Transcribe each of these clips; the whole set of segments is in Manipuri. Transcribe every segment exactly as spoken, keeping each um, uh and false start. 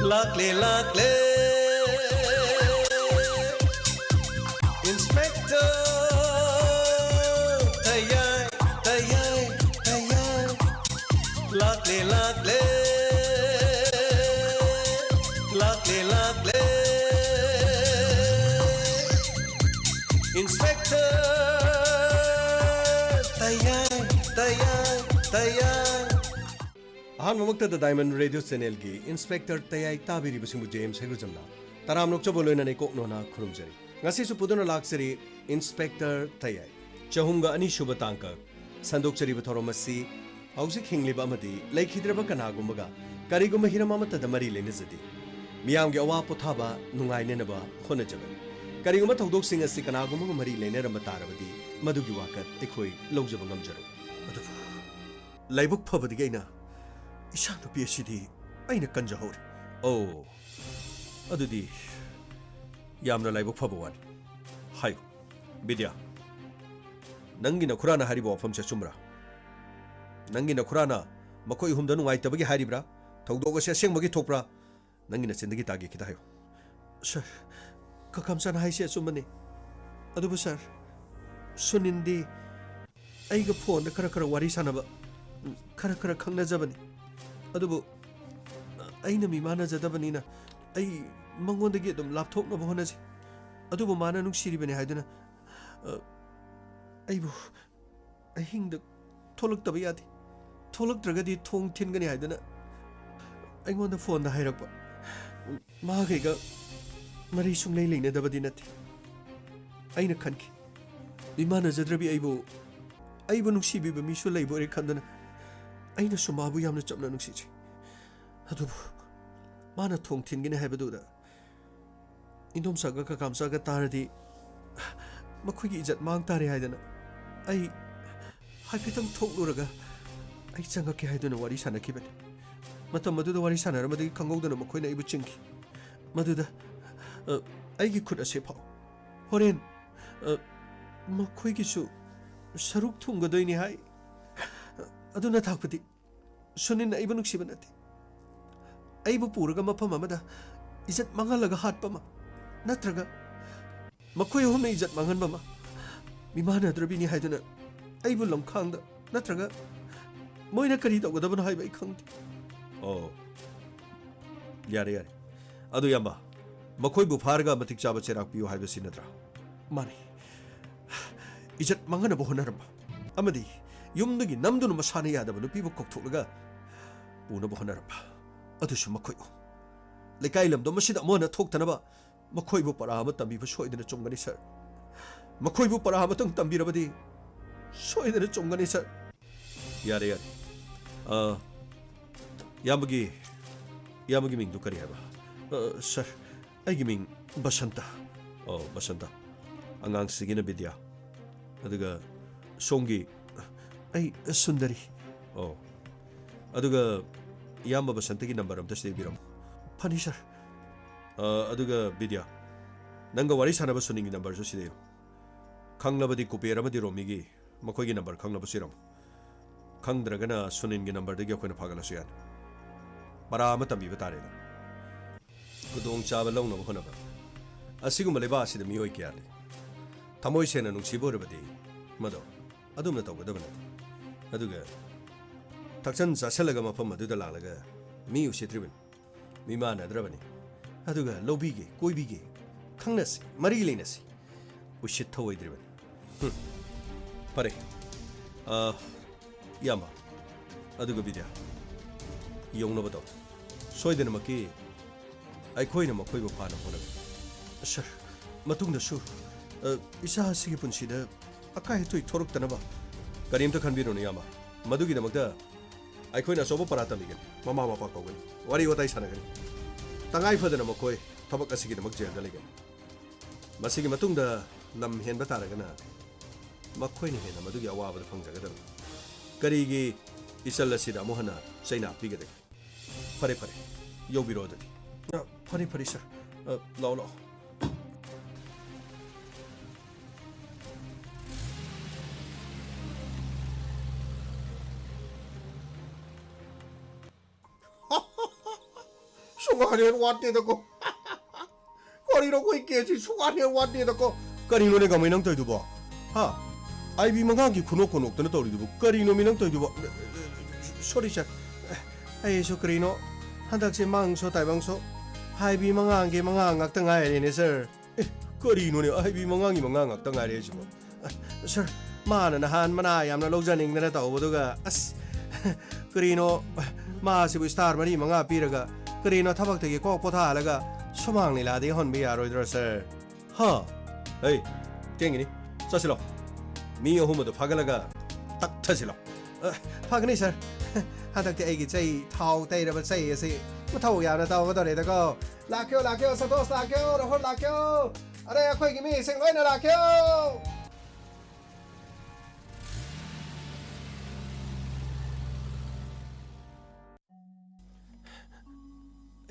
ꯂꯥꯛꯂꯦ ꯂꯥꯛꯂꯦ, ꯏꯟꯁꯄꯦꯛꯇꯔ ꯇꯌꯥꯏ, ꯇꯌꯥꯏ, ꯇꯌꯥꯏ꯫ ꯂꯥꯛꯂꯦ ꯂꯥꯛꯂꯦ, ꯂꯥꯛꯂꯦ ꯂꯥꯛꯂꯦ, ꯏꯟꯁꯄꯦꯛꯇꯔ ꯇꯌꯥꯏ, ꯇꯌꯥꯏ, ꯇꯌꯥꯏ꯫ ꯑꯍꯥꯟꯕꯃꯛꯇꯗ ꯗꯥꯏꯃꯟ ꯔꯦꯗꯤꯑꯣ ꯆꯦꯅꯦꯜꯒꯤ ꯏꯟꯁꯄꯦꯛꯇꯔ ꯇꯌꯥꯏ ꯇꯥꯕꯤꯔꯤꯕꯁꯤꯡꯕꯨ ꯖꯦ ꯑꯦꯝ ꯁꯩꯒꯨꯖꯝꯅ ꯇꯔꯥꯝꯅ ꯑꯣꯛꯆꯕ ꯂꯣꯏꯅꯅ ꯏꯀꯣꯛ ꯅꯣꯟꯅ ꯈꯨꯔꯨꯝꯖꯔꯤ꯫ ꯉꯁꯤꯁꯨ ꯄꯨꯗꯨꯅ ꯂꯥꯛꯆꯔꯤ ꯏꯟꯁꯄꯦꯛꯇꯔ ꯇꯌꯥꯏ꯫ ꯆꯍꯨꯝꯒ ꯑꯅꯤ ꯁꯨꯕ ꯇꯥꯡꯀꯛ ꯁꯟꯗꯣꯛꯆꯔꯤꯕ ꯊꯧꯔꯝ ꯑꯁꯤ ꯍꯧꯖꯤꯛ ꯍꯤꯡꯂꯤꯕ ꯑꯃꯗꯤ ꯂꯩꯈꯤꯗ꯭ꯔꯕ ꯀꯅꯥꯒꯨꯝꯕꯒ ꯀꯔꯤꯒꯨꯝꯕ ꯍꯤꯔꯝ ꯑꯃꯠꯇꯗ ꯃꯔꯤ ꯂꯩꯅꯖꯗꯦ꯫ ꯃꯤꯌꯥꯝꯒꯤ ꯑꯋꯥ ꯄꯣꯊꯥꯕ ꯅꯨꯡꯉꯥꯏꯅꯅꯕ ꯍꯣꯠꯅꯖꯕꯅꯤ꯫ ꯀꯔꯤꯒꯨꯝꯕ ꯊꯧꯗꯣꯛꯁꯤꯡ ꯑꯁꯤ ꯀꯅꯥꯒꯨꯝꯕꯒ ꯃꯔꯤ ꯂꯩꯅꯔꯝꯕ ꯇꯥꯔꯕꯗꯤ, ꯃꯗꯨꯒꯤ ꯋꯥꯀꯠ ꯑꯩꯈꯣꯏ ꯂꯧꯖꯕ ꯉꯝꯖꯔꯣꯏ꯫ ꯑꯗꯨꯕꯨ ꯂꯥꯏꯕꯛ ꯐꯕꯗꯒꯤ ꯑꯩꯅ ꯏꯆꯥ ꯅꯨꯄꯤ ꯑꯁꯤꯗꯤ ꯑꯩꯅ ꯀꯟꯖꯍꯧꯔꯦ꯫ ꯑꯣ, ꯑꯗꯨꯗꯤ ꯌꯥꯝꯅ ꯂꯥꯏꯕꯛ ꯐꯕ ꯋꯥꯅꯤ꯫ ꯍꯥꯏꯌꯨ, ꯕꯤꯗ꯭ꯌꯥ, ꯅꯪꯒꯤ ꯅꯈꯨꯔꯥꯅ ꯍꯥꯏꯔꯤꯕ ꯋꯥꯐꯝꯁꯦ ꯑꯆꯨꯝꯕ꯭ꯔꯥ? ꯅꯪꯒꯤ ꯅꯈꯨꯔꯥꯅ ꯃꯈꯣꯏ ꯑꯍꯨꯝꯗ ꯅꯨꯡꯉꯥꯏꯇꯕꯒꯤ ꯍꯥꯏꯔꯤꯕ꯭ꯔꯥ? ꯊꯧꯗꯣꯛ ꯑꯁꯤ ꯑꯁꯦꯡꯕꯒꯤ ꯊꯣꯛꯄ꯭ꯔꯥ? ꯅꯪꯒꯤ ꯅꯆꯤꯟꯗꯒꯤ ꯇꯥꯒꯦ, ꯈꯤꯇ ꯍꯥꯏꯌꯨ꯫ ꯁꯥꯔ, ꯀꯀꯥ ꯃꯆꯥꯅ ꯍꯥꯏꯁꯦ ꯑꯆꯨꯝꯕꯅꯦ꯫ ꯑꯗꯨꯕꯨ ꯁꯥꯔ, ꯁꯨꯅꯤꯟꯗꯤ ꯑꯩꯒ ꯐꯣꯟꯗ ꯈꯔ ꯈꯔ ꯋꯥꯔꯤ ꯁꯥꯟꯅꯕ, ꯈꯔ ꯈꯔ ꯈꯪꯅꯖꯕꯅꯤ꯫ ꯑꯗꯨꯕꯨ ꯑꯩꯅ ꯃꯤꯃꯥꯟꯅꯖꯗꯕꯅꯤꯅ ꯑꯩ ꯃꯉꯣꯟꯗꯒꯤ ꯑꯗꯨꯝ ꯂꯥꯞꯊꯣꯛꯅꯕ ꯍꯣꯠꯅꯖꯩ꯫ ꯑꯗꯨꯕꯨ ꯃꯥꯅ ꯅꯨꯡꯁꯤꯔꯤꯕꯅꯤ ꯍꯥꯏꯗꯨꯅ, ꯑ, ꯑꯩꯕꯨ ꯑꯍꯤꯡꯗ ꯊꯣꯛꯂꯛꯇꯕ ꯌꯥꯗꯦ꯫ ꯊꯣꯛꯂꯛꯇ꯭ꯔꯒꯗꯤ ꯊꯣꯡ ꯊꯤꯟꯒꯅꯤ ꯍꯥꯏꯗꯨꯅ ꯑꯩꯉꯣꯟꯗ ꯐꯣꯟꯗ ꯍꯥꯏꯔꯛꯄ꯫ ꯃꯥꯒꯩꯒ ꯃꯔꯤ ꯁꯨꯡꯂꯩ ꯂꯩꯅꯗꯕꯗꯤ ꯅꯠꯇꯦ꯫ ꯑꯩꯅ ꯈꯟꯈꯤ, ꯃꯤꯃꯥꯟꯅꯖꯗ꯭ꯔꯕꯤ ꯑꯩꯕꯨ, ꯑꯩꯕꯨ ꯅꯨꯡꯁꯤꯕꯤꯕ ꯃꯤꯁꯨ ꯂꯩꯕꯣꯏꯔꯦ ꯈꯟꯗꯨꯅ ꯑꯩꯅꯁꯨ ꯃꯥꯕꯨ ꯌꯥꯝꯅ ꯆꯝꯅ ꯅꯨꯡꯁꯤꯖꯩ꯫ ꯑꯗꯨꯕꯨ ꯃꯥꯅ ꯊꯣꯡ ꯊꯤꯟꯒꯅꯤ ꯍꯥꯏꯕꯗꯨꯗ ꯏꯟꯗꯣꯝꯆꯥꯒ ꯀꯀꯥꯝꯆꯥꯒ ꯇꯥꯔꯗꯤ ꯃꯈꯣꯏꯒꯤ ꯏꯖꯠ ꯃꯥꯡ ꯇꯥꯔꯦ ꯍꯥꯏꯗꯅ ꯑꯩ ꯍꯥꯏꯐꯦꯠꯇꯪ ꯊꯣꯛꯂꯨꯔꯒ ꯑꯩ ꯆꯪꯉꯛꯀꯦ ꯍꯥꯏꯗꯨꯅ ꯋꯥꯔꯤ ꯁꯥꯟꯅꯈꯤꯕꯅꯤ꯫ ꯃꯇꯝ ꯑꯗꯨꯗ ꯋꯥꯔꯤ ꯁꯥꯟꯅꯔꯝꯕꯗꯒꯤ ꯈꯪꯍꯧꯗꯅ ꯃꯈꯣꯏꯅ ꯑꯩꯕꯨ ꯆꯤꯡꯈꯤ꯫ ꯃꯗꯨꯗ, ꯑ, ꯑꯩꯒꯤ ꯈꯨꯠ ꯑꯁꯤ ꯐꯥꯎ꯫ ꯍꯣꯔꯦꯟ, ꯑ, ꯃꯈꯣꯏꯒꯤꯁꯨ ꯁꯔꯨꯛ ꯊꯨꯡꯒꯗꯣꯏꯅꯤ ꯍꯥꯏ꯫ ꯑꯗꯨꯅ ꯇꯥꯛꯄꯗꯤ ꯁꯨꯅꯤꯟ ꯑꯩꯕꯨ ꯅꯨꯡꯁꯤꯕ ꯅꯠꯇꯦ꯫ ꯑꯩꯕꯨ ꯄꯨꯔꯒ ꯃꯐꯝ ꯑꯃꯗ ꯏꯖꯠ ꯃꯥꯡꯍꯜꯂꯒ ꯍꯥꯠꯄ ꯑꯃ, ꯅꯠꯇ꯭ꯔꯒ ꯃꯈꯣꯏ ꯑꯍꯨꯝꯅ ꯏꯖꯠ ꯃꯥꯡꯍꯟꯕ ꯑꯃ, ꯃꯤꯃꯥꯟꯅꯗ꯭ꯔꯕꯤꯅꯤ ꯍꯥꯏꯗꯨꯅ ꯑꯩꯕꯨ ꯂꯝꯈꯥꯡꯗ, ꯅꯠꯇ꯭ꯔꯒ ꯃꯣꯏꯅ ꯀꯔꯤ ꯇꯧꯒꯗꯕꯅꯣ ꯍꯥꯏꯕ ꯑꯩ ꯈꯪꯗꯦ꯫ ꯑꯣ, ꯌꯥꯔꯦ, ꯌꯥꯔꯦ꯫ ꯑꯗꯨ ꯏꯌꯥꯝꯕ, ꯃꯈꯣꯏꯕꯨ ꯐꯥꯔꯒ ꯃꯇꯤꯛ ꯆꯥꯕ ꯆꯩꯔꯥꯛ ꯄꯤꯌꯨ ꯍꯥꯏꯕꯁꯤ ꯅꯠꯇ꯭ꯔꯥ? ꯃꯥꯅꯤ꯫ ꯏꯖꯠ ꯃꯥꯡꯍꯟꯅꯕ ꯍꯣꯠꯅꯔꯝꯕ ꯑꯃꯗꯤ ꯌꯨꯝꯗꯒꯤ ꯅꯝꯗꯨꯅ ꯃꯁꯥꯅ ꯌꯥꯗꯕ ꯅꯨꯄꯤꯕꯨ ꯀꯧꯊꯣꯛꯂꯒ ꯄꯨꯅꯕ ꯍꯣꯠꯅꯔꯝꯕ, ꯑꯗꯨꯁꯨ ꯃꯈꯣꯏ ꯑꯍꯨꯝ꯫ ꯂꯩꯀꯥꯏ ꯂꯝꯗꯝ ꯑꯁꯤꯗ ꯑꯃꯨꯛ ꯍꯟꯅ ꯊꯣꯛꯇꯅꯕ ꯃꯈꯣꯏꯕꯨ ꯄꯔꯥ ꯑꯃ ꯇꯝꯕꯤꯕ ꯁꯣꯏꯗꯅ ꯆꯨꯝꯒꯅꯤ, ꯁꯥꯔ꯫ ꯃꯈꯣꯏꯕꯨ ꯄꯔꯥ ꯑꯃꯇꯪ ꯇꯝꯕꯤꯔꯕꯗꯤ ꯁꯣꯏꯗꯅ ꯆꯨꯝꯒꯅꯤ, ꯁꯥꯔ꯫ ꯌꯥꯔꯦ, ꯌꯥꯔꯦ꯫ ꯑ, ꯏꯌꯥꯝꯕꯒꯤ, ꯏꯌꯥꯝꯕꯒꯤ ꯃꯤꯡꯗꯨ ꯀꯔꯤ ꯍꯥꯏꯕ? ꯑ, ꯁꯥꯔ, ꯑꯩꯒꯤ ꯃꯤꯡ ꯕꯁꯟꯇ꯫ ꯑꯣ, ꯕꯁꯟꯇ꯫ ꯑꯉꯥꯡꯁꯤꯒꯤꯅ ꯕꯤꯗ꯭ꯌꯥ꯫ ꯑꯗꯨꯒ ꯁꯣꯝꯒꯤ? ꯑꯩ ꯁꯨꯟꯗꯔꯤ꯫ ꯑꯣ꯫ ꯑꯗꯨꯒ ꯏꯌꯥꯝꯕ ꯕꯁꯟꯇꯒꯤ ꯅꯝꯕꯔ ꯑꯝꯇ ꯁꯤꯗ ꯏꯕꯤꯔꯝꯃꯨ꯫ ꯐꯅꯤ, ꯁꯥꯔ꯫ ꯑ, ꯑꯗꯨꯒ ꯕꯤꯗ꯭ꯌꯥ, ꯅꯪꯒ ꯋꯥꯔꯤ ꯁꯥꯟꯅꯕ ꯁꯨꯅꯤꯜꯒꯤ ꯅꯝꯕꯔꯁꯨ ꯁꯤꯗ ꯏꯔꯣ꯫ ꯈꯪꯂꯕꯗꯤ ꯀꯨꯕꯦꯔ ꯑꯃꯗꯤ ꯔꯣꯃꯤꯒꯤ ꯃꯈꯣꯏꯒꯤ ꯅꯝꯕꯔ ꯈꯪꯂꯕꯁꯨ ꯏꯔꯝꯃꯨ꯫ ꯈꯪꯗ꯭ꯔꯒꯅ ꯁꯨꯅꯤꯜꯒꯤ ꯅꯝꯕꯔꯗꯒꯤ ꯑꯩꯈꯣꯏꯅ ꯐꯥꯒꯠꯂꯁꯨ ꯌꯥꯅꯤ꯫ ꯄꯔꯥ ꯑꯃ ꯇꯝꯕꯤꯕ ꯇꯥꯔꯦꯗꯅ꯫ ꯈꯨꯗꯣꯡꯆꯥꯕ ꯂꯧꯅꯕ ꯍꯣꯠꯅꯕ꯫ ꯑꯁꯤꯒꯨꯝꯕ ꯂꯩꯕꯥꯛ ꯑꯁꯤꯗ ꯃꯤꯑꯣꯏ ꯀꯌꯥ ꯂꯩ꯫ ꯊꯃꯣꯏ ꯁꯦꯡꯅ ꯅꯨꯡꯁꯤꯕ ꯑꯣꯏꯔꯕꯗꯤ ꯃꯗꯣ ꯑꯗꯨꯝꯅ ꯇꯧꯒꯗꯕ ꯅꯠꯇꯦ꯫ ꯑꯗꯨꯒ ꯊꯛꯆꯟ ꯆꯥꯁꯤꯜꯂꯒ ꯃꯐꯝ ꯑꯗꯨꯗ ꯂꯥꯛꯂꯒ ꯃꯤ ꯎꯁꯤꯠꯇ꯭ꯔꯤꯕꯅꯤ, ꯃꯤ ꯃꯥꯟꯅꯗ꯭ꯔꯕꯅꯤ꯫ ꯑꯗꯨꯒ ꯂꯧꯕꯤꯒꯦ, ꯀꯣꯏꯕꯤꯒꯦ, ꯈꯪꯅꯁꯤ, ꯃꯔꯤ ꯂꯩꯅꯁꯤ꯫ ꯎꯁꯤꯠ ꯊꯧꯑꯣꯏꯗ꯭ꯔꯤꯕꯅꯤ꯫ ꯍꯨꯝ꯫ ꯐꯔꯦ꯫ ꯑ, ꯏꯌꯥꯝꯕ, ꯑꯗꯨꯒ ꯕꯤꯗ꯭ꯌꯥ, ꯌꯧꯅꯕ ꯇꯧ꯫ ꯁꯣꯏꯗꯅꯃꯛꯀꯤ ꯑꯩꯈꯣꯏꯅ ꯃꯈꯣꯏꯕꯨ ꯐꯥꯅꯕ ꯍꯣꯠꯅꯒꯅꯤ꯫ ꯁꯥꯔ, ꯃꯇꯨꯡꯗꯁꯨ, ꯑ, ꯏꯆꯥ ꯑꯁꯤꯒꯤ ꯄꯨꯟꯁꯤꯗ ꯑꯀꯥꯏ ꯑꯇꯣꯏ ꯊꯣꯔꯛꯇꯅꯕ ꯀꯔꯤꯝꯇ ꯈꯟꯕꯤꯔꯨꯅꯨ, ꯏꯌꯥꯝꯕ꯫ ꯃꯗꯨꯒꯤꯗꯃꯛꯇ ꯑꯩꯈꯣꯏꯅ ꯑꯆꯧꯕ ꯄꯔꯥ ꯇꯝꯕꯤꯒꯅꯤ꯫ ꯃꯃꯥ ꯃꯄꯥ ꯀꯧꯒꯅꯤ, ꯋꯥꯔꯤ ꯋꯥꯇꯥꯏ ꯁꯥꯟꯅꯒꯅꯤ꯫ ꯇꯉꯥꯏ ꯐꯗꯅ ꯃꯈꯣꯏ ꯊꯕꯛ ꯑꯁꯤꯒꯤꯗꯃꯛ ꯖꯦꯜꯗ ꯂꯩꯒꯅꯤ꯫ ꯃꯁꯤꯒꯤ ꯃꯇꯨꯡꯗ ꯂꯝ ꯍꯦꯟꯕ ꯇꯥꯔꯒꯅ ꯃꯈꯣꯏꯅ ꯍꯦꯟꯅ ꯃꯗꯨꯒꯤ ꯑꯋꯥꯕꯗꯨ ꯐꯪꯖꯒꯗꯕꯅꯤ꯫ ꯀꯔꯤꯒꯤ ꯏꯆꯜ ꯑꯁꯤꯗ ꯑꯃꯨꯛ ꯍꯟꯅ ꯆꯩꯅꯥ ꯄꯤꯒꯗꯒꯦ? ꯐꯔꯦ, ꯐꯔꯦ, ꯌꯧꯕꯤꯔꯣ ꯑꯗꯨꯗꯤ꯫ ꯑ, ꯐꯔꯦ, ꯐꯔꯦ, ꯁꯥꯔ꯫ ꯑ, ꯂꯥꯛꯑꯣ, ꯂꯥꯛꯑꯣ꯫ ꯁꯨꯛꯍꯟ ꯍꯦꯛ ꯋꯥꯠꯇꯦꯗꯀꯣ꯫ ꯀꯔꯤꯅꯣ ꯑꯩꯈꯣꯏ ꯀꯦꯁꯁꯤ ꯁꯨꯛꯍꯟ ꯍꯦꯛ ꯋꯥꯠꯇꯦꯗꯀꯣ꯫ ꯀꯔꯤꯅꯣꯅꯦ ꯒꯃꯩ ꯅꯪ ꯇꯧꯔꯤꯗꯨꯕꯣ? ꯍꯥ? ꯑꯥꯏ ꯕꯤ ꯃꯉꯥꯒꯤ ꯈꯨꯅꯣꯛ ꯈꯨꯅꯣꯛꯇꯅ ꯇꯧꯔꯤꯗꯨꯕꯨ ꯀꯔꯤꯅꯣꯃꯤ ꯅꯪ ꯇꯧꯔꯤꯗꯨꯕꯣ? ꯁꯣꯔꯤ ꯁꯥꯔ, ꯑꯩꯁꯨ ꯀꯔꯤꯅꯣ ꯍꯟꯗꯛꯁꯦ ꯃꯥꯡꯁꯣ ꯇꯥꯏꯕꯪꯁꯣ ꯑꯥꯏ ꯕꯤ ꯃꯉꯥꯒꯤ ꯃꯉꯥ ꯉꯥꯛꯇ ꯉꯥꯏꯔꯦꯅꯦ ꯁꯥꯔ꯫ ꯑꯦ, ꯀꯔꯤꯅꯣꯅꯦ ꯑꯥꯏ ꯕꯤ ꯃꯉꯥꯒꯤ ꯃꯉꯥ ꯉꯥꯛꯇ ꯉꯥꯏꯔꯦ ꯍꯥꯏꯁꯤꯕꯣ? ꯁꯥꯔ, ꯃꯥꯅ ꯅꯍꯥꯟ ꯃꯅꯥ ꯌꯥꯝꯅ ꯂꯧꯖꯅꯤꯡꯗꯅ ꯇꯧꯕꯗꯨꯒ, ꯑꯁ, ꯀꯔꯤꯅꯣ, ꯃꯥꯁꯤꯕꯨ ꯁ꯭ꯇꯥꯔ ꯃꯔꯤ ꯃꯉꯥ ꯄꯤꯔꯒ ꯀꯔꯤꯅꯣ ꯊꯕꯛꯇꯒꯤ ꯀꯣꯛ ꯄꯣꯊꯥꯍꯜꯂꯒ ꯁꯨꯃꯥꯡ ꯂꯤꯂꯥꯗꯒꯤ ꯍꯣꯟꯕ ꯌꯥꯔꯣꯏꯗ꯭ꯔꯣ ꯁꯥꯔ? ꯍꯥ? ꯍꯩ, ꯊꯦꯡꯒꯤꯅꯤ꯫ ꯆꯠꯁꯤꯂꯣ꯫ ꯃꯤ ꯑꯍꯨꯝ ꯑꯗꯨ ꯐꯥꯒꯠꯂꯒ ꯇꯛꯊꯁꯤꯂꯣ꯫ ꯑ, ꯐꯒꯅꯤ ꯁꯥꯔ꯫ ꯍꯟꯗꯛꯇꯤ ꯑꯩꯒꯤ ꯆꯩ, ꯊꯥꯎ ꯇꯩꯔꯕ ꯆꯩ ꯑꯁꯤ ꯃꯊꯧ ꯌꯥꯝꯅ ꯇꯧꯒꯗꯧꯔꯦꯗꯀꯣ꯫ ꯂꯥꯛꯀꯦꯌꯣ, ꯂꯥꯛꯀꯦꯌꯣ, ꯁꯟꯇꯣꯁ, ꯂꯥꯛꯀꯦꯌꯣ, ꯔꯥꯍꯨꯜ, ꯂꯥꯛꯀꯦꯌꯣ꯫ ꯑꯔꯦ, ꯑꯩꯈꯣꯏꯒꯤ ꯃꯤꯁꯤꯡ ꯂꯣꯏꯅ ꯂꯥꯛꯀꯦꯌꯣ꯫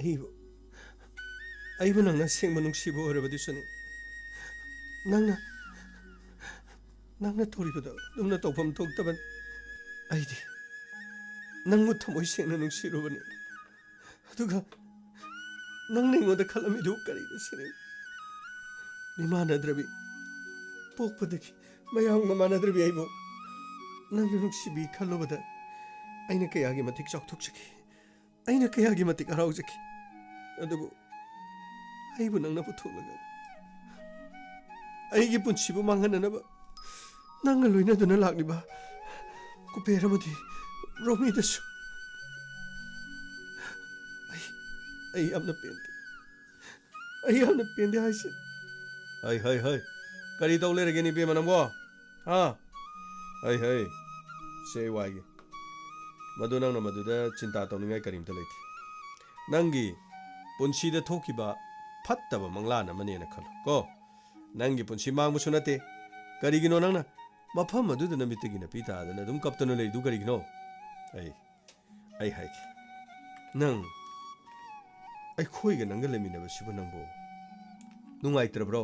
ꯑꯩꯕꯨ, ꯑꯩꯕꯨ ꯅꯪꯅ ꯑꯁꯦꯡꯕ ꯅꯨꯡꯁꯤꯕ ꯑꯣꯏꯔꯕꯗꯤ ꯁꯨꯅꯤ, ꯅꯪꯅ, ꯅꯪꯅ ꯇꯧꯔꯤꯕꯗꯣ ꯑꯗꯨꯝꯅ ꯇꯧꯐꯝ ꯊꯣꯛꯇꯕꯅꯤ꯫ ꯑꯩꯗꯤ ꯅꯪꯕꯨ ꯊꯃꯣꯏ ꯁꯦꯡꯅ ꯅꯨꯡꯁꯤꯔꯨꯕꯅꯤ꯫ ꯑꯗꯨꯒ ꯅꯪꯅ ꯑꯩꯉꯣꯟꯗ ꯈꯜꯂꯝꯃꯤꯗꯨ ꯀꯔꯤꯅꯣ ꯁꯤꯅꯤ? ꯃꯤꯃꯥꯟꯅꯗ꯭ꯔꯕꯤ, ꯄꯣꯛꯄꯗꯒꯤ ꯃꯌꯥꯝꯒ ꯃꯥꯟꯅꯗ꯭ꯔꯕꯤ ꯑꯩꯕꯨ ꯅꯪꯅ ꯅꯨꯡꯁꯤꯕꯤ ꯈꯜꯂꯨꯕꯗ ꯑꯩꯅ ꯀꯌꯥꯒꯤ ꯃꯇꯤꯛ ꯆꯥꯎꯊꯣꯛꯆꯈꯤ, ꯑꯩꯅ ꯀꯌꯥꯒꯤ ꯃꯇꯤꯛ ꯍꯔꯥꯎꯖꯈꯤ꯫ ꯑꯗꯨꯕꯨ ꯑꯩꯕꯨ ꯅꯪꯅ ꯄꯨꯊꯣꯛꯂꯒ ꯑꯩꯒꯤ ꯄꯨꯟꯁꯤꯕꯨ ꯃꯥꯡꯍꯟꯅꯅꯕ ꯅꯪꯒ ꯂꯣꯏꯅꯗꯨꯅ ꯂꯥꯛꯂꯤꯕ ꯀꯨꯕꯦꯔ ꯑꯃꯗꯤ ꯔꯣꯃꯤꯗꯁꯨ ꯑꯩ, ꯑꯩ ꯌꯥꯝꯅ ꯄꯦꯟꯗꯦ꯫ ꯑꯩ ꯌꯥꯝꯅ ꯄꯦꯟꯗꯦ ꯍꯥꯏꯁꯦ꯫ ꯍꯩ, ꯍꯩ, ꯍꯩ꯫ ꯀꯔꯤ ꯇꯧ ꯂꯩꯔꯒꯦ, ꯏꯕꯦꯝꯃ, ꯅꯪꯕꯣ? ꯍꯥ? ꯍꯩ, ꯍꯩ꯫ ꯁꯦ, ꯑꯩ ꯋꯥꯏꯒꯦ꯫ ꯃꯗꯨ ꯅꯪꯅ ꯃꯗꯨꯗ ꯆꯤꯟꯇꯥ ꯇꯧꯅꯤꯡꯉꯥꯏ ꯀꯔꯤꯝꯇ ꯂꯩꯇꯦ꯫ ꯅꯪꯒꯤ ꯄꯨꯟꯁꯤꯗ ꯊꯣꯛꯈꯤꯕ ꯐꯠꯇꯕ ꯃꯪꯂꯥꯟ ꯑꯃꯅꯦꯅ ꯈꯜꯂꯣ ꯀꯣ꯫ ꯅꯪꯒꯤ ꯄꯨꯟꯁꯤ ꯃꯥꯡꯕꯁꯨ ꯅꯠꯇꯦ꯫ ꯀꯔꯤꯒꯤꯅꯣ ꯅꯪꯅ ꯃꯐꯝ ꯑꯗꯨꯗ ꯅꯃꯤꯠꯇꯒꯤ ꯅꯥꯄꯤ ꯇꯥꯗꯅ ꯑꯗꯨꯝ ꯀꯞꯇꯅ ꯂꯩꯗꯨ ꯀꯔꯤꯒꯤꯅꯣ? ꯑꯩ, ꯑꯩ ꯍꯥꯏꯒꯦ꯫ ꯅꯪ, ꯑꯩꯈꯣꯏꯒ ꯅꯪꯒ ꯂꯩꯃꯤꯟꯅꯕꯁꯤꯕꯨ ꯅꯪꯕꯨ ꯅꯨꯡꯉꯥꯏꯇ꯭ꯔꯕ꯭ꯔꯣ?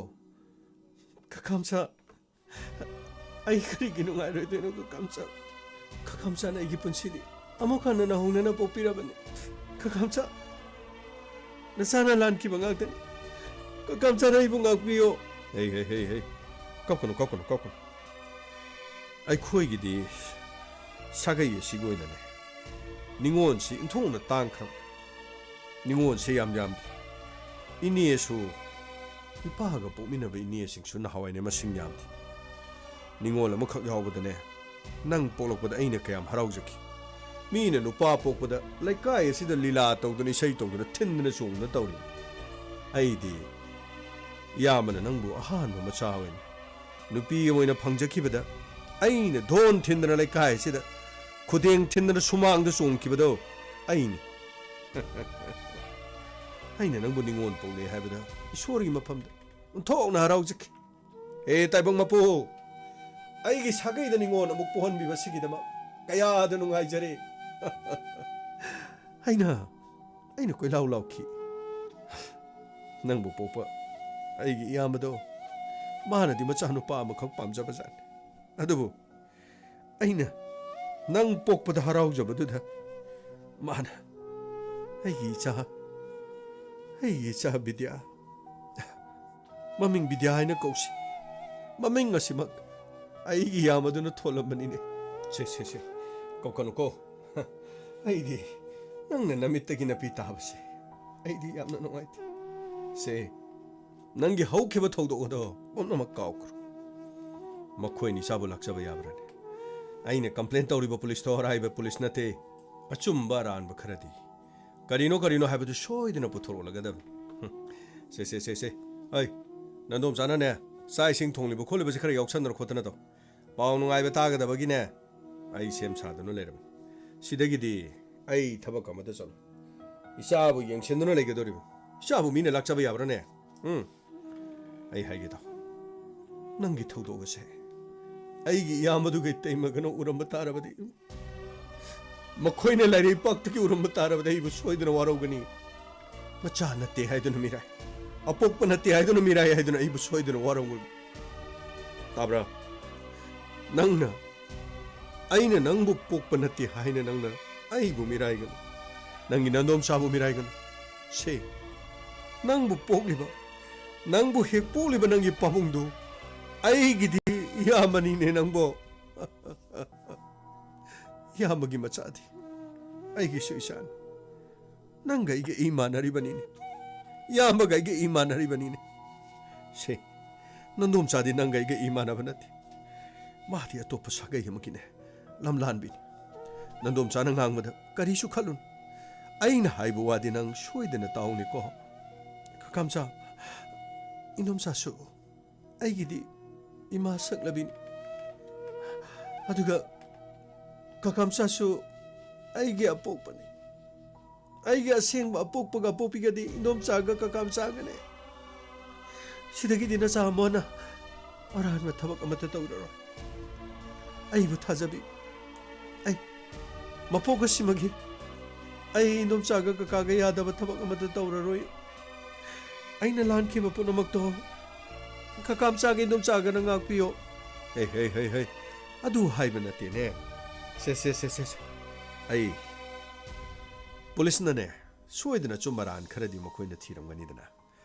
ꯀꯀꯥꯝꯆꯥ, ꯑꯩ ꯀꯔꯤꯒꯤ ꯅꯨꯡꯉꯥꯏꯔꯣꯏꯗꯣꯏꯅꯣ ꯀꯀꯥꯝꯆꯥ? ꯀꯀꯥꯝꯆꯥꯅ ꯑꯩꯒꯤ ꯄꯨꯟꯁꯤꯗꯤ ꯑꯃꯨꯛ ꯍꯟꯅ ꯅꯧꯍꯧꯅꯅ ꯄꯣꯛꯄꯤꯔꯕꯅꯤ꯫ ꯀꯀꯥꯝꯆꯥ, ꯅꯆꯥꯅ ꯂꯥꯟꯈꯤꯕ ꯉꯥꯛꯇꯅꯤ꯫ ꯀꯀꯥ ꯃꯆꯥꯅ ꯑꯩꯕꯨ ꯉꯥꯛꯄꯤꯌꯣ꯫ ꯍꯩ, ꯍꯩ, ꯍꯩ, ꯍꯩ꯫ ꯀꯞꯀꯅꯨ, ꯀꯞꯀꯅꯨ, ꯀꯞꯀꯅꯨ꯫ ꯑꯩꯈꯣꯏꯒꯤꯗꯤ ꯁꯥꯒꯩ ꯑꯁꯤꯒꯤ ꯑꯣꯏꯅꯅꯦ, ꯅꯤꯉꯣꯜꯁꯤ ꯏꯟꯊꯣꯛꯅ ꯇꯥꯡꯈ꯭ꯔꯕ꯫ ꯅꯤꯉꯣꯜꯁꯦ ꯌꯥꯝ ꯌꯥꯝꯗꯦ꯫ ꯏꯅꯦꯁꯨ, ꯏꯄꯥꯒ ꯄꯣꯛꯃꯤꯟꯅꯕ ꯏꯅꯦꯁꯤꯡꯁꯨ ꯅꯍꯥꯟꯋꯥꯏꯅꯦ ꯃꯁꯤꯡ ꯌꯥꯝꯗꯦ꯫ ꯅꯤꯉꯣꯜ ꯑꯃꯈꯛ ꯌꯥꯎꯕꯗꯅꯦ, ꯅꯪ ꯄꯣꯛꯂꯛꯄꯗ ꯑꯩꯅ ꯀꯌꯥꯝ ꯍꯔꯥꯎꯖꯈꯤ꯫ ꯃꯤꯅ ꯅꯨꯄꯥ ꯄꯣꯛꯄꯗ ꯂꯩꯀꯥꯏ ꯑꯁꯤꯗ ꯂꯤꯂꯥ ꯇꯧꯗꯅ, ꯏꯁꯩ ꯇꯧꯗꯅ, ꯊꯤꯟꯗꯅ ꯆꯣꯡꯗꯅ ꯇꯧꯔꯤ꯫ ꯑꯩꯗꯤ ꯏꯌꯥꯝꯕꯅ ꯅꯪꯕꯨ ꯑꯍꯥꯟꯕ ꯃꯆꯥ ꯑꯣꯏꯅ ꯅꯨꯄꯤ ꯑꯃ ꯑꯣꯏꯅ ꯐꯪꯖꯈꯤꯕꯗ, ꯑꯩꯅ ꯙꯣꯟ ꯊꯤꯟꯗꯅ ꯂꯩꯀꯥꯏ ꯑꯁꯤꯗ ꯈꯨꯗꯦꯡ ꯊꯤꯟꯗꯅ ꯁꯨꯃꯥꯡꯗ ꯆꯣꯡꯈꯤꯕꯗꯣ ꯑꯩꯅꯤ꯫ ꯑꯩꯅ ꯅꯪꯕꯨ ꯅꯤꯉꯣꯜ ꯄꯣꯛꯂꯦ ꯍꯥꯏꯕꯗ ꯏꯁꯣꯔꯒꯤ ꯃꯐꯝꯗ ꯑꯣꯟꯊꯣꯛꯅ ꯍꯔꯥꯎꯖꯈꯤ꯫ ꯍꯦ ꯇꯥꯏꯕꯪ ꯃꯄꯨ, ꯑꯩꯒꯤ ꯁꯥꯒꯩꯗ ꯅꯤꯉꯣꯜ ꯑꯃꯨꯛ ꯄꯣꯛꯍꯟꯕꯤꯕꯁꯤꯒꯤꯗꯃꯛ ꯀꯌꯥꯗ ꯅꯨꯡꯉꯥꯏꯖꯔꯦ꯫ ꯑꯩꯅ, ꯑꯩꯅ ꯀꯣꯏꯂꯥꯎ ꯂꯥꯎꯈꯤ꯫ ꯅꯪꯕꯨ ꯄꯣꯛꯄ ꯑꯩꯒꯤ ꯏꯌꯥꯝꯕꯗꯣ, ꯃꯥꯅꯗꯤ ꯃꯆꯥꯅꯨꯄꯥ ꯑꯃꯈꯛ ꯄꯥꯝꯖꯕꯖꯥꯠꯅꯤ꯫ ꯑꯗꯨꯕꯨ ꯑꯩꯅ ꯅꯪ ꯄꯣꯛꯄꯗ ꯍꯔꯥꯎꯖꯕꯗꯨꯗ ꯃꯥꯅ ꯑꯩꯒꯤ ꯏꯆꯥ, ꯑꯩꯒꯤ ꯏꯆꯥ ꯕꯤꯗ꯭ꯌꯥ, ꯃꯃꯤꯡ ꯕꯤꯗ꯭ꯌꯥ ꯍꯥꯏꯅ ꯀꯧꯁꯤ, ꯃꯃꯤꯡ ꯑꯁꯤꯃꯛ ꯑꯩꯒꯤ ꯏꯌꯥꯝꯕꯗꯨꯅ ꯊꯣꯜꯂꯝꯕꯅꯤꯅꯦ꯫ ꯁꯦ, ꯁꯦ, ꯁꯦ, ꯀꯞꯀꯅꯨꯀꯣ꯫ ꯑꯩꯗꯤ ꯅꯪꯅ ꯅꯃꯤꯠꯇꯒꯤ ꯅꯥꯄꯤ ꯇꯥꯕꯁꯦ ꯑꯩꯗꯤ ꯌꯥꯝꯅ ꯅꯨꯡꯉꯥꯏꯇꯦ꯫ ꯁꯦ, ꯅꯪꯒꯤ ꯍꯧꯈꯤꯕ ꯊꯧꯗꯣꯛ ꯑꯗꯣ ꯄꯨꯝꯅꯃꯛ ꯀꯥꯎꯈ꯭ꯔꯣ꯫ ꯃꯈꯣꯏꯅꯤ ꯏꯆꯥꯕꯨ ꯂꯥꯛꯆꯕ ꯌꯥꯕ꯭ꯔꯅꯦ? ꯑꯩꯅ ꯀꯝꯄ꯭ꯂꯦꯟ ꯇꯧꯔꯤꯕ ꯄꯨꯂꯤꯁꯇꯣ ꯑꯔꯥꯏꯕ ꯄꯨꯂꯤꯁ ꯅꯠꯇꯦ꯫ ꯑꯆꯨꯝꯕ ꯑꯔꯥꯟꯕ ꯈꯔꯗꯤ ꯀꯔꯤꯅꯣ ꯀꯔꯤꯅꯣ ꯍꯥꯏꯕꯗꯨ ꯁꯣꯏꯗꯅ ꯄꯨꯊꯣꯔꯛꯂꯒꯗꯕꯅꯤ꯫ ꯍꯨꯝ꯫ ꯁꯦ, ꯁꯦ, ꯁꯦ, ꯁꯦ꯫ ꯑꯩ, ꯅꯟꯗꯣꯝꯆꯥꯅꯅꯦ, ꯆꯥꯛ ꯏꯁꯤꯡ ꯊꯣꯡꯂꯤꯕ ꯈꯣꯠꯂꯤꯕꯁꯦ ꯈꯔ ꯌꯥꯎꯁꯟꯗꯅ ꯈꯣꯠꯇꯅ ꯇꯧ꯫ ꯄꯥꯎ ꯅꯨꯡꯉꯥꯏꯕ ꯇꯥꯒꯗꯕꯒꯤꯅꯦ, ꯑꯩ ꯁꯦꯝ ꯁꯥꯗꯨꯅ ꯂꯩꯔꯕꯅꯤ꯫ ꯁꯤꯗꯒꯤꯗꯤ ꯑꯩ ꯊꯕꯛ ꯑꯃꯗ ꯆꯠꯂꯨ꯫ ꯏꯆꯥꯕꯨ ꯌꯦꯡꯁꯤꯟꯗꯨꯅ ꯂꯩꯒꯗꯧꯔꯤꯕ꯫ ꯏꯆꯥꯕꯨ ꯃꯤꯅ ꯂꯥꯛꯆꯕ ꯌꯥꯕ꯭ꯔꯥꯅꯦ? ꯎꯝ? ꯑꯩ ꯍꯥꯏꯒꯦ ꯇꯧ꯫ ꯅꯪꯒꯤ ꯊꯧꯗꯣꯛ ꯑꯁꯦ ꯑꯩꯒꯤ ꯏꯌꯥꯝꯕꯗꯨꯒ ꯏꯇꯩꯃꯒꯅ ꯎꯔꯝꯕ ꯇꯥꯔꯕꯗꯤ, ꯃꯈꯣꯏꯅ ꯂꯥꯏꯔꯩꯄꯥꯛꯇꯒꯤ ꯎꯔꯝꯕ ꯇꯥꯔꯕꯗꯤ ꯑꯩꯕꯨ ꯁꯣꯏꯗꯅ ꯋꯥꯔꯧꯒꯅꯤ꯫ ꯃꯆꯥ ꯅꯠꯇꯦ ꯍꯥꯏꯗꯨꯅ ꯃꯤꯔꯥꯏ, ꯑꯄꯣꯛꯄ ꯅꯠꯇꯦ ꯍꯥꯏꯗꯨꯅ ꯃꯤꯔꯥꯏ ꯍꯥꯏꯗꯨꯅ ꯑꯩꯕꯨ ꯁꯣꯏꯗꯅ ꯋꯥꯔꯧꯒꯅꯤ꯫ ꯇꯥꯕ꯭ꯔꯥ? ꯅꯪꯅ, ꯑꯩꯅ ꯅꯪꯕꯨ ꯄꯣꯛꯄ ꯅꯠꯇꯦ ꯍꯥꯏꯅ ꯅꯪꯅ ꯑꯩꯕꯨ ꯃꯤꯔꯥꯏꯒꯅꯨ꯫ ꯅꯪꯒꯤ ꯅꯟꯗꯣꯝꯆꯥꯕꯨ ꯃꯤꯔꯥꯏꯒꯅꯨ꯫ ꯁꯦ, ꯅꯪꯕꯨ ꯄꯣꯛꯂꯤꯕ, ꯅꯪꯕꯨ ꯍꯦꯛ ꯄꯣꯛꯂꯤꯕ ꯅꯪꯒꯤ ꯄꯥꯕꯨꯡꯗꯨ ꯑꯩꯒꯤꯗꯤ ꯏꯌꯥꯝꯕꯅꯤꯅꯦ ꯅꯪꯕꯣ꯫ ꯏꯌꯥꯝꯕꯒꯤ ꯃꯆꯥꯗꯤ ꯑꯩꯒꯤꯁꯨ ꯏꯆꯥꯅꯤ꯫ ꯅꯪꯒ ꯑꯩꯒ ꯏ ꯃꯥꯟꯅꯔꯤꯕꯅꯤꯅꯦ꯫ ꯏꯌꯥꯝꯕꯒ ꯑꯩꯒ ꯏ ꯃꯥꯟꯅꯔꯤꯕꯅꯤꯅꯦ꯫ ꯁꯦ, ꯅꯟꯗꯣꯝꯆꯥꯗꯤ ꯅꯪꯒ ꯑꯩꯒ ꯏ ꯃꯥꯟꯅꯕ ꯅꯠꯇꯦ꯫ ꯃꯥꯗꯤ ꯑꯇꯣꯞꯄ ꯁꯥꯒꯩ ꯑꯃꯒꯤꯅꯦ꯫ ꯂꯝꯂꯥꯟꯕꯤꯅꯤ꯫ ꯅꯟꯗꯣꯝꯆꯥꯅ ꯉꯥꯡꯕꯗ ꯀꯔꯤꯁꯨ ꯈꯜꯂꯨꯅꯨ꯫ ꯑꯩꯅ ꯍꯥꯏꯕ ꯋꯥꯗꯤ ꯅꯪ ꯁꯣꯏꯗꯅ ꯇꯥꯎꯅꯦꯀꯣ꯫ ꯀꯀꯥꯝꯆꯥ, ꯏꯟꯗꯣꯝꯆꯥꯁꯨ ꯑꯩꯒꯤꯗꯤ ꯏꯃꯥ ꯁꯛꯂꯕꯤꯅꯤ꯫ ꯑꯗꯨꯒ ꯀꯀꯥꯝꯆꯥꯁꯨ ꯑꯩꯒꯤ ꯑꯄꯣꯛꯄꯅꯤ꯫ ꯑꯩꯒꯤ ꯑꯁꯦꯡꯕ ꯑꯄꯣꯛꯄꯒ ꯑꯄꯣꯛꯄꯤꯒꯗꯤ ꯏꯟꯗꯣꯝꯆꯥꯒ ꯀꯀꯥꯝꯆꯥꯒꯅꯦ꯫ ꯁꯤꯗꯒꯤꯗꯤ ꯅꯆꯥ ꯑꯃꯅ ꯑꯔꯥꯟꯕ ꯊꯕꯛ ꯑꯃꯠꯇ ꯇꯧꯔꯔꯣꯏ꯫ ꯑꯩꯕꯨ ꯊꯥꯖꯕꯤ꯫ ꯑꯩ ꯃꯄꯣꯛ ꯑꯁꯤꯃꯒꯤ ꯑꯩ ꯏꯟꯗꯣꯝꯆꯥꯒ ꯀꯀꯥꯒ ꯌꯥꯗꯕ ꯊꯕꯛ ꯑꯃꯠꯇ ꯇꯧꯔꯔꯣꯏ꯫ ꯑꯩꯅ ꯂꯥꯟꯈꯤꯕ ꯄꯨꯝꯅꯃꯛꯇꯣ ꯀꯀꯥꯝꯆꯥꯒ ꯏꯟꯗꯣꯝꯆꯥꯒꯅ ꯉꯥꯛꯄꯤꯌꯣ꯫ ꯍꯦ, ꯍꯦ, ꯍꯦ, ꯍꯦ꯫ ꯑꯗꯨ ꯍꯥꯏꯕ ꯅꯠꯇꯦꯅꯦ꯫ ꯁꯦ, ꯁꯦ, ꯁꯦ, ꯁꯦ, ꯁꯦ꯫ ꯑꯩ ꯄꯨꯂꯤꯁꯅꯅꯦ, ꯁꯣꯏꯗꯅ ꯑꯆꯨꯝ ꯑꯔꯥꯟ ꯈꯔꯗꯤ ꯃꯈꯣꯏꯅ ꯊꯤꯔꯝꯒꯅꯤꯗꯅ꯫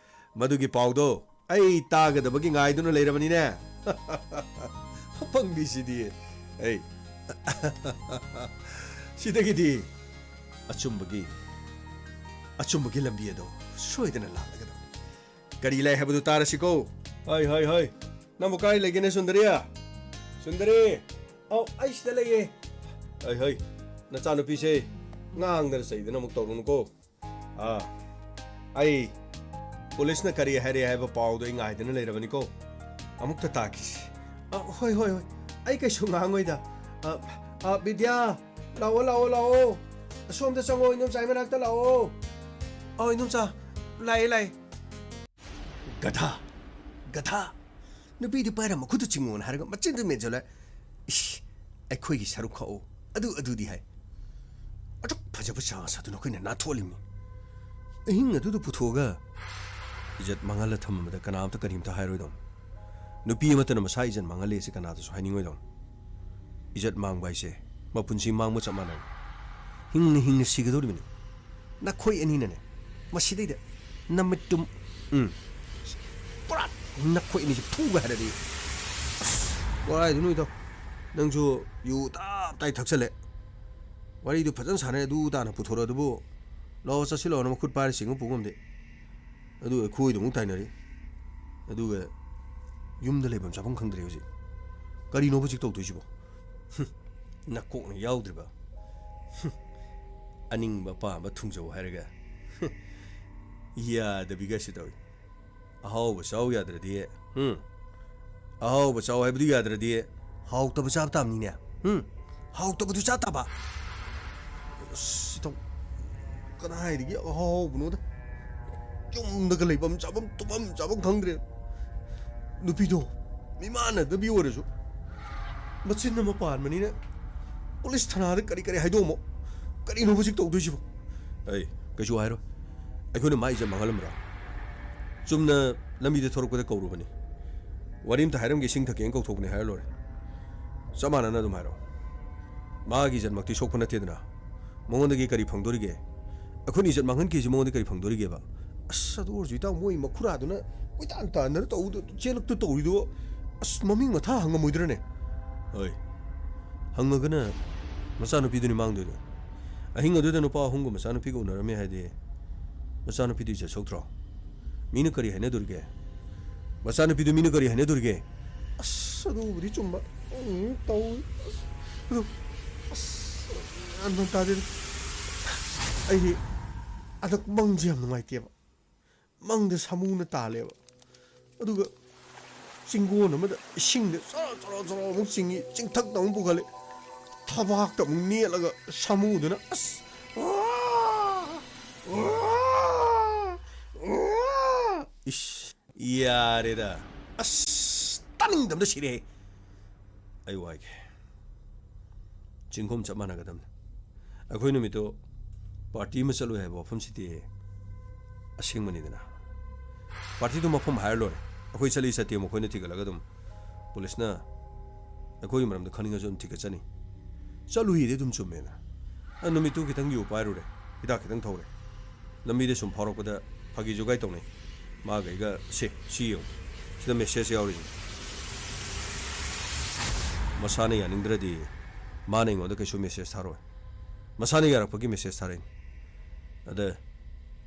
ꯃꯗꯨꯒꯤ ꯄꯥꯎꯗꯣ ꯑꯩ ꯇꯥꯒꯗꯕꯒꯤ ꯉꯥꯏꯗꯨꯅ ꯂꯩꯔꯕꯅꯤꯅꯦ꯫ ꯑꯄꯪꯕꯤꯁꯤꯗꯤ꯫ ꯑꯩ ꯁꯤꯗꯒꯤꯗꯤ ꯑꯆꯨꯝꯕꯒꯤ, ꯑꯆꯨꯝꯕꯒꯤ ꯂꯝꯕꯤ ꯑꯗꯣ ꯁꯣꯏꯗꯅ ꯂꯥꯛꯂꯒꯗꯕꯅꯤ꯫ ꯀꯔꯤ ꯂꯩ ꯍꯥꯏꯕꯗꯨ ꯇꯥꯔꯁꯤꯀꯣ꯫ ꯍꯣꯏ, ꯍꯣꯏ, ꯍꯣꯏ꯫ ꯅꯪꯕꯨ ꯀꯥꯏ ꯂꯩꯒꯦꯅꯦ, ꯁꯨꯟꯗꯔꯤ? ꯁꯨꯟꯗꯔꯤ! ꯑꯧ, ꯑꯩ ꯁꯤꯗ ꯂꯩꯌꯦ꯫ ꯍꯣꯏ, ꯍꯣꯏ꯫ ꯅꯆꯥꯅꯨꯄꯤꯁꯦ ꯉꯥꯡꯗꯅ ꯆꯩꯗꯅ ꯑꯃꯨꯛ ꯇꯧꯔꯨꯅꯨꯀꯣ꯫ ꯑꯥ, ꯑꯩ ꯄꯨꯂꯤꯁꯅ ꯀꯔꯤ ꯍꯥꯏꯔꯦ ꯍꯥꯏꯕ ꯄꯥꯎꯗꯣ ꯑꯩ ꯉꯥꯏꯗꯅ ꯂꯩꯔꯕꯅꯤꯀꯣ꯫ ꯑꯃꯨꯛꯇ ꯇꯥꯈꯤꯁꯤ꯫ ꯑ, ꯍꯣꯏ, ꯍꯣꯏ, ꯍꯣꯏ꯫ ꯑꯩ ꯀꯩꯁꯨ ꯉꯥꯡꯉꯣꯏꯗ꯫ ꯑ, ꯑ, ꯕꯤꯗ꯭ꯌꯥ, ꯂꯥꯛꯑꯣ, ꯂꯥꯛꯑꯣ, ꯂꯥꯛꯑꯣ꯫ ꯑꯁꯣꯝꯗ ꯆꯪꯉꯣ, ꯏꯅꯣꯝꯆꯥꯒꯤ ꯃꯅꯥꯛꯇ ꯂꯥꯛꯑꯣ꯫ ꯑꯧ, ꯏꯅꯣꯝꯆꯥ, ꯂꯥꯛꯑꯦ, ꯂꯥꯛꯑꯦ꯫ ꯒꯙꯥ, ꯒꯙꯥ꯫ ꯅꯨꯄꯤꯗꯤ ꯄꯥꯏꯔ ꯃꯈꯨꯠꯇ ꯆꯤꯡꯉꯣꯅ ꯍꯥꯏꯔꯒ ꯃꯆꯤꯟꯗ ꯃꯦꯟꯁꯤꯜꯂꯦ꯫ ꯏꯁ, ꯑꯩꯈꯣꯏꯒꯤ ꯁꯔꯨꯛ ꯈꯥꯛꯑꯣ꯫ ꯑꯗꯨ, ꯑꯗꯨꯗꯤ ꯍꯥꯏ꯫ ꯑꯗꯨꯛ ꯐꯖꯕ ꯆꯥꯟꯁ ꯑꯗꯨ ꯅꯈꯣꯏꯅ ꯅꯥꯟꯊꯣꯛꯍꯜꯂꯤꯕꯅꯤ꯫ ꯑꯍꯤꯡ ꯑꯗꯨꯗ ꯄꯨꯊꯣꯛꯑꯒ ꯏꯖꯠ ꯃꯥꯡꯍꯜꯂ ꯊꯝꯃꯝꯕꯗ ꯀꯅꯥꯝꯇ ꯀꯔꯤꯝꯇ ꯍꯥꯏꯔꯣꯏꯗꯧꯅꯤ꯫ ꯅꯨꯄꯤ ꯑꯃꯠꯇꯅ ꯃꯁꯥ ꯏꯖꯠ ꯃꯥꯡꯍꯜꯂꯦꯁꯦ ꯀꯅꯥꯗꯁꯨ ꯍꯥꯏꯅꯤꯡꯉꯣꯏꯗꯧꯅꯤ꯫ ꯏꯖꯠ ꯃꯥꯡꯕ ꯍꯥꯏꯁꯦ ꯃꯄꯨꯟꯁꯤ ꯃꯥꯡꯕ ꯆꯞ ꯃꯥꯟꯅꯩ꯫ ꯍꯤꯡꯅ ꯍꯤꯡꯅ ꯁꯤꯒꯗꯧꯔꯤꯕꯅꯤ꯫ ꯅꯈꯣꯏ ꯑꯅꯤꯅꯅꯦ ꯃꯁꯤꯗꯩꯗ ꯅꯃꯤꯠꯇꯨꯝ꯫ ꯎꯝ꯫ ꯄꯨꯔꯥ ꯅꯈꯣꯏ ꯑꯅꯤꯁꯦ ꯐꯨꯒ ꯍꯥꯏꯔꯗꯤ꯫ ꯑꯁ, ꯀꯗꯥꯏꯗꯩꯅꯣ ꯏꯇꯥꯎ? ꯅꯪꯁꯨ ꯌꯨ ꯇꯞ ꯇꯥꯏ ꯊꯛꯆꯜꯂꯦ꯫ ꯋꯥꯔꯤꯗꯨ ꯐꯖꯅ ꯁꯥꯟꯅꯩ, ꯑꯗꯨ ꯇꯥꯅ ꯄꯨꯊꯣꯔꯛꯑꯣ꯫ ꯑꯗꯨꯕꯨ ꯂꯥꯛꯑꯣ ꯆꯠꯁꯤꯜꯂꯛꯑꯣꯅ ꯃꯈꯨꯠ ꯄꯥꯏꯔ ꯆꯤꯡꯉ ꯄꯨ ꯉꯝꯗꯦ꯫ ꯑꯗꯨꯒ ꯑꯩꯈꯣꯏꯗ ꯑꯃꯨꯛ ꯇꯥꯏꯅꯔꯤ꯫ ꯑꯗꯨꯒ ꯌꯨꯝꯗ ꯂꯩꯐꯝ ꯆꯥꯐꯝ ꯈꯪꯗ꯭ꯔꯦ ꯍꯧꯖꯤꯛ꯫ ꯀꯔꯤꯅꯣꯕ ꯍꯧꯖꯤꯛ ꯇꯧꯗꯣꯏꯁꯤꯕꯣ? ꯍꯨꯝ, ꯅꯀꯣꯛꯅ ꯌꯥꯎꯗ꯭ꯔꯤꯕ? ꯍꯨꯝ, ꯑꯅꯤꯡꯕ ꯑꯄꯥꯝꯕ ꯊꯨꯡꯖꯧ ꯍꯥꯏꯔꯒ꯫ ꯍꯨꯝ, ꯌꯥꯗꯕꯤꯒꯁꯨ ꯇꯧꯏ꯫ ꯑꯍꯥꯎꯕ ꯆꯥꯎ ꯌꯥꯗ꯭ꯔꯗꯤ, ꯍꯨꯝ, ꯑꯍꯥꯎꯕ ꯆꯥꯎ ꯍꯥꯏꯕꯗꯨ ꯌꯥꯗ꯭ꯔꯗꯤ ꯍꯥꯎꯇꯕ ꯆꯥꯕ ꯇꯥꯕꯅꯤꯅꯦ꯫ ꯍꯨꯝ, ꯍꯥꯎꯇꯕꯗꯨ ꯆꯥ ꯇꯥꯕ꯫ ꯑꯁ, ꯏꯇꯥꯎ, ꯀꯗꯥꯏꯗꯒꯤ ꯑꯍꯥꯎꯕꯅꯣꯗ? ꯌꯨꯝꯗꯒ ꯂꯩꯐꯝ ꯆꯥꯐꯝ ꯇꯨꯝꯐꯝ ꯆꯥꯐꯝ ꯈꯪꯗ꯭ꯔꯦ꯫ ꯅꯨꯄꯤꯗꯣ ꯃꯤꯃꯥꯟꯅꯗꯕꯤ ꯑꯣꯏꯔꯁꯨ ꯃꯆꯤꯟ ꯑꯃ ꯄꯥꯟꯕꯅꯤꯅ ꯄꯨꯂꯤꯁ ꯊꯅꯥꯗ ꯀꯔꯤ ꯀꯔꯤ ꯍꯥꯏꯗꯣꯛꯑꯝꯃꯣ꯫ ꯀꯔꯤꯅꯣ ꯍꯧꯖꯤꯛ ꯇꯧꯗꯣꯏꯁꯤꯕꯣ? ꯑꯩ ꯀꯩꯁꯨ ꯍꯥꯏꯔꯣꯏ꯫ ꯑꯩꯈꯣꯏꯅ ꯃꯥ ꯏꯖꯠ ꯃꯥꯡꯍꯜꯂꯝꯕ꯭ꯔꯥ? ꯆꯨꯝꯅ ꯂꯝꯕꯤꯗ ꯊꯣꯔꯛꯄꯗ ꯀꯧꯔꯨꯕꯅꯤ꯫ ꯋꯥꯔꯤ ꯑꯝꯇ ꯍꯥꯏꯔꯝꯒꯦ, ꯏꯁꯤꯡ ꯊꯛꯀꯦꯅ ꯀꯧꯊꯣꯛꯄꯅꯦ ꯍꯥꯏꯔ ꯂꯣꯏꯔꯦ꯫ ꯆꯞ ꯃꯥꯟꯅꯅ ꯑꯗꯨꯝ ꯍꯥꯏꯔꯛꯑꯣ꯫ ꯃꯥꯒꯤ ꯏꯖꯠꯃꯛꯇꯤ ꯁꯣꯛꯄ ꯅꯠꯇꯦꯗꯅ꯫ ꯃꯉꯣꯟꯗꯒꯤ ꯀꯔꯤ ꯐꯪꯗꯣꯔꯤꯒꯦ? ꯑꯩꯈꯣꯏꯅ ꯏꯖꯠ ꯃꯥꯡꯍꯟꯈꯤꯁꯤ ꯃꯉꯣꯟꯗ ꯀꯔꯤ ꯐꯪꯗꯣꯔꯤꯒꯦꯕ? ꯑꯁ, ꯑꯗꯨ ꯑꯣꯏꯔꯁꯨ ꯏꯇꯥꯎ, ꯃꯣꯏ ꯃꯈꯨꯔꯥꯗꯨꯅ ꯀꯣꯏꯇꯥꯟ ꯇꯥꯟꯗꯅ ꯇꯧꯗ-, ꯆꯦꯜꯂꯛꯇ ꯇꯧꯔꯤꯗꯨꯕꯨ, ꯑꯁ, ꯃꯃꯤꯡ ꯃꯊꯥ ꯍꯪꯉꯝꯃꯣꯏꯗ꯭ꯔꯅꯦ? ꯍꯣꯏ, ꯍꯪꯉꯒꯅ ꯃꯆꯥꯅꯨꯄꯤꯗꯨꯅꯤ ꯃꯥꯡꯗꯣꯏꯗꯣ꯫ ꯑꯍꯤꯡ ꯑꯗꯨꯗ ꯅꯨꯄꯥ ꯑꯍꯨꯝꯒ ꯃꯆꯥꯅꯨꯄꯤꯒ ꯎꯅꯔꯝꯃꯦ ꯍꯥꯏꯗꯤ, ꯃꯆꯥꯅꯨꯄꯤꯗꯨ ꯏꯖꯠ ꯁꯣꯛꯇ꯭ꯔꯣ? ꯃꯤꯅ ꯀꯔꯤ ꯍꯥꯏꯅꯗꯣꯔꯤꯒꯦ? ꯃꯆꯥꯅꯨꯄꯤꯗꯨ ꯃꯤꯅ ꯀꯔꯤ ꯍꯥꯏꯅꯗꯣꯔꯤꯒꯦ? ꯑꯁ, ꯑꯗꯨꯕꯨꯗꯤ ꯆꯨꯝꯕ꯫ ꯎꯝ, ꯇꯧ-, ꯑꯁ, ꯑꯗꯨ, ꯑꯁ, ꯒ꯭ꯌꯥꯟ ꯃꯦꯟ ꯇꯥꯗꯦꯗ꯫ ꯑꯩꯗꯤ ꯍꯟꯗꯛ ꯃꯪꯁꯦ ꯌꯥꯝ ꯅꯨꯡꯉꯥꯏꯇꯦꯕ꯫ ꯃꯪꯗ ꯁꯥꯃꯨꯅ ꯇꯥꯜꯂꯦꯕ꯫ ꯑꯗꯨꯒ ꯆꯤꯡꯒꯣꯟ ꯑꯃꯗ ꯏꯁꯤꯡꯗ ꯆꯣꯔꯣ ꯆꯣꯔꯣ ꯆꯣꯔꯣ ꯑꯃꯨꯛ ꯆꯤꯡꯉꯤ, ꯆꯤꯡꯊꯛꯇ ꯑꯃꯨꯛ ꯄꯨꯈꯠꯂꯦ꯫ ꯊꯕꯥꯛꯇ ꯑꯃꯨꯛ ꯅꯦꯠꯂꯒ ꯁꯥꯃꯨꯗꯨꯅ ꯑꯁ, ꯏꯁ, ꯌꯥꯔꯦꯗ꯫ ꯑꯁ, ꯇꯥꯅꯤꯡꯗꯕꯗ ꯁꯤꯔꯦ꯫ ꯑꯩ ꯋꯥꯏꯒꯦ꯫ ꯆꯤꯡꯈꯣꯝ ꯆꯞ ꯃꯥꯟꯅꯒꯗꯕꯅꯤ꯫ ꯑꯩꯈꯣꯏ ꯅꯨꯃꯤꯠꯇꯣ ꯄꯥꯔꯇꯤ ꯑꯃ ꯆꯠꯂꯨꯏ ꯍꯥꯏꯕ ꯋꯥꯐꯝꯁꯤꯗꯤ ꯑꯁꯦꯡꯕꯅꯤꯗꯅ꯫ ꯄꯥꯔꯇꯤꯗꯨ ꯃꯐꯝ ꯍꯥꯏꯔ ꯂꯣꯏꯔꯦ꯫ ꯑꯩꯈꯣꯏ ꯆꯠꯂꯤ ꯆꯠꯇꯦ ꯃꯈꯣꯏꯅ ꯊꯤꯒꯠꯂꯒ ꯑꯗꯨꯝ ꯄꯨꯂꯤꯁꯅ ꯑꯩꯈꯣꯏꯒꯤ ꯃꯔꯝꯗ ꯈꯪꯅꯤꯡꯉꯁꯨ ꯑꯗꯨꯝ ꯊꯤꯒꯠꯆꯅꯤ꯫ ꯆꯠꯂꯨꯏꯗꯤ ꯑꯗꯨꯝ ꯆꯨꯝꯃꯦꯗꯅ꯫ ꯑ, ꯅꯨꯃꯤꯠꯇꯨ ꯈꯤꯇꯪ ꯌꯨ ꯄꯥꯏꯔꯨꯔꯦ, ꯍꯤꯗꯥꯛ ꯈꯤꯇꯪ ꯊꯧꯔꯦ꯫ ꯂꯝꯕꯤꯗ ꯁꯨꯝ ꯐꯥꯎꯔꯛꯄꯗ ꯐꯥꯒꯤ ꯖꯨꯒꯥꯏ ꯇꯧꯅꯩ꯫ ꯃꯥꯒ ꯑꯩꯒ ꯁꯦ, ꯁꯤ ꯌꯦꯡꯉꯨ꯫ ꯁꯤꯗ ꯃꯦꯁꯦꯖ ꯌꯥꯎꯔꯤꯁꯦ꯫ ꯃꯁꯥꯅ ꯌꯥꯅꯤꯡꯗ꯭ꯔꯗꯤ ꯃꯥꯅ ꯑꯩꯉꯣꯟꯗ ꯀꯩꯁꯨ ꯃꯦꯁꯦꯖ ꯊꯥꯔꯣꯏ꯫ ꯃꯁꯥꯅ ꯌꯥꯔꯛꯄꯒꯤ ꯃꯦꯁꯦꯖ ꯊꯥꯔꯛꯏꯅꯤ꯫ ꯑꯗ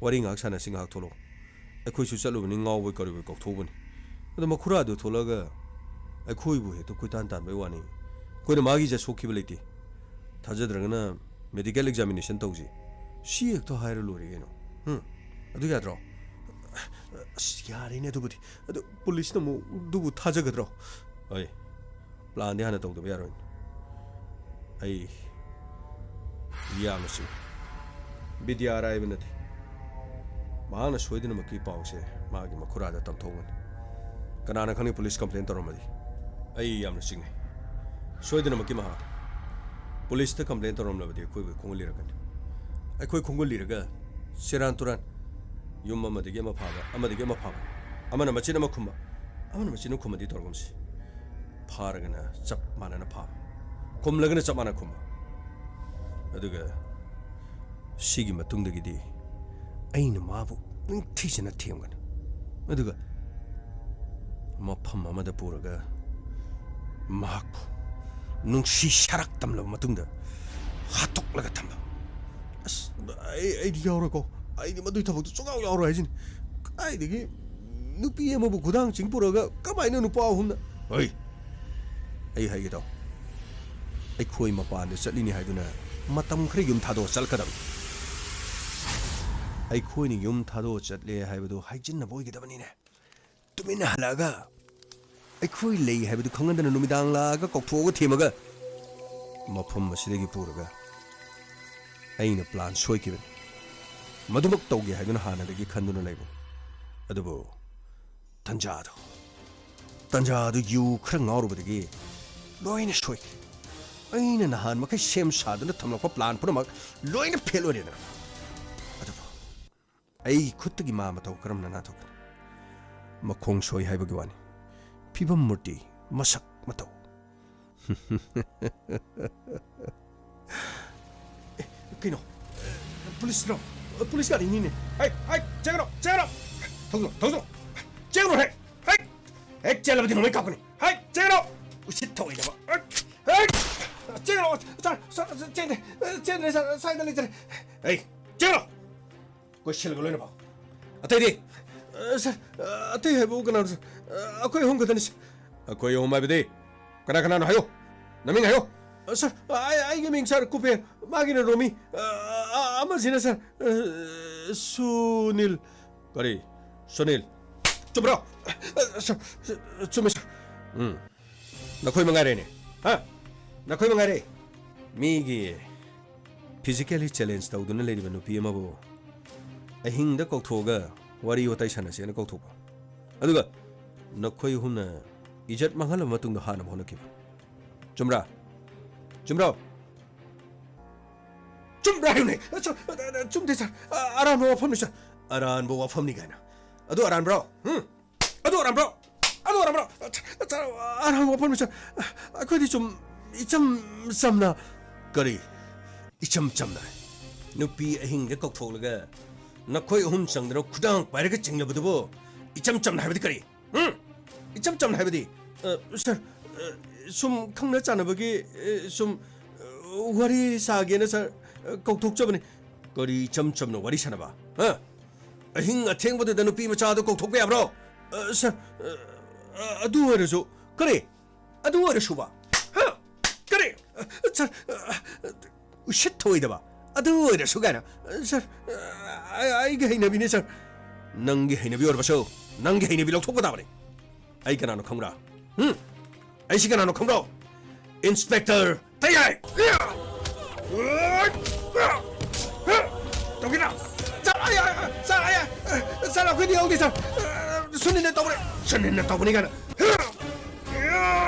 ꯋꯥꯔꯤ ꯉꯥꯏꯍꯥꯛ ꯁꯥꯟꯅꯁꯤ, ꯉꯥꯏꯍꯥꯛ ꯊꯣꯛꯂꯛꯑꯣ꯫ ꯑꯩꯈꯣꯏꯁꯨ ꯆꯠꯂꯨꯕꯅꯤ, ꯉꯥꯎꯕꯣꯏ ꯀꯔꯤꯕꯣꯏ ꯀꯥꯎꯊꯣꯛꯎꯕꯅꯤ꯫ ꯑꯗꯣ ꯃꯈꯨꯔꯥꯗꯨ ꯊꯣꯛꯂꯛꯑꯒ ꯑꯩꯈꯣꯏꯕꯨ ꯍꯦꯛꯇ ꯀꯣꯏꯇꯥꯟ ꯇꯥꯟꯕꯩ ꯋꯥꯅꯤ꯫ ꯑꯩꯈꯣꯏꯅ ꯃꯥꯒꯤ ꯏꯖꯠ ꯁꯣꯛꯈꯤꯕ ꯂꯩꯇꯦ꯫ ꯊꯥꯖꯗ꯭ꯔꯒꯅ medical examination ꯇꯧꯁꯤ꯫ ꯁꯤ ꯍꯦꯛꯇ ꯍꯥꯏꯔ ꯂꯣꯏꯔꯦ ꯀꯩꯅꯣ꯫ ꯎꯝ, ꯑꯗꯨ ꯌꯥꯗ꯭ꯔꯣ? ꯑꯁ, ꯌꯥꯔꯦꯅꯦ ꯑꯗꯨꯕꯨꯗꯤ꯫ ꯑꯗꯨ ꯄꯨꯂꯤꯁꯅ ꯑꯃꯨꯛ ꯑꯗꯨꯕꯨ ꯊꯥꯖꯒꯗ꯭ꯔꯣ? ꯍꯣꯏ, ꯄ꯭ꯂꯥꯟꯗꯤ ꯍꯥꯟꯅ ꯇꯧꯗꯕ ꯌꯥꯔꯣꯏꯅꯦ꯫ ꯑꯩ ꯌꯥꯝꯅ ꯆꯤꯡꯏ꯫ ꯕꯤꯗ꯭ꯌꯥ ꯑꯔꯥꯏꯕ ꯅꯠꯇꯦ꯫ ꯃꯍꯥꯛꯅ ꯁꯣꯏꯗꯅꯃꯛꯀꯤ ꯄꯥꯎꯁꯦ ꯃꯥꯒꯤ ꯃꯈꯨꯔꯥꯗ ꯇꯝꯊꯣꯛꯑꯝꯒꯅꯤ꯫ ꯀꯅꯥꯅ ꯈꯪꯅꯤ, ꯄꯨꯂꯤꯁ ꯀꯝꯄ꯭ꯂꯦꯟ ꯇꯧꯔꯝꯃꯗꯤ? ꯑꯩ ꯌꯥꯝꯅ ꯆꯤꯡꯅꯩ꯫ ꯁꯣꯏꯗꯅꯃꯛꯀꯤ ꯃꯍꯥꯛ ꯄꯨꯂꯤꯁꯇ ꯀꯝꯄ꯭ꯂꯦꯟ ꯇꯧꯔꯝꯂꯕꯗꯤ ꯑꯩꯈꯣꯏꯕꯨ ꯈꯣꯡꯒꯨꯜ ꯂꯤꯔꯛꯀꯅꯤ꯫ ꯑꯩꯈꯣꯏ ꯈꯣꯡꯒꯨꯜ ꯂꯤꯔꯒ ꯁꯦꯔꯥꯟ ꯇꯨꯔꯥꯟ ꯌꯨꯝ ꯑꯃꯗꯒꯤ ꯑꯃ ꯐꯥꯕ, ꯑꯃꯗꯒꯤ ꯑꯃ ꯐꯥꯕ, ꯑꯃꯅ ꯃꯆꯤꯟ ꯑꯃ ꯈꯨꯝꯕ, ꯑꯃꯅ ꯃꯆꯤꯟ ꯑꯃ ꯈꯨꯝꯕꯗꯤ ꯇꯧꯔꯒꯨꯝꯁꯤ꯫ ꯐꯥꯔꯒꯅ ꯆꯞ ꯃꯥꯟꯅꯅ ꯐꯥꯕ, ꯈꯨꯝꯂꯒꯅ ꯆꯞ ꯃꯥꯟꯅ ꯈꯨꯝꯕ꯫ ꯑꯗꯨꯒ ꯁꯤꯒꯤ ꯃꯇꯨꯡꯗꯒꯤꯗꯤ ꯑꯩꯅ ꯃꯥꯕꯨ ꯅꯤꯡꯊꯤꯖꯅ ꯊꯦꯝꯒꯅꯤ꯫ ꯑꯗꯨꯒ ꯃꯐꯝ ꯑꯃꯗ ꯄꯨꯔꯒ ꯃꯍꯥꯛꯄꯨ ꯅꯨꯡꯁꯤ ꯁꯔꯥꯛ ꯇꯝꯂꯕ ꯃꯇꯨꯡꯗ ꯍꯥꯠꯇꯣꯛꯂꯒ ꯊꯝꯕ꯫ ꯑꯁ, ꯑꯩ, ꯑꯩꯗꯤ ꯌꯥꯎꯔꯣꯏꯀꯣ꯫ ꯑꯩꯗꯤ ꯃꯗꯨꯒꯤ ꯊꯕꯛꯇꯨ ꯁꯨꯡꯌꯥꯎ ꯌꯥꯎꯔꯣꯏ ꯍꯥꯏꯁꯤꯅꯤ꯫ ꯀꯥꯏꯗꯒꯤ ꯅꯨꯄꯤ ꯑꯃꯕꯨ ꯈꯨꯗꯥꯡ ꯆꯤꯡ ꯄꯨꯔꯛꯑꯒ ꯀꯃꯥꯏꯅ ꯅꯨꯄꯥ ꯑꯍꯨꯝꯅ? ꯍꯣꯏ, ꯑꯩ ꯍꯥꯏꯒꯦ ꯇꯥꯎ꯫ ꯑꯩꯈꯣꯏ ꯃꯄꯥꯟꯗ ꯆꯠꯂꯤꯅꯤ ꯍꯥꯏꯗꯨꯅ ꯃꯇꯝ ꯈꯔ ꯌꯨꯝ ꯊꯥꯗꯣꯛꯑ ꯆꯠꯀꯗꯕꯅꯤ꯫ ꯑꯩꯈꯣꯏꯅ ꯌꯨꯝ ꯊꯥꯗꯣꯛꯑ ꯆꯠꯂꯦ ꯍꯥꯏꯕꯗꯨ ꯍꯥꯏꯖꯤꯟꯅꯕ ꯑꯣꯏꯒꯗꯕꯅꯤꯅꯦ꯫ ꯇꯨꯃꯤꯟꯅ ꯍꯜꯂꯛꯑꯒ ꯑꯩꯈꯣꯏ ꯂꯩ ꯍꯥꯏꯕꯗꯨ ꯈꯪꯍꯟꯗꯅ ꯅꯨꯃꯤꯗꯥꯡ ꯂꯥꯛꯑꯒ ꯀꯧꯊꯣꯛꯑꯒ ꯊꯦꯝꯃꯒ ꯃꯐꯝ ꯑꯁꯤꯗꯒꯤ ꯄꯨꯔꯒ ꯑꯩꯅ ꯄ꯭ꯂꯥꯟ ꯁꯣꯏꯈꯤꯕꯅꯤ꯫ ꯃꯗꯨꯃꯛ ꯇꯧꯒꯦ ꯍꯥꯏꯗꯨꯅ ꯍꯥꯟꯅꯗꯒꯤ ꯈꯟꯗꯨꯅ ꯂꯩꯕꯅꯤ꯫ ꯑꯗꯨꯕꯨ ꯇꯟꯖꯥꯗꯨ, ꯇꯟꯖꯥꯗꯨ ꯌꯨ ꯈꯔ ꯉꯥꯎꯔꯨꯕꯗꯒꯤ ꯂꯣꯏꯅ ꯁꯣꯏꯈ꯭ꯔꯦ꯫ ꯑꯩꯅ ꯅꯍꯥꯟ ꯃꯈꯩ ꯁꯦꯝ ꯁꯥꯗꯨꯅ ꯊꯝꯂꯛꯄ ꯄ꯭ꯂꯥꯟ ꯄꯨꯝꯅꯃꯛ ꯂꯣꯏꯅ ꯐꯦꯜ ꯑꯣꯏꯔꯦꯗꯅ꯫ ꯑꯗꯨꯕꯨ ꯑꯩꯒꯤ ꯈꯨꯠꯇꯒꯤ ꯃꯥ ꯃꯇꯧ ꯀꯔꯝꯅ ꯅꯥꯟꯊꯣꯛꯀꯅꯤ? ꯃꯈꯣꯡ ꯁꯣꯏ ꯍꯥꯏꯕꯒꯤ ꯋꯥꯅꯤ꯫ ꯐꯤꯕꯝ ꯃꯨꯔꯇꯤ, ꯃꯁꯛ ꯃꯇꯧ꯫ ꯑꯦ, ꯀꯩꯅꯣ? ꯑꯦ, ꯄꯨꯂꯤꯁꯔꯣ? ꯑꯦ, ꯄꯨꯂꯤꯁ ꯒꯥꯔꯤꯅꯤꯅꯦ꯫ ꯍꯩ, ꯍꯩ, ꯆꯠꯀꯅꯣ, ꯊꯧꯖꯤꯜꯂꯣ, ꯊꯧꯖꯤꯜꯂꯣ꯫ ꯆꯦꯜꯂꯣ, ꯍꯦꯛ, ꯍꯦꯛ, ꯍꯦꯛ ꯆꯦꯜꯂꯕꯗꯤ ꯅꯣꯡꯃꯩ ꯀꯥꯞꯀꯅꯤ꯫ ꯍꯦꯛ ꯆꯦꯜꯂꯣ꯫ ꯎꯁꯤꯠ ꯊꯑꯣꯏꯗꯕ꯫ ꯍꯦꯛ, ꯍꯦꯛ ꯆꯦꯜꯂꯣ꯫ ꯁꯥꯔ, ꯁꯥꯔ, ꯆꯦꯟꯗꯦ, ꯆꯦꯟꯗ꯭ꯔꯦ, ꯁꯥꯔ, ꯁ꯭ꯋꯥꯏꯗ ꯂꯩꯖꯔꯦ꯫ ꯍꯦꯛ ꯆꯦꯜꯂꯣ꯫ ꯀꯣꯏꯁꯤꯜꯂꯒ ꯂꯣꯏꯅ ꯄꯥꯎ꯫ ꯑꯇꯩꯗꯤ? ꯑ, ꯁꯥꯔ, ꯑ, ꯑꯇꯩ ꯍꯥꯏꯕꯕꯨ ꯀꯅꯥꯅꯣ, ꯁꯥꯔ? ꯑ, ꯑꯩꯈꯣꯏ ꯑꯍꯨꯝ ꯈꯛꯇꯅꯤ, ꯁꯥꯔ꯫ ꯑꯩꯈꯣꯏ ꯑꯍꯨꯝ ꯍꯥꯏꯕꯗꯤ? ꯀꯅꯥ ꯀꯅꯥꯅꯣ ꯍꯥꯏꯌꯣ꯫ ꯅꯃꯤꯡ ꯍꯥꯏꯌꯣ꯫ ꯑ, ꯁꯥꯔ, ꯑ, ꯑꯩ, ꯑꯩꯒꯤ ꯃꯤꯡ, ꯁꯥꯔ, ꯀꯨꯄꯦꯔ꯫ ꯃꯥꯒꯤꯅ ꯔꯣꯃꯤ꯫ ꯑ, ꯑ, ꯑꯃꯁꯤꯅ, ꯁꯥꯔ, ꯑ, ꯁꯨꯅꯤꯜ꯫ ꯀꯔꯤ? ꯁꯨꯅꯤꯜ꯫ ꯆꯨꯝꯕ꯭ꯔꯣ? ꯑ, ꯁꯥꯔ, ꯆꯨꯝꯃꯦ, ꯁꯥꯔ꯫ ꯎꯝ꯫ ꯅꯈꯣꯏ ꯃꯉꯥꯏꯔꯦꯅꯦ꯫ ꯍꯥ? ꯅꯈꯣꯏ ꯃꯉꯥꯏꯔꯦ꯫ ꯃꯤꯒꯤ physically challenge ꯇꯧꯗꯨꯅ ꯂꯩꯔꯤꯕ ꯅꯨꯄꯤ ꯑꯃꯕꯨ ꯑꯍꯤꯡꯗ ꯀꯧꯊꯣꯛꯑꯒ ꯋꯥꯔꯤ ꯋꯥꯇꯥꯏ ꯁꯥꯟꯅꯁꯦꯅ ꯀꯧꯊꯣꯛꯄ꯫ ꯑꯗꯨꯒ ꯅꯈꯣꯏ ꯑꯍꯨꯝꯅ ꯏꯖꯠ ꯃꯥꯡꯍꯜꯂꯕ ꯃꯇꯨꯡꯗ ꯍꯥꯠꯅꯕ ꯍꯣꯠꯅꯈꯤꯕ꯫ ꯆꯨꯝꯕ꯭ꯔꯥ? ꯆꯨꯝꯕ꯭ꯔꯣ? ꯆꯨꯝꯕ꯭ꯔꯥ ꯍꯥꯏꯌꯨꯅꯦ? ꯆꯨꯝ-, ꯆꯨꯝꯗꯦ, ꯁꯥꯔ꯫ ꯑ-, ꯑꯔꯥꯟꯕ ꯋꯥꯐꯝꯅꯤ, ꯁꯥꯔ꯫ ꯑꯔꯥꯟꯕ ꯋꯥꯐꯝꯅꯤ ꯀꯥꯏꯅ꯫ ꯑꯗꯨ ꯑꯔꯥꯟꯕ꯭ꯔꯣ? ꯍꯨꯝ? ꯑꯗꯨ ꯑꯔꯥꯟꯕ꯭ꯔꯣ? ꯑꯗꯨ ꯑꯔꯥꯟꯕ꯭ꯔꯣ? ꯁꯥꯔ, ꯑꯔꯥꯟꯕ ꯋꯥꯐꯝꯅꯤ, ꯁꯥꯔ꯫ ꯑꯩꯈꯣꯏꯗꯤ ꯁꯨꯝ ꯏꯆꯝ ꯆꯝꯅ꯫ ꯀꯔꯤ? ꯏꯆꯝ ꯆꯝꯅ? ꯅꯨꯄꯤ ꯑꯍꯤꯡꯗ ꯀꯧꯊꯣꯛꯂꯒ ꯅꯈꯣꯏ ꯑꯍꯨꯝ ꯆꯪꯗꯅ ꯈꯨꯗꯥꯡ ꯄꯥꯏꯔꯒ ꯆꯤꯡꯅꯕꯗꯨꯕꯨ ꯏꯆꯝ ꯆꯝꯅ ꯍꯥꯏꯕꯗꯤ ꯀꯔꯤ? ꯎꯝ? ꯏꯆꯝ ꯆꯝꯅ ꯍꯥꯏꯕꯗꯤ, ꯑ, ꯁꯥꯔ, ꯑ, ꯁꯨꯝ ꯈꯪꯅ ꯆꯥꯟꯅꯕꯒꯤ, ꯑ, ꯁꯨꯝ, ꯑ, ꯋꯥꯔꯤ ꯁꯥꯒꯦꯅ, ꯁꯥꯔ, ꯑ, ꯀꯧꯊꯣꯛꯆꯕꯅꯤ꯫ ꯀꯔꯤ ꯏꯆꯝ ꯆꯝꯅ ꯋꯥꯔꯤ ꯁꯥꯟꯅꯕ? ꯍꯥ? ꯑꯍꯤꯡ ꯑꯊꯦꯡꯕꯗꯨꯗ ꯅꯨꯄꯤ ꯃꯆꯥꯗꯨ ꯀꯧꯊꯣꯛꯄ ꯌꯥꯕ꯭ꯔꯣ? ꯑ, ꯁꯥꯔ, ꯑ, ꯑ, ꯑꯗꯨ ꯑꯣꯏꯔꯁꯨ, ꯀꯔꯤ? ꯑꯗꯨ ꯑꯣꯏꯔꯁꯨꯕ? ꯍꯥ? ꯀꯔꯤ? ꯑ, ꯁꯥꯔ, ꯑ, ꯎꯁꯤꯠ ꯊꯑꯣꯏꯗꯕ꯫ ꯑꯗꯨ ꯑꯣꯏꯔꯁꯨ ꯀꯥꯏꯅ꯫ ꯑ, ꯁꯥꯔ, ꯑ, ꯑꯩ-, ꯑꯩꯒꯤ ꯍꯩꯅꯕꯤꯅꯤ, ꯁꯥꯔ꯫ ꯅꯪꯒꯤ ꯍꯩꯅꯕꯤ ꯑꯣꯏꯔꯕꯁꯨ, ꯅꯪꯒꯤ ꯍꯩꯅꯕꯤ ꯂꯧꯊꯣꯛꯄ ꯇꯥꯕꯅꯤ꯫ ꯑꯩ ꯀꯅꯥꯅꯣ ꯈꯪꯕ꯭ꯔꯥ? ꯍꯨꯝ? ꯑꯩꯁꯤ ꯀꯅꯥꯅꯣ ꯈꯪꯕ꯭ꯔꯣ? ꯏꯟꯁꯄꯦꯛꯇꯔ ꯇꯌꯥꯏ! ꯇꯧꯒꯦꯔꯥ? ꯁꯥꯔ, ꯑꯩ, ꯑꯩ, ꯁꯥꯔ, ꯑꯩ, ꯁꯥꯔ, ꯑꯩꯈꯣꯏꯗꯤ ꯌꯥꯎꯗꯦ, ꯁꯥꯔ꯫ ꯁꯨꯅꯤꯜꯅ ꯇꯧꯕꯅꯦ꯫ ꯁꯨꯅꯤꯜꯅ ꯇꯧꯕꯅꯤ ꯀꯥꯏꯅ꯫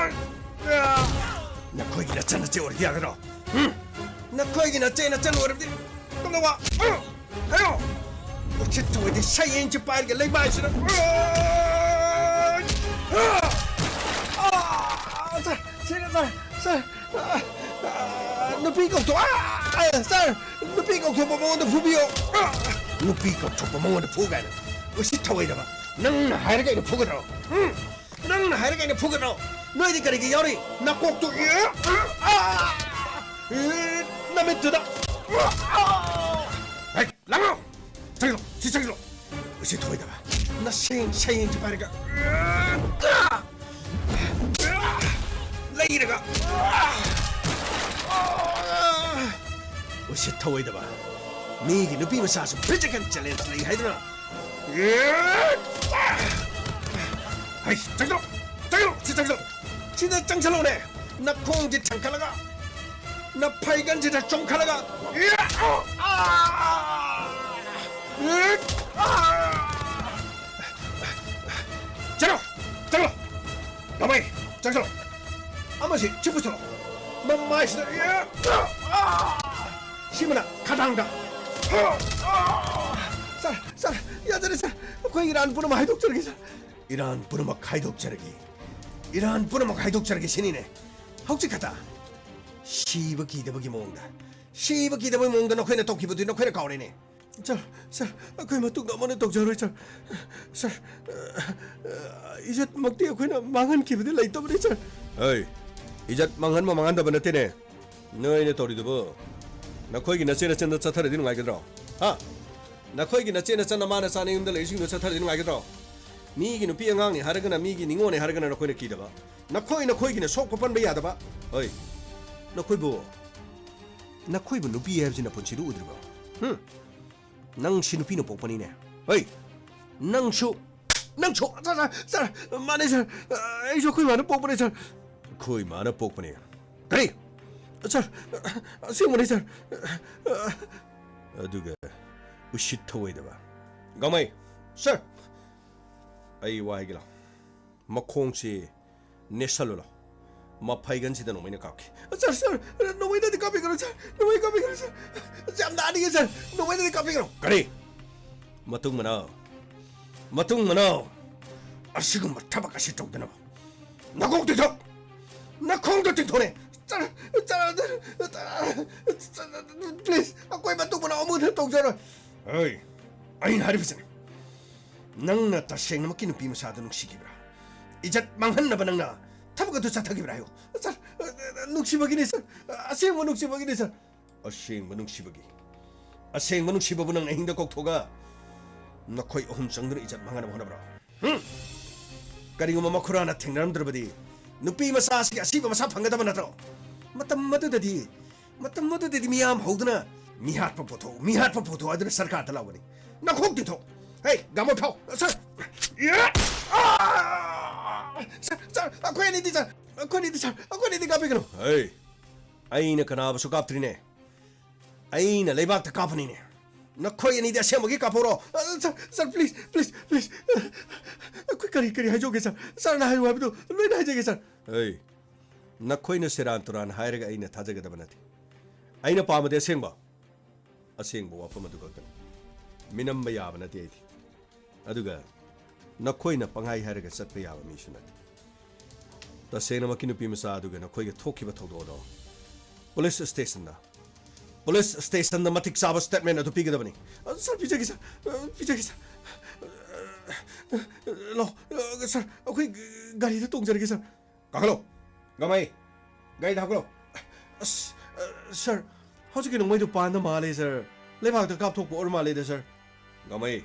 ꯅꯈꯣꯏꯒꯤ ꯅꯆꯟ ꯅꯆꯦ ꯑꯣꯏꯔꯗꯤ ꯌꯥꯒꯗ꯭ꯔꯣ? ꯎꯝ? ꯅꯈꯣꯏꯒꯤ ꯅꯆꯦ ꯅꯆꯟ ꯑꯣꯏꯔꯕꯗꯤ ꯀꯝꯗꯧꯕ? ꯎꯝ? ꯍꯥꯏꯌꯣ! ꯎꯆꯤꯠ ꯊꯑꯣꯏꯗꯤ ꯁꯌꯦꯡꯁꯤ ꯄꯥꯏꯔꯒ ꯂꯩꯃꯥꯏꯁꯤꯗ꯫ ꯑꯥ! ꯑꯥ! ꯁꯥꯔ, ꯁꯤꯔꯦ, ꯁꯥꯔ, ꯁꯥꯔ꯫ ꯑꯥ! ꯑꯥ! ꯅꯨꯄꯤ ꯀꯧꯊꯣꯛ-, ꯑꯥ! ꯑꯥ! ꯁꯥꯔ, ꯅꯨꯄꯤ ꯀꯧꯊꯣꯛꯄ ꯃꯉꯣꯟꯗ ꯐꯨꯕꯤꯌꯣ꯫ ꯑꯥ! ꯅꯨꯄꯤ ꯀꯧꯊꯣꯛꯄ ꯃꯉꯣꯟꯗ ꯐꯨ ꯀꯥꯏꯅ꯫ ꯎꯁꯤꯠ ꯊꯧꯑꯣꯏꯗꯕ! ꯅꯪꯅ ꯍꯥꯏꯔꯒ ꯑꯩꯅ ꯐꯨꯒꯗ꯭ꯔꯣ? ꯎꯝ? ꯅꯪꯅ ꯍꯥꯏꯔꯒ ꯑꯩꯅ ꯐꯨꯒꯗ꯭ꯔꯣ? ꯅꯣꯏꯗꯤ ꯀꯔꯤꯒꯤ ꯌꯥꯎꯔꯤ? ꯅꯀꯣꯛꯇꯨ, ꯑꯦ, ꯑꯥ! ꯑꯦ, ꯅꯃꯤꯠꯇꯨꯗ! ꯍꯦ, ꯂꯥꯡꯉꯣ! ꯆꯪꯁꯤꯜꯂꯣ, ꯁꯤ ꯆꯪꯁꯤꯜꯂꯣ! ꯎꯁꯤꯠ ꯊꯧꯑꯣꯏꯗꯕ! ꯅꯁꯦꯡ ꯁꯌꯦꯡꯁꯤ ꯄꯥꯏꯔꯒ, ꯂꯩꯔꯒ, ꯎꯁꯤꯠ ꯊꯧꯑꯣꯏꯗꯕ! ꯃꯤꯒꯤ ꯅꯨꯄꯤ ꯃꯆꯥꯁꯨ physical challenge ꯂꯩ ꯍꯥꯏꯗꯨꯅ! ꯍꯩ, ꯆꯪꯁꯤꯜꯂꯣ! ꯆꯪꯁꯤꯜꯂꯣ! ꯁꯤ ꯆꯪꯁꯤꯜꯂꯣ! ꯁꯤꯗ ꯆꯪꯁꯤꯜꯂꯣꯅꯦ! ꯅꯈꯣꯡꯁꯦ ꯊꯥꯡꯒꯠꯂꯒ, ꯅꯐꯩꯒꯟꯁꯤꯗ ꯆꯣꯡꯈꯠꯂꯒ, ꯆꯠꯂꯣ! ꯆꯠꯂꯣ! ꯒꯃꯩ, ꯆꯪꯁꯤꯜꯂꯣ! ꯑꯃꯁꯤ ꯁꯤ ꯄꯨꯁꯤꯜꯂꯣ! ꯃꯃꯥꯏꯁꯤꯗ, ꯁꯤꯃꯅ ꯈꯗꯥꯡꯗ! ꯁꯥꯔ, ꯁꯥꯔ, ꯌꯥꯖꯔꯦ, ꯁꯥꯔ꯫ ꯑꯩꯈꯣꯏ ꯏꯔꯥꯟ ꯄꯨꯝꯅꯃꯛ ꯍꯥꯏꯗꯣꯛꯆꯔꯒꯦ, ꯁꯥꯔ꯫ ꯏꯔꯥꯟ ꯄꯨꯝꯅꯃꯛ ꯍꯥꯏꯗꯣꯛꯆꯔꯒꯦ꯫ ꯏꯔꯥꯟ ꯄꯨꯝꯅꯃꯛ ꯍꯥꯏꯗꯣꯛꯆꯔꯒꯦ ꯁꯤꯅꯤꯅꯦ꯫ ꯍꯧꯖꯤꯛ ꯈꯛꯇ ꯁꯤꯕ ꯀꯤꯗꯕꯒꯤ ꯃꯑꯣꯡꯗ, ꯁꯤꯕ ꯀꯤꯗꯕꯒꯤ ꯃꯑꯣꯡꯗ ꯅꯈꯣꯏꯅ ꯇꯧꯈꯤꯕꯗꯨ ꯅꯈꯣꯏꯅ ꯀꯥꯎꯔꯦꯅꯦ꯫ ꯁꯥꯔ, ꯁꯥꯔ, ꯑꯩꯈꯣꯏ ꯃꯇꯨꯡꯗ ꯑꯃꯨꯛ ꯍꯟꯅ ꯇꯧꯖꯔꯣꯏ, ꯁꯥꯔ꯫ ꯁꯥꯔ, ꯏꯖꯠꯃꯛꯇꯤ ꯑꯩꯈꯣꯏꯅ ꯃꯥꯡꯍꯟꯈꯤꯕꯗꯤ ꯂꯩꯇꯕꯅꯤ, ꯁꯥꯔ꯫ ꯑꯩ, ꯏꯖꯠ ꯃꯥꯡꯍꯟꯕ ꯃꯥꯡꯍꯟꯗꯕ ꯅꯠꯇꯦꯅꯦ꯫ ꯅꯣꯏꯅ ꯇꯧꯔꯤꯗꯨꯕꯨ ꯅꯈꯣꯏꯒꯤ ꯅꯆꯦ ꯅꯆꯟꯗ ꯆꯠꯊꯔꯗꯤ ꯅꯨꯡꯉꯥꯏꯒꯗ꯭ꯔꯣ? ꯍꯥ? ꯅꯈꯣꯏꯒꯤ ꯅꯆꯦ ꯅꯆꯟ ꯅꯃꯥ ꯅꯆꯥ ꯅꯌꯨꯝꯗ ꯂꯩꯔꯤꯁꯤꯡꯗꯨ ꯆꯠꯊꯔꯗꯤ ꯅꯨꯡꯉꯥꯏꯒꯗ꯭ꯔꯣ? ꯃꯤꯒꯤ ꯅꯨꯄꯤ ꯑꯉꯥꯡꯅꯤ ꯍꯥꯏꯔꯒꯅ, ꯃꯤꯒꯤ ꯅꯤꯉꯣꯜꯅꯤ ꯍꯥꯏꯔꯒꯅ ꯅꯈꯣꯏꯅ ꯀꯤꯗꯕ꯫ ꯅꯈꯣꯏ ꯅꯈꯣꯏꯒꯤꯅ ꯁꯣꯛꯄ ꯄꯟꯕ ꯌꯥꯗꯕ꯫ ꯍꯣꯏ, ꯅꯈꯣꯏꯕꯨ, ꯅꯈꯣꯏꯕꯨ ꯅꯨꯄꯤ ꯍꯥꯏꯕꯁꯤ ꯅꯄꯨꯟꯁꯤꯗ ꯎꯗ꯭ꯔꯤꯕꯣ? ꯍꯨꯝ? ꯅꯪꯁꯤ ꯅꯨꯄꯤꯅ ꯄꯣꯛꯄꯅꯤꯅꯦ꯫ ꯍꯣꯏ, ꯅꯪꯁꯨ, ꯅꯪꯁꯨ꯫ ꯁꯥꯔ, ꯁꯥꯔ, ꯁꯥꯔ, ꯃꯥꯅꯦ, ꯁꯥꯔ꯫ ꯑꯩꯁꯨ ꯑꯩꯈꯣꯏ ꯃꯥꯅ ꯄꯣꯛꯄꯅꯦ, ꯁꯥꯔ꯫ ꯑꯩꯈꯣꯏ ꯃꯥꯅ ꯄꯣꯛꯄꯅꯦ? ꯀꯔꯤ? ꯁꯥꯔ, ꯑꯁꯦꯡꯕꯅꯦ, ꯁꯥꯔ꯫ ꯑꯗꯨꯒ ꯎꯁꯤꯠ ꯊꯧꯑꯣꯏꯗꯕ꯫ ꯒꯃꯩ, ꯁꯥꯔ, ꯑꯩ ꯋꯥ ꯍꯥꯏꯒꯦ ꯂꯥꯎ꯫ ꯃꯈꯣꯡꯁꯤ ꯅꯦꯠꯁꯜꯂꯨ ꯂꯥꯎ꯫ ꯃꯐꯩꯒꯟꯁꯤꯗ ꯅꯣꯡꯃꯩꯅ ꯀꯥꯞꯀꯦ꯫ ꯁꯥꯔ, ꯁꯥꯔ, ꯅꯣꯡꯃꯩꯅꯗꯤ ꯀꯥꯞꯄꯤꯒꯅꯨ, ꯁꯥꯔ꯫ ꯅꯣꯡꯃꯩ ꯀꯥꯞꯄꯤꯒꯅꯨ, ꯁꯥꯔ꯫ ꯌꯥꯝ ꯅꯥꯅꯤꯡꯉꯦ, ꯁꯥꯔ꯫ ꯅꯣꯡꯃꯩꯅꯗꯤ ꯀꯥꯞꯄꯤꯒꯅꯨ꯫ ꯀꯔꯤ? ꯃꯇꯨꯡ ꯃꯅꯥꯎ, ꯃꯇꯨꯡ ꯃꯅꯥꯎ ꯑꯁꯤꯒꯨꯝꯕ ꯊꯕꯛ ꯑꯁꯤ ꯇꯧꯗꯅꯕ ꯅꯀꯣꯛ ꯇꯤꯡꯊꯣꯛ! ꯅꯈꯣꯡꯗꯣ ꯇꯤꯡꯊꯣꯛꯅꯦ! ꯁꯥꯔ, ꯁꯥꯔ, ꯁꯥꯔ, ꯁꯥꯔ, ꯄ꯭ꯂꯤꯖ, ꯑꯩꯈꯣꯏ ꯃꯇꯨꯡ ꯃꯅꯥꯎ ꯑꯃꯨꯛ ꯍꯟꯅ ꯇꯧꯖꯔꯣꯏ꯫ ꯑꯩ, ꯑꯩꯅ ꯍꯥꯏꯔꯤꯕꯁꯤꯅꯤ꯫ ꯅꯪꯅ ꯇꯁꯦꯡꯅꯃꯛꯀꯤ ꯅꯨꯄꯤ ꯃꯆꯥꯗꯨ ꯅꯨꯡꯁꯤꯈꯤꯕ꯭ꯔꯥ? ꯏꯖꯠ ꯃꯥꯡꯍꯟꯅꯕ ꯅꯪꯅ ꯊꯕꯛ ꯑꯗꯨ ꯆꯠꯊꯈꯤꯕ꯭ꯔꯥ ꯍꯥꯏꯌꯨ꯫ ꯁꯥꯔ, ꯅꯨꯡꯁꯤꯕꯒꯤꯅꯤ ꯁꯥꯔ, ꯑꯁꯦꯡꯕ ꯅꯨꯡꯁꯤꯕꯒꯤꯅꯤ ꯁꯥꯔ꯫ ꯑꯁꯦꯡꯕ ꯅꯨꯡꯁꯤꯕꯒꯤ, ꯑꯁꯦꯡꯕ ꯅꯨꯡꯁꯤꯕꯕꯨ ꯅꯪ ꯑꯍꯤꯡꯗ ꯀꯧꯊꯣꯛꯑꯒ ꯅꯈꯣꯏ ꯑꯍꯨꯝ ꯆꯪꯗꯨꯅ ꯏꯖꯠ ꯃꯥꯡꯍꯟꯅꯕ ꯍꯣꯠꯅꯕ꯭ꯔꯣ? ꯍꯨꯝ? ꯀꯔꯤꯒꯨꯝꯕ ꯃꯈꯨꯔꯥꯅ ꯊꯦꯡꯅꯔꯝꯗ꯭ꯔꯕꯗꯤ ꯅꯨꯄꯤ ꯃꯆꯥ ꯑꯁꯤꯒꯤ ꯑꯁꯤꯕ ꯃꯁꯥ ꯐꯪꯒꯗꯕ ꯅꯠꯇ꯭ꯔꯣ? ꯃꯇꯝ ꯑꯗꯨꯗꯗꯤ, ꯃꯇꯝ ꯑꯗꯨꯗꯗꯤ ꯃꯤꯌꯥꯝ ꯍꯧꯗꯨꯅ "ꯃꯤꯍꯥꯠꯄ ꯄꯨꯊꯣꯛꯎ, ꯃꯤꯍꯥꯠꯄ ꯄꯨꯊꯣꯛꯎ" ꯍꯥꯏꯗꯨꯅ ꯁꯔꯀꯥꯔꯗ ꯂꯥꯎꯒꯅꯤ꯫ ꯅꯈꯣꯛꯇꯤ ꯊꯣꯛ꯫ ꯍꯦ, ꯒꯥꯃꯣ ꯊꯥꯎ꯫ ꯁꯥꯔ! ꯁꯥꯔ, ꯁꯥꯔ, ꯑꯩꯈꯣꯏ ꯑꯅꯤꯗꯤ, ꯁꯥꯔ, ꯑꯩꯈꯣꯏ ꯑꯅꯤꯗꯤ, ꯁꯥꯔ, ꯑꯩꯈꯣꯏ ꯑꯅꯤꯗꯤ ꯀꯥꯞꯄꯤꯒꯅꯨ꯫ ꯍꯦ, ꯑꯩꯅ ꯀꯅꯥꯕꯨꯁꯨ ꯀꯥꯞꯇ꯭ꯔꯤꯅꯦ꯫ ꯑꯩꯅ ꯂꯩꯕꯥꯛꯇ ꯀꯥꯞꯄꯅꯤꯅꯦ꯫ ꯅꯈꯣꯏ ꯑꯅꯤꯗꯤ ꯑꯁꯦꯡꯕꯒꯤ ꯀꯥꯞꯍꯧꯔꯣ꯫ ꯑ, ꯁꯥꯔ, ꯁꯥꯔ, ꯄ꯭ꯂꯤꯖ, ꯄ꯭ꯂꯤꯖ, ꯄ꯭ꯂꯤꯖ꯫ ꯑꯩꯈꯣꯏ ꯀꯔꯤ, ꯀꯔꯤ ꯍꯥꯏꯖꯧꯒꯦ, ꯁꯥꯔ? ꯁꯥꯔꯅ ꯍꯥꯏꯌꯨ ꯍꯥꯏꯕꯗꯨ ꯂꯣꯏꯅ ꯍꯥꯏꯖꯒꯦ, ꯁꯥꯔ꯫ ꯑꯩ, ꯅꯈꯣꯏꯅ ꯁꯦꯔꯥꯟ ꯇꯨꯔꯥꯟ ꯍꯥꯏꯔꯒ ꯑꯩꯅ ꯊꯥꯖꯒꯗꯕ ꯅꯠꯇꯦ꯫ ꯑꯩꯅ ꯄꯥꯝꯕꯗꯤ ꯑꯁꯦꯡꯕ, ꯑꯁꯦꯡꯕ ꯋꯥꯐꯝ ꯑꯗꯨ ꯈꯛꯇꯅꯤ꯫ ꯃꯤꯅꯝꯕ ꯌꯥꯕ ꯅꯠꯇꯦ ꯑꯩꯗꯤ꯫ ꯑꯗꯨꯒ ꯅꯈꯣꯏꯅ ꯄꯪꯍꯥꯏ ꯍꯥꯏꯔꯒ ꯆꯠꯄ ꯌꯥꯕ ꯃꯤꯁꯨ ꯅꯠꯇꯦ꯫ ꯇꯁꯦꯡꯅꯃꯛꯀꯤ ꯅꯨꯄꯤ ꯃꯆꯥ ꯑꯗꯨꯒ ꯅꯈꯣꯏꯒ ꯊꯣꯛꯈꯤꯕ ꯊꯧꯗꯣꯛ ꯑꯗꯣ ꯄꯨꯂꯤꯁ ꯁ꯭ꯇꯦꯁꯟꯗ, ꯄꯨꯂꯤꯁ ꯁ꯭ꯇꯦꯁꯟꯗ ꯃꯇꯤꯛ ꯆꯥꯕ ꯁ꯭ꯇꯦꯠꯃꯦꯟ ꯑꯗꯨ ꯄꯤꯒꯗꯕꯅꯤ꯫ ꯑ, ꯁꯥꯔ, ꯄꯤꯖꯒꯦ, ꯁꯥꯔ꯫ ꯑ, ꯄꯤꯖꯒꯦ, ꯁꯥꯔ꯫ ꯑ, ꯂꯥꯛꯑꯣ, ꯑ, ꯁꯥꯔ, ꯑꯩꯈꯣꯏ ꯒꯥꯔꯤꯗ ꯇꯣꯡꯖꯔꯒꯦ, ꯁꯥꯔ꯫ ꯀꯥꯈꯠꯂꯣ꯫ ꯒꯃꯩ, ꯒꯥꯔꯤꯗ ꯍꯥꯞꯀꯠꯂꯣ꯫ ꯑꯁ, ꯑ, ꯁꯥꯔ, ꯍꯧꯖꯤꯛꯀꯤ ꯅꯣꯡꯃꯩꯗꯨ ꯄꯥꯟꯗ ꯃꯥꯜꯂꯦ, ꯁꯥꯔ꯫ ꯂꯩꯕꯥꯛꯇ ꯀꯥꯞꯊꯣꯛꯄ ꯑꯣꯏꯔ ꯃꯥꯜꯂꯦꯗ, ꯁꯥꯔ꯫ ꯒꯃꯩ,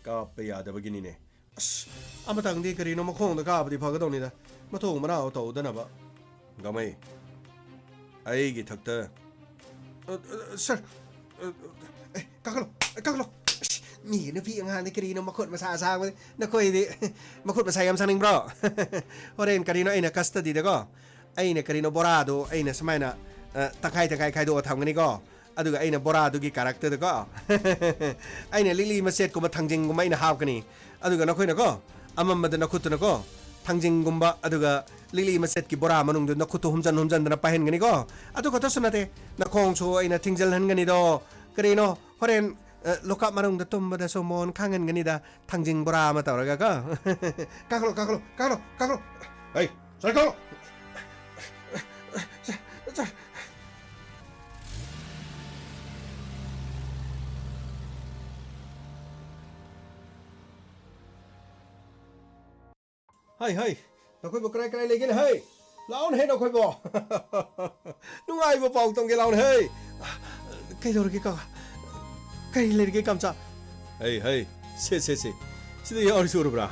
ꯀꯥꯞꯄ ꯌꯥꯗꯕꯒꯤꯅꯤꯅꯦ꯫ ꯑꯁ, ꯑꯃꯇꯪꯗꯤ ꯀꯔꯤꯅꯣ ꯃꯈꯣꯡꯗ ꯀꯥꯞꯄꯗꯤ ꯐꯒꯗꯧꯅꯤꯗ꯫ ꯃꯊꯣꯡ ꯃꯔꯥꯡ ꯇꯧꯗꯅꯕ꯫ ꯒꯃꯩ, ꯑꯩꯒꯤ ꯊꯛꯇ꯫ ꯑ, ꯑ, ꯁꯥꯔ, ꯑ, ꯑꯦ, ꯀꯥꯈꯠꯂꯣ, ꯑꯦ, ꯀꯥꯈꯠꯂꯣ꯫ ꯑꯁ, ꯃꯤꯒꯤ ꯅꯨꯄꯤ ꯑꯉꯥꯡꯗꯤ ꯀꯔꯤꯅꯣ ꯃꯈꯨꯠ ꯃꯁꯥ ꯁꯥꯡꯕꯅꯤ꯫ ꯅꯈꯣꯏꯗꯤ ꯃꯈꯨꯠ ꯃꯁꯥ ꯌꯥꯝ ꯁꯥꯡꯅꯤꯡꯕ꯭ꯔꯣ? ꯍꯣꯔꯦꯟ ꯀꯔꯤꯅꯣ ꯑꯩꯅ ꯀꯁꯇꯗꯤꯗꯀꯣ, ꯑꯩꯅ ꯀꯔꯤꯅꯣ ꯕꯣꯔꯥꯗꯣ ꯑꯩꯅ ꯁꯨꯃꯥꯏꯅ, ꯑ, ꯇꯪꯈꯥꯏ ꯇꯪꯈꯥꯏ ꯈꯥꯏꯗꯣꯛꯑ ꯊꯝꯒꯅꯤꯀꯣ꯫ ꯑꯗꯨꯒ ꯑꯩꯅ ꯕꯣꯔꯥꯗꯨꯒꯤ ꯀꯥꯔꯛꯇꯨꯗꯀꯣ, ꯑꯩꯅ ꯂꯤꯛꯂꯤ ꯃꯆꯦꯠꯀꯨꯝꯕ ꯊꯥꯡꯖꯤꯡꯒꯨꯝꯕ ꯑꯩꯅ ꯍꯥꯞꯀꯅꯤ꯫ ꯑꯗꯨꯒ ꯅꯈꯣꯏꯅꯀꯣ, ꯑꯃꯝꯕꯗ ꯅꯈꯨꯠꯇꯨꯅꯀꯣ, ꯊꯥꯡꯖꯤꯡꯒꯨꯝꯕ, ꯑꯗꯨꯒ ꯂꯤꯛꯂꯤ ꯃꯆꯦꯠꯀꯤ ꯕꯣꯔꯥ ꯃꯅꯨꯡꯗꯨ ꯅꯈꯨꯠꯇꯨ ꯍꯨꯝꯖꯟ ꯍꯨꯝꯖꯟꯗꯅ ꯄꯥꯏꯍꯟꯒꯅꯤꯀꯣ꯫ ꯑꯗꯨ ꯈꯛꯇꯁꯨ ꯅꯠꯇꯦ, ꯅꯈꯣꯡꯁꯨ ꯑꯩꯅ ꯊꯤꯡꯖꯤꯜꯍꯟꯒꯅꯤꯗꯣ꯫ ꯀꯔꯤꯅꯣ, ꯍꯣꯔꯦꯟ, ꯑ, ꯂꯣꯀꯞ ꯃꯅꯨꯡꯗ ꯇꯨꯝꯕꯗꯁꯨ ꯃꯣꯟ ꯈꯥꯡꯍꯟꯒꯅꯤꯗ, ꯊꯥꯡꯖꯤꯡ ꯕꯣꯔꯥ ꯑꯃ ꯇꯧꯔꯒꯀꯣ꯫ ꯀꯥꯈꯠꯂꯣ, ꯀꯥꯈꯠꯂꯣ, ꯀꯥꯈꯠꯂꯣ, ꯀꯥꯈꯠꯂꯣ꯫ ꯍꯩ, ꯁꯥꯏ, ꯀꯥꯈꯠꯂꯣ꯫ ꯁꯥꯔ, ꯁꯥꯔ, ꯁꯥꯔ꯫ ꯍꯩ, ꯍꯩ, ꯅꯈꯣꯏꯕꯨ ꯀꯔꯥꯏ ꯀꯔꯥꯏ ꯂꯩꯒꯦꯅꯦ, ꯍꯩ? ꯂꯥꯎꯅꯦ, ꯍꯩ, ꯅꯈꯣꯏꯕꯨ꯫ ꯅꯨꯡꯉꯥꯏꯕ ꯄꯥꯎ ꯇꯝꯒꯦ, ꯂꯥꯎꯅꯦ, ꯍꯩ꯫ ꯀꯩꯗꯧꯔꯒꯦ, ꯀꯀꯥ? ꯀꯔꯤ ꯂꯩꯔꯒꯦ, ꯀꯝꯆꯥ? ꯍꯩ, ꯍꯩ, ꯁꯦ, ꯁꯦ, ꯁꯦ꯫ ꯁꯤꯗ ꯌꯥꯎꯔꯤꯁꯤ ꯎꯔꯕ꯭ꯔꯥ?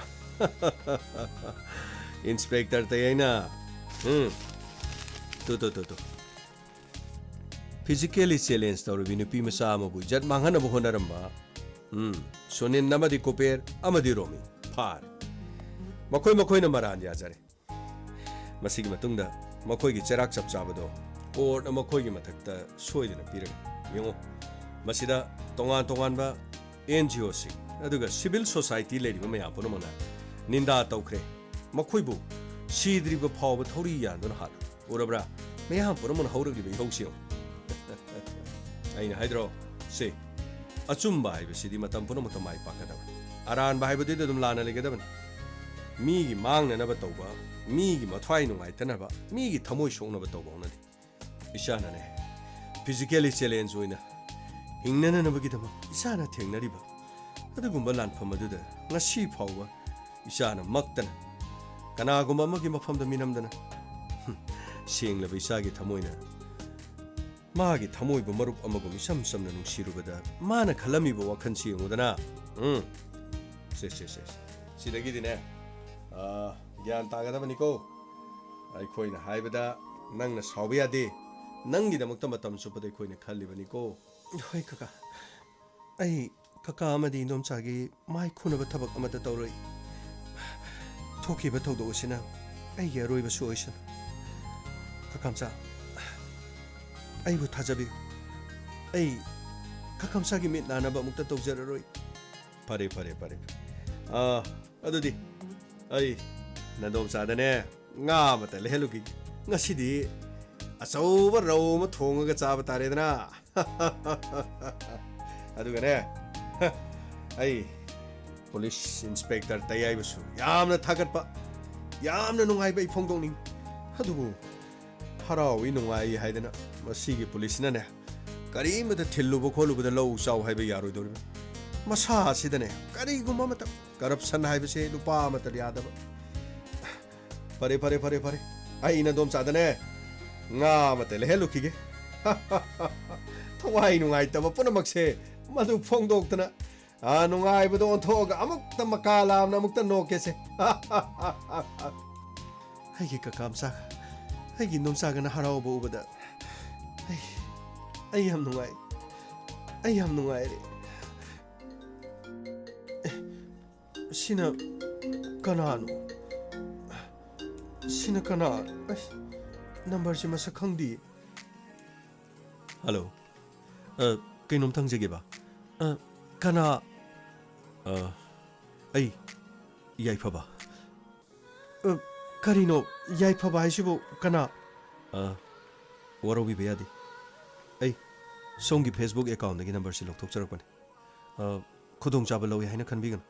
ꯏꯟꯁꯄꯦꯛꯇꯔ ꯇꯌꯥꯏꯅ꯫ ꯎꯝ꯫ ꯇꯨ, ꯇꯨ, ꯇꯨ, ꯇꯨ꯫ Physically challenge ꯇꯧꯔꯤꯕꯤ ꯅꯨꯄꯤ ꯃꯆꯥ ꯑꯃꯕꯨ ꯏꯖꯠ ꯃꯥꯡꯍꯟꯅꯕ ꯍꯣꯠꯅꯔꯝꯕ, ꯎꯝ, ꯁꯨꯅꯤꯟ ꯑꯃꯗꯤ ꯀꯨꯕꯦꯔ ꯑꯃꯗꯤ ꯔꯣꯃꯤ ꯐꯥꯔꯦ꯫ ꯃꯈꯣꯏ ꯃꯈꯣꯏꯅ ꯃꯔꯥꯟ ꯌꯥꯖꯔꯦ꯫ ꯃꯁꯤꯒꯤ ꯃꯇꯨꯡꯗ ꯃꯈꯣꯏꯒꯤ ꯆꯩꯔꯥꯛ ꯆꯞ ꯆꯥꯕꯗꯣ ꯀꯣꯔꯠꯅ ꯃꯈꯣꯏꯒꯤ ꯃꯊꯛꯇ ꯁꯣꯏꯗꯅ ꯄꯤꯔꯒꯅꯤ꯫ ꯌꯦꯡꯉꯨ, ꯃꯁꯤꯗ ꯇꯣꯉꯥꯟ ꯇꯣꯉꯥꯟꯕ NGOꯁꯤꯡ, ꯑꯗꯨꯒ civil society ꯂꯩꯔꯤꯕ ꯃꯌꯥꯝ ꯄꯨꯝꯅꯃꯛꯅ ꯅꯤꯟꯗꯥ ꯇꯧꯈ꯭ꯔꯦ꯫ ꯃꯈꯣꯏꯕꯨ ꯁꯤꯗ꯭ꯔꯤꯕ ꯐꯥꯎꯕ ꯊꯧꯔꯤ ꯌꯥꯟꯗꯨꯅ ꯍꯥꯠꯂꯨ꯫ ꯎꯔꯕ꯭ꯔꯥ? ꯃꯌꯥꯝ ꯄꯨꯝꯅꯃꯛꯅ ꯍꯧꯔꯛꯂꯤꯕ ꯏꯍꯧꯁꯤ ꯌꯦꯡꯉꯨ꯫ ꯑꯩꯅ ꯍꯥꯏꯗ꯭ꯔꯣ? ꯁꯦ, ꯑꯆꯨꯝꯕ ꯍꯥꯏꯕꯁꯤꯗꯤ ꯃꯇꯝ ꯄꯨꯝꯅꯃꯛꯇ ꯃꯥꯏ ꯄꯥꯛꯀꯗꯕꯅꯤ꯫ ꯑꯔꯥꯟꯕ ꯍꯥꯏꯕꯗꯨꯗꯤ ꯑꯗꯨꯝ ꯂꯥꯟꯅ ꯂꯩꯒꯗꯕꯅꯤ꯫ ꯃꯤꯒꯤ ꯃꯥꯡꯅꯅꯕ ꯇꯧꯕ, ꯃꯤꯒꯤ ꯃꯊ꯭ꯋꯥꯏ ꯅꯨꯡꯉꯥꯏꯇꯅꯕ, ꯃꯤꯒꯤ ꯊꯃꯣꯏ ꯁꯣꯛꯅꯕ ꯇꯧꯕ ꯍꯧꯅꯗꯦ꯫ ꯏꯁꯥꯅꯅꯦ, physically challenge ꯑꯣꯏꯅ ꯍꯤꯡꯅꯅꯕꯒꯤꯗꯃꯛ ꯏꯁꯥꯅ ꯊꯦꯡꯅꯔꯤꯕ ꯑꯗꯨꯒꯨꯝꯕ ꯂꯥꯟꯐꯝ ꯑꯗꯨꯗ ꯉꯁꯤ ꯐꯥꯎꯕ ꯏꯁꯥꯅ ꯃꯛꯇꯅ, ꯀꯅꯥꯒꯨꯝꯕ ꯑꯃꯒꯤ ꯃꯐꯝꯗ ꯃꯤꯅꯝꯗꯅ, ꯁꯦꯡꯂꯕ ꯏꯁꯥꯒꯤ ꯊꯃꯣꯏꯅ ꯃꯥꯒꯤ ꯊꯃꯣꯏꯕꯨ ꯃꯔꯨꯞ ꯑꯃꯒꯨꯝ ꯏꯆꯝ ꯆꯝꯅ ꯅꯨꯡꯁꯤꯔꯨꯕꯗ ꯃꯥꯅ ꯈꯜꯂꯝꯃꯤꯕ ꯋꯥꯈꯜꯁꯤ ꯌꯦꯡꯉꯨꯗꯅ꯫ ꯎꯝ꯫ ꯁꯦ, ꯁꯦ, ꯁꯦ, ꯁꯦ꯫ ꯁꯤꯗꯒꯤꯗꯤꯅꯦ, ꯑꯥ, ꯒ꯭ꯌꯥꯟ ꯇꯥꯒꯗꯕꯅꯤꯀꯣ꯫ ꯑꯩꯈꯣꯏꯅ ꯍꯥꯏꯕꯗ ꯅꯪꯅ ꯁꯥꯎꯕ ꯌꯥꯗꯦ꯫ ꯅꯪꯒꯤꯗꯃꯛꯇ ꯃꯇꯝ ꯆꯨꯞꯄꯗ ꯑꯩꯈꯣꯏꯅ ꯈꯜꯂꯤꯕꯅꯤꯀꯣ꯫ ꯍꯣꯏ, ꯀꯀꯥ꯫ ꯑꯩ ꯀꯀꯥ ꯑꯃꯗꯤ ꯏꯟꯗꯣꯝꯆꯥꯒꯤ ꯃꯥꯏ ꯈꯨꯅꯕ ꯊꯕꯛ ꯑꯃꯠꯇ ꯇꯧꯔꯣꯏ꯫ ꯊꯣꯛꯈꯤꯕ ꯊꯧꯗꯣꯛ ꯑꯁꯤꯅ ꯑꯩꯒꯤ ꯑꯔꯣꯏꯕꯁꯨ ꯑꯣꯏꯁꯅꯨ꯫ ꯀꯀꯥꯝꯆꯥ, ꯑꯩꯕꯨ ꯊꯥꯖꯕꯤꯌꯨ꯫ ꯑꯩ ꯀꯀꯥꯝꯆꯥꯒꯤ ꯃꯤꯠ ꯅꯥꯅꯕ ꯑꯃꯨꯛꯇ ꯇꯧꯖꯔꯔꯣꯏ꯫ ꯐꯔꯦ, ꯐꯔꯦ, ꯐꯔꯦ, ꯐꯔꯦ꯫ ꯑꯥ, ꯑꯗꯨꯗꯤ ꯑꯩ ꯅꯟꯗꯣꯝꯆꯥꯗꯅꯦ ꯉꯥ ꯑꯃꯇ ꯂꯩꯍꯜꯂꯨꯈꯤꯒꯦ꯫ ꯉꯁꯤꯗꯤ ꯑꯆꯧꯕ ꯔꯧ ꯑꯃ ꯊꯣꯡꯉꯒ ꯆꯥꯕ ꯇꯥꯔꯦꯗꯅ꯫ ꯑꯗꯨꯒꯅꯦ, ꯑꯩ ꯄꯨꯂꯤꯁ ꯏꯟꯁꯄꯦꯛꯇꯔ ꯇꯌꯥꯏꯕꯁꯨ ꯌꯥꯝꯅ ꯊꯥꯒꯠꯄ, ꯌꯥꯝꯅ ꯅꯨꯡꯉꯥꯏꯕ ꯑꯩ ꯐꯣꯡꯗꯣꯛꯅꯤꯡꯏ꯫ ꯑꯗꯨꯕꯨ ꯍꯔꯥꯎꯏ ꯅꯨꯡꯉꯥꯏ ꯍꯥꯏꯗꯅ ꯃꯁꯤꯒꯤ ꯄꯨꯂꯤꯁꯅꯅꯦ ꯀꯔꯤꯃꯇ ꯊꯤꯜꯂꯨꯕ ꯈꯣꯠꯂꯨꯕꯗ ꯂꯧ ꯆꯥꯎ ꯍꯥꯏꯕ ꯌꯥꯔꯣꯏꯗꯧꯔꯤꯕ꯫ ꯃꯁꯥ ꯑꯁꯤꯗꯅꯦ ꯀꯔꯤꯒꯨꯝꯕ ꯑꯃꯇ ꯀꯔꯞꯁꯟ ꯍꯥꯏꯕꯁꯦ ꯂꯨꯄꯥ ꯑꯃꯠꯇ ꯌꯥꯗꯕ꯫ ꯐꯔꯦ, ꯐꯔꯦ, ꯐꯔꯦ, ꯐꯔꯦ꯫ ꯑꯩ ꯅꯗꯣꯝꯆꯥꯗꯅꯦ ꯉꯥ ꯑꯃꯇ ꯂꯩꯍꯜꯂꯨꯈꯤꯒꯦ꯫ ꯊꯋꯥꯏ ꯅꯨꯡꯉꯥꯏꯇꯕ ꯄꯨꯝꯅꯃꯛꯁꯦ ꯃꯗꯨ ꯐꯣꯡꯗꯣꯛꯇꯅ, ꯑꯥ, ꯅꯨꯡꯉꯥꯏꯕꯗꯣ ꯑꯣꯟꯊꯣꯛꯑꯒ ꯑꯃꯨꯛꯇ ꯃꯀꯥ ꯂꯥꯝꯅ ꯑꯃꯨꯛꯇ ꯅꯣꯛꯀꯦꯁꯦ꯫ ꯑꯩꯒꯤ ꯀꯀꯥ ꯃꯆꯥꯒ, ꯑꯩꯒꯤ ꯏꯗꯣꯝꯆꯥꯒꯅ ꯍꯔꯥꯎꯕ ꯎꯕꯗ ꯑꯩ, ꯑꯩ ꯌꯥꯝ ꯅꯨꯡꯉꯥꯏ꯫ ꯑꯩ ꯌꯥꯝ ꯅꯨꯡꯉꯥꯏꯔꯦ꯫ ꯑꯦ, ꯁꯤꯅ ꯀꯅꯥꯅꯣ? ꯁꯤꯅ ꯀꯅꯥ? ꯑꯁ, ꯅꯝꯕꯔꯁꯤ ꯃꯁꯛ ꯈꯪꯗꯤꯌꯦ꯫ ꯍꯜꯂꯣ꯫ ꯑ, ꯀꯩꯅꯣꯝꯇ ꯍꯪꯖꯒꯦꯕ꯫ ꯑ, ꯀꯅꯥ? ꯑ, ꯑꯩ, ꯌꯥꯏꯐꯕ꯫ ꯑ, ꯀꯔꯤꯅꯣ? ꯌꯥꯏꯐꯕ ꯍꯥꯏꯁꯤꯕꯨ ꯀꯅꯥ? ꯑ, ꯋꯥꯔꯧꯕꯤꯕ ꯌꯥꯗꯦ꯫ ꯑꯩ ꯁꯣꯝꯒꯤ Facebook accountꯗꯒꯤ ꯅꯝꯕꯔꯁꯤ ꯂꯧꯊꯣꯛꯆꯔꯛꯄꯅꯤ꯫ ꯑ, ꯈꯨꯗꯣꯡꯆꯥꯕ ꯂꯧꯏ ꯍꯥꯏꯅ ꯈꯟꯕꯤꯒꯅꯨ꯫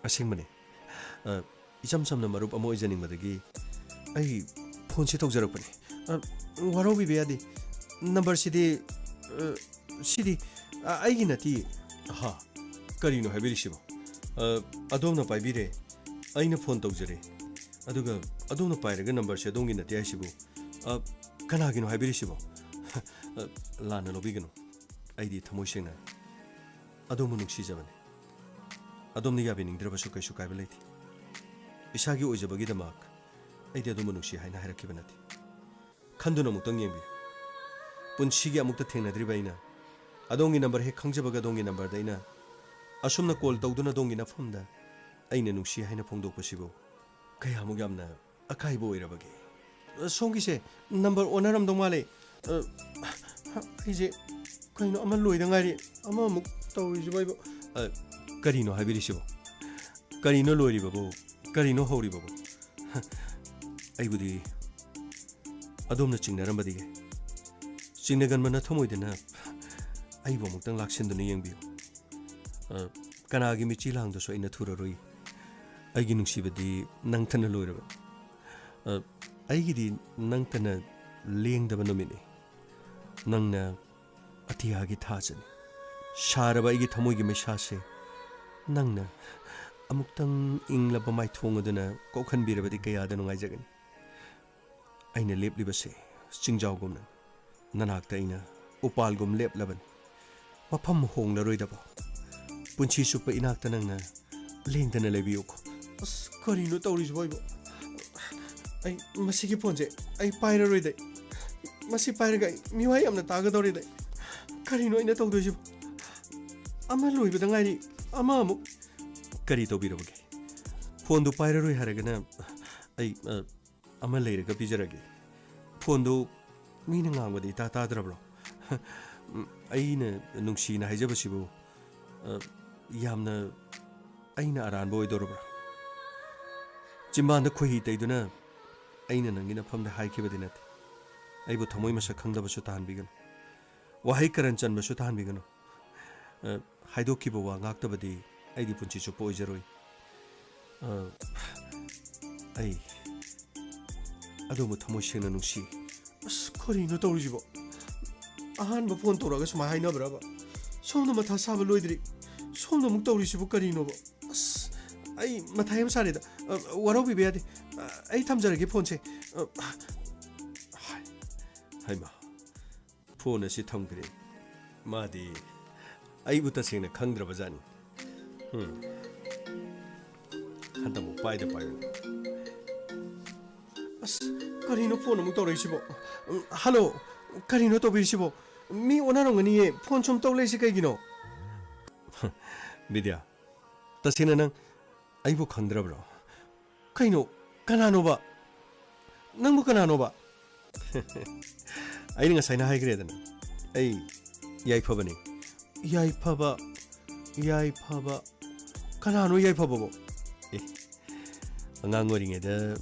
ꯑꯁꯦꯡꯕꯅꯤ꯫ ꯑ, ꯏꯆꯝ ꯆꯝꯅ ꯃꯔꯨꯞ ꯑꯃ ꯑꯣꯏꯖꯅꯤꯡꯕꯗꯒꯤ ꯑꯩ ꯐꯣꯟꯁꯤ ꯇꯧꯖꯔꯛꯄꯅꯤ꯫ ꯑ, ꯋꯥꯔꯧꯕꯤꯕ ꯌꯥꯗꯦ꯫ ꯅꯝꯕꯔꯁꯤꯗꯤ, ꯑ, ꯁꯤꯗꯤ, ꯑ, ꯑꯩꯒꯤ ꯅꯠꯇꯤꯌꯦ꯫ ꯑꯍꯥ, ꯀꯔꯤꯅꯣ ꯍꯥꯏꯕꯤꯔꯤꯁꯤꯕꯣ? ꯑ, ꯑꯗꯣꯝꯅ ꯄꯥꯏꯕꯤꯔꯦ, ꯑꯩꯅ ꯐꯣꯟ ꯇꯧꯖꯔꯦ, ꯑꯗꯨꯒ ꯑꯗꯣꯝꯅ ꯄꯥꯏꯔꯒ ꯅꯝꯕꯔꯁꯤ ꯑꯗꯣꯝꯒꯤ ꯅꯠꯇꯦ ꯍꯥꯏꯁꯤꯕꯨ, ꯑ, ꯀꯅꯥꯒꯤꯅꯣ ꯍꯥꯏꯕꯤꯔꯤꯁꯤꯕꯣ? ꯑ, ꯂꯥꯟꯅ ꯂꯧꯕꯤꯒꯅꯨ, ꯑꯩꯗꯤ ꯊꯃꯣꯏ ꯁꯦꯡꯅ ꯑꯗꯣꯝꯕꯨ ꯅꯨꯡꯁꯤꯖꯕꯅꯤ꯫ ꯑꯗꯣꯝꯅ ꯌꯥꯕꯤꯅꯤꯡꯗ꯭ꯔꯕꯁꯨ ꯀꯩꯁꯨ ꯀꯥꯏꯕ ꯂꯩꯇꯦ꯫ ꯏꯁꯥꯒꯤ ꯑꯣꯏꯖꯕꯒꯤꯗꯃꯛ ꯑꯩꯗꯤ ꯑꯗꯣꯝꯕꯨ ꯅꯨꯡꯁꯤ ꯍꯥꯏꯅ ꯍꯥꯏꯔꯛꯈꯤꯕ ꯅꯠꯇꯦ꯫ ꯈꯟꯗꯨꯅ ꯑꯃꯨꯛꯇꯪ ꯌꯦꯡꯕꯤꯌꯨ꯫ ꯄꯨꯟꯁꯤꯒꯤ ꯑꯃꯨꯛꯇ ꯊꯦꯡꯅꯗ꯭ꯔꯤꯕ ꯑꯩꯅ ꯑꯗꯣꯝꯒꯤ ꯅꯝꯕꯔ ꯍꯦꯛ ꯈꯪꯖꯕꯒ ꯑꯗꯣꯝꯒꯤ ꯅꯝꯕꯔꯗ ꯑꯩꯅ ꯑꯁꯨꯝꯅ ꯀꯣꯜ ꯇꯧꯗꯨꯅ ꯑꯗꯣꯝꯒꯤ ꯅꯐꯝꯗ ꯑꯩꯅ ꯅꯨꯡꯁꯤ ꯍꯥꯏꯅ ꯐꯣꯡꯗꯣꯛꯄꯁꯤꯕꯨ ꯀꯌꯥꯃꯨꯛ ꯌꯥꯝꯅ ꯑꯀꯥꯏꯕ ꯑꯣꯏꯔꯕꯒꯦ? ꯑ, ꯁꯣꯝꯒꯤꯁꯦ ꯅꯝꯕꯔ ꯑꯣꯟꯅꯔꯝꯗꯧ ꯃꯥꯜꯂꯦ꯫ ꯑ, ꯑꯩꯁꯦ ꯀꯩꯅꯣ ꯑꯃ ꯂꯣꯏꯗ ꯉꯥꯏꯔꯤ, ꯑꯃꯃꯨꯛ ꯇꯧꯔꯤꯁꯤꯕꯣ ꯑꯩꯕꯨ? ꯑ, ꯀꯔꯤꯅꯣ ꯍꯥꯏꯕꯤꯔꯤꯁꯤꯕꯣ? ꯀꯔꯤꯅꯣ ꯂꯣꯏꯔꯤꯕꯕꯨ? ꯀꯔꯤꯅꯣ ꯍꯧꯔꯤꯕꯕꯨ? ꯑꯩꯕꯨꯗꯤ ꯑꯗꯣꯝꯅ ꯆꯤꯡꯅꯔꯝꯕꯗꯒꯤ ꯆꯤꯡꯅꯒꯟꯕ ꯅꯊꯃꯣꯏꯗꯅ ꯑꯩꯕꯨ ꯑꯃꯨꯛꯇꯪ ꯂꯥꯛꯁꯤꯟꯗꯨꯅ ꯌꯦꯡꯕꯤꯌꯨ꯫ ꯑ, ꯀꯅꯥꯒꯤ ꯃꯤꯠꯆꯤ ꯂꯥꯡꯗꯁꯨ ꯑꯩꯅ ꯊꯨꯔꯔꯣꯏ꯫ ꯑꯩꯒꯤ ꯅꯨꯡꯁꯤꯕꯗꯤ ꯅꯪꯇꯅ ꯂꯣꯏꯔꯕꯅꯤ꯫ ꯑ, ꯑꯩꯒꯤꯗꯤ ꯅꯪꯇꯅ ꯂꯦꯡꯗꯕ ꯅꯨꯃꯤꯠꯅꯤ꯫ ꯅꯪꯅ ꯑꯇꯤꯌꯥꯒꯤ ꯊꯥꯖꯅꯤ꯫ ꯁꯥꯔꯕ ꯑꯩꯒꯤ ꯊꯃꯣꯏꯒꯤ ꯃꯩꯁꯥꯁꯦ ꯅꯪꯅ ꯑꯃꯨꯛꯇꯪ ꯏꯪꯂꯕ ꯃꯥꯏꯊꯣꯡ ꯑꯗꯨꯅ ꯀꯣꯛꯍꯟꯕꯤꯔꯕꯗꯤ ꯀꯌꯥꯗ ꯅꯨꯡꯉꯥꯏꯖꯒꯅꯤ꯫ ꯑꯩꯅ ꯂꯦꯞꯂꯤꯕꯁꯦ ꯆꯤꯡꯖꯥꯎꯒꯨꯝꯅ, ꯅꯅꯥꯛꯇ ꯑꯩꯅ ꯎꯄꯥꯜꯒꯨꯝ ꯂꯦꯞꯂꯕꯅꯤ꯫ ꯃꯐꯝ ꯍꯣꯡꯂꯔꯣꯏꯗꯕ, ꯄꯨꯟꯁꯤ ꯆꯨꯞꯄ ꯏꯅꯥꯛꯇ ꯅꯪꯅ ꯂꯦꯡꯗꯅ ꯂꯩꯕꯤꯌꯨꯀꯣ꯫ ꯑꯁ, ꯀꯔꯤꯅꯣ ꯇꯧꯔꯤꯁꯤꯕꯣ ꯑꯩꯕꯣ? ꯑꯩ ꯃꯁꯤꯒꯤ ꯐꯣꯟꯁꯦ ꯑꯩ ꯄꯥꯏꯔꯔꯣꯏꯗ꯫ ꯃꯁꯤ ꯄꯥꯏꯔꯒ ꯑꯩ ꯃꯤꯋꯥ ꯌꯥꯝꯅ ꯇꯥꯒꯗꯧꯔꯤꯗ꯫ ꯀꯔꯤꯅꯣ ꯑꯩꯅ ꯇꯧꯗꯣꯏꯁꯤꯕꯣ? ꯑꯃ ꯂꯣꯏꯕꯗ ꯉꯥꯏꯔꯤ, ꯑꯃ ꯑꯃꯨꯛ꯫ ꯀꯔꯤ ꯇꯧꯕꯤꯔꯕꯒꯦ? ꯐꯣꯟꯗꯨ ꯄꯥꯏꯔꯔꯣꯏ ꯍꯥꯏꯔꯒꯅ ꯑꯩ, ꯑ, ꯑꯃ ꯂꯩꯔꯒ ꯄꯤꯖꯔꯒꯦ꯫ ꯐꯣꯟꯗꯨ ꯃꯤꯅ ꯉꯥꯡꯕꯗꯤ ꯏꯇꯥ ꯇꯥꯗ꯭ꯔꯕ꯭ꯔꯣ? ꯎꯝ, ꯑꯩꯅ ꯅꯨꯡꯁꯤꯅ ꯍꯥꯏꯖꯕꯁꯤꯕꯨ, ꯑ, ꯌꯥꯝꯅ ꯑꯩꯅ ꯑꯔꯥꯟꯕ ꯑꯣꯏꯗꯧꯔꯕ꯭ꯔꯥ? ꯆꯤꯝꯕꯥꯟꯗ ꯈꯣꯏꯍꯤ ꯇꯩꯗꯨꯅ ꯑꯩꯅ ꯅꯪꯒꯤ ꯅꯐꯝꯗ ꯍꯥꯏꯈꯤꯕꯗꯤ ꯅꯠꯇꯦ꯫ ꯑꯩꯕꯨ ꯊꯃꯣꯏ ꯃꯁꯛ ꯈꯪꯗꯕꯁꯨ ꯇꯥꯍꯟꯕꯤꯒꯅꯨ꯫ ꯋꯥꯍꯩ ꯀꯔꯟ ꯆꯟꯕꯁꯨ ꯇꯥꯍꯟꯕꯤꯒꯅꯨ꯫ ꯑ, ꯍꯥꯏꯗꯣꯛꯈꯤꯕ ꯋꯥ ꯉꯥꯛꯇꯕꯗꯤ ꯑꯩꯗꯤ ꯄꯨꯟꯁꯤ ꯆꯨꯞꯄ ꯑꯣꯏꯖꯔꯣꯏ꯫ ꯑ, ꯑꯩ ꯑꯗꯣꯝꯕꯨ ꯊꯃꯣꯏ ꯁꯦꯡꯅ ꯅꯨꯡꯁꯤ꯫ ꯑꯁ, ꯀꯔꯤꯅꯣ ꯇꯧꯔꯤꯁꯤꯕꯣ? ꯑꯍꯥꯟꯕ ꯐꯣꯟ ꯇꯧꯔꯒ ꯁꯨꯃꯥꯏꯅ ꯍꯥꯏꯅꯕ꯭ꯔꯕ? ꯁꯣꯝꯗ ꯃꯊꯥ ꯁꯥꯕ ꯂꯣꯏꯗ꯭ꯔꯤ, ꯁꯣꯝꯗ ꯑꯃꯨꯛ ꯇꯧꯔꯤꯁꯤꯕꯨ ꯀꯔꯤꯅꯣꯕ? ꯑꯁ, ꯑꯩ ꯃꯊꯥ ꯌꯥꯝ ꯁꯥꯔꯦꯗ꯫ ꯑ, ꯋꯥꯔꯧꯕꯤꯕ ꯌꯥꯗꯦ꯫ ꯑ, ꯑꯩ ꯊꯝꯖꯔꯒꯦ ꯐꯣꯟꯁꯦ꯫ ꯑ, ꯍꯥꯏ-, ꯍꯩꯃꯥ, ꯐꯣꯟ ꯑꯁꯤ ꯊꯝꯈ꯭ꯔꯦ꯫ ꯃꯥꯗꯤ ꯑꯩꯕꯨ ꯇꯁꯦꯡꯅ ꯈꯪꯗ꯭ꯔꯕꯖꯥꯠꯅꯤ꯫ ꯎꯝ꯫ ꯍꯟꯗꯛꯃꯨꯛ ꯄꯥꯏꯗ ꯄꯥꯏꯕꯅꯤ꯫ ꯑꯁ, ꯀꯔꯤꯅꯣ ꯐꯣꯟ ꯑꯃꯨꯛ ꯇꯧꯔꯛꯏꯁꯤꯕꯣ? ꯎꯝ, ꯍꯜꯂꯣ, ꯀꯔꯤꯅꯣ ꯇꯧꯕꯤꯔꯤꯁꯤꯕꯣ? ꯃꯤ ꯑꯣꯟꯅꯔꯝꯒꯅꯤꯌꯦ, ꯐꯣꯟ ꯁꯨꯝ ꯇꯧ ꯂꯩꯁꯤ ꯀꯩꯒꯤꯅꯣ? ꯕꯤꯗ꯭ꯌꯥ, ꯇꯁꯦꯡꯅ ꯅꯪ ꯑꯩꯕꯨ ꯈꯪꯗ꯭ꯔꯕ꯭ꯔꯣ? ꯀꯩꯅꯣ? ꯀꯅꯥꯅꯣꯕ? ꯅꯪꯕꯨ ꯀꯅꯥꯅꯣꯕ? ꯑꯩꯅ ꯉꯁꯥꯏꯅ ꯍꯥꯏꯈ꯭ꯔꯦꯗꯅ, ꯑꯩ ꯌꯥꯏꯐꯕꯅꯤ꯫ ꯌꯥꯏꯐꯕ, ꯌꯥꯏꯐꯕ, ꯀꯅꯥꯅꯣ ꯌꯥꯏꯐꯕꯕꯣ? ꯑꯦ, ꯑꯉꯥꯡ ꯑꯣꯏꯔꯤꯉꯩꯗ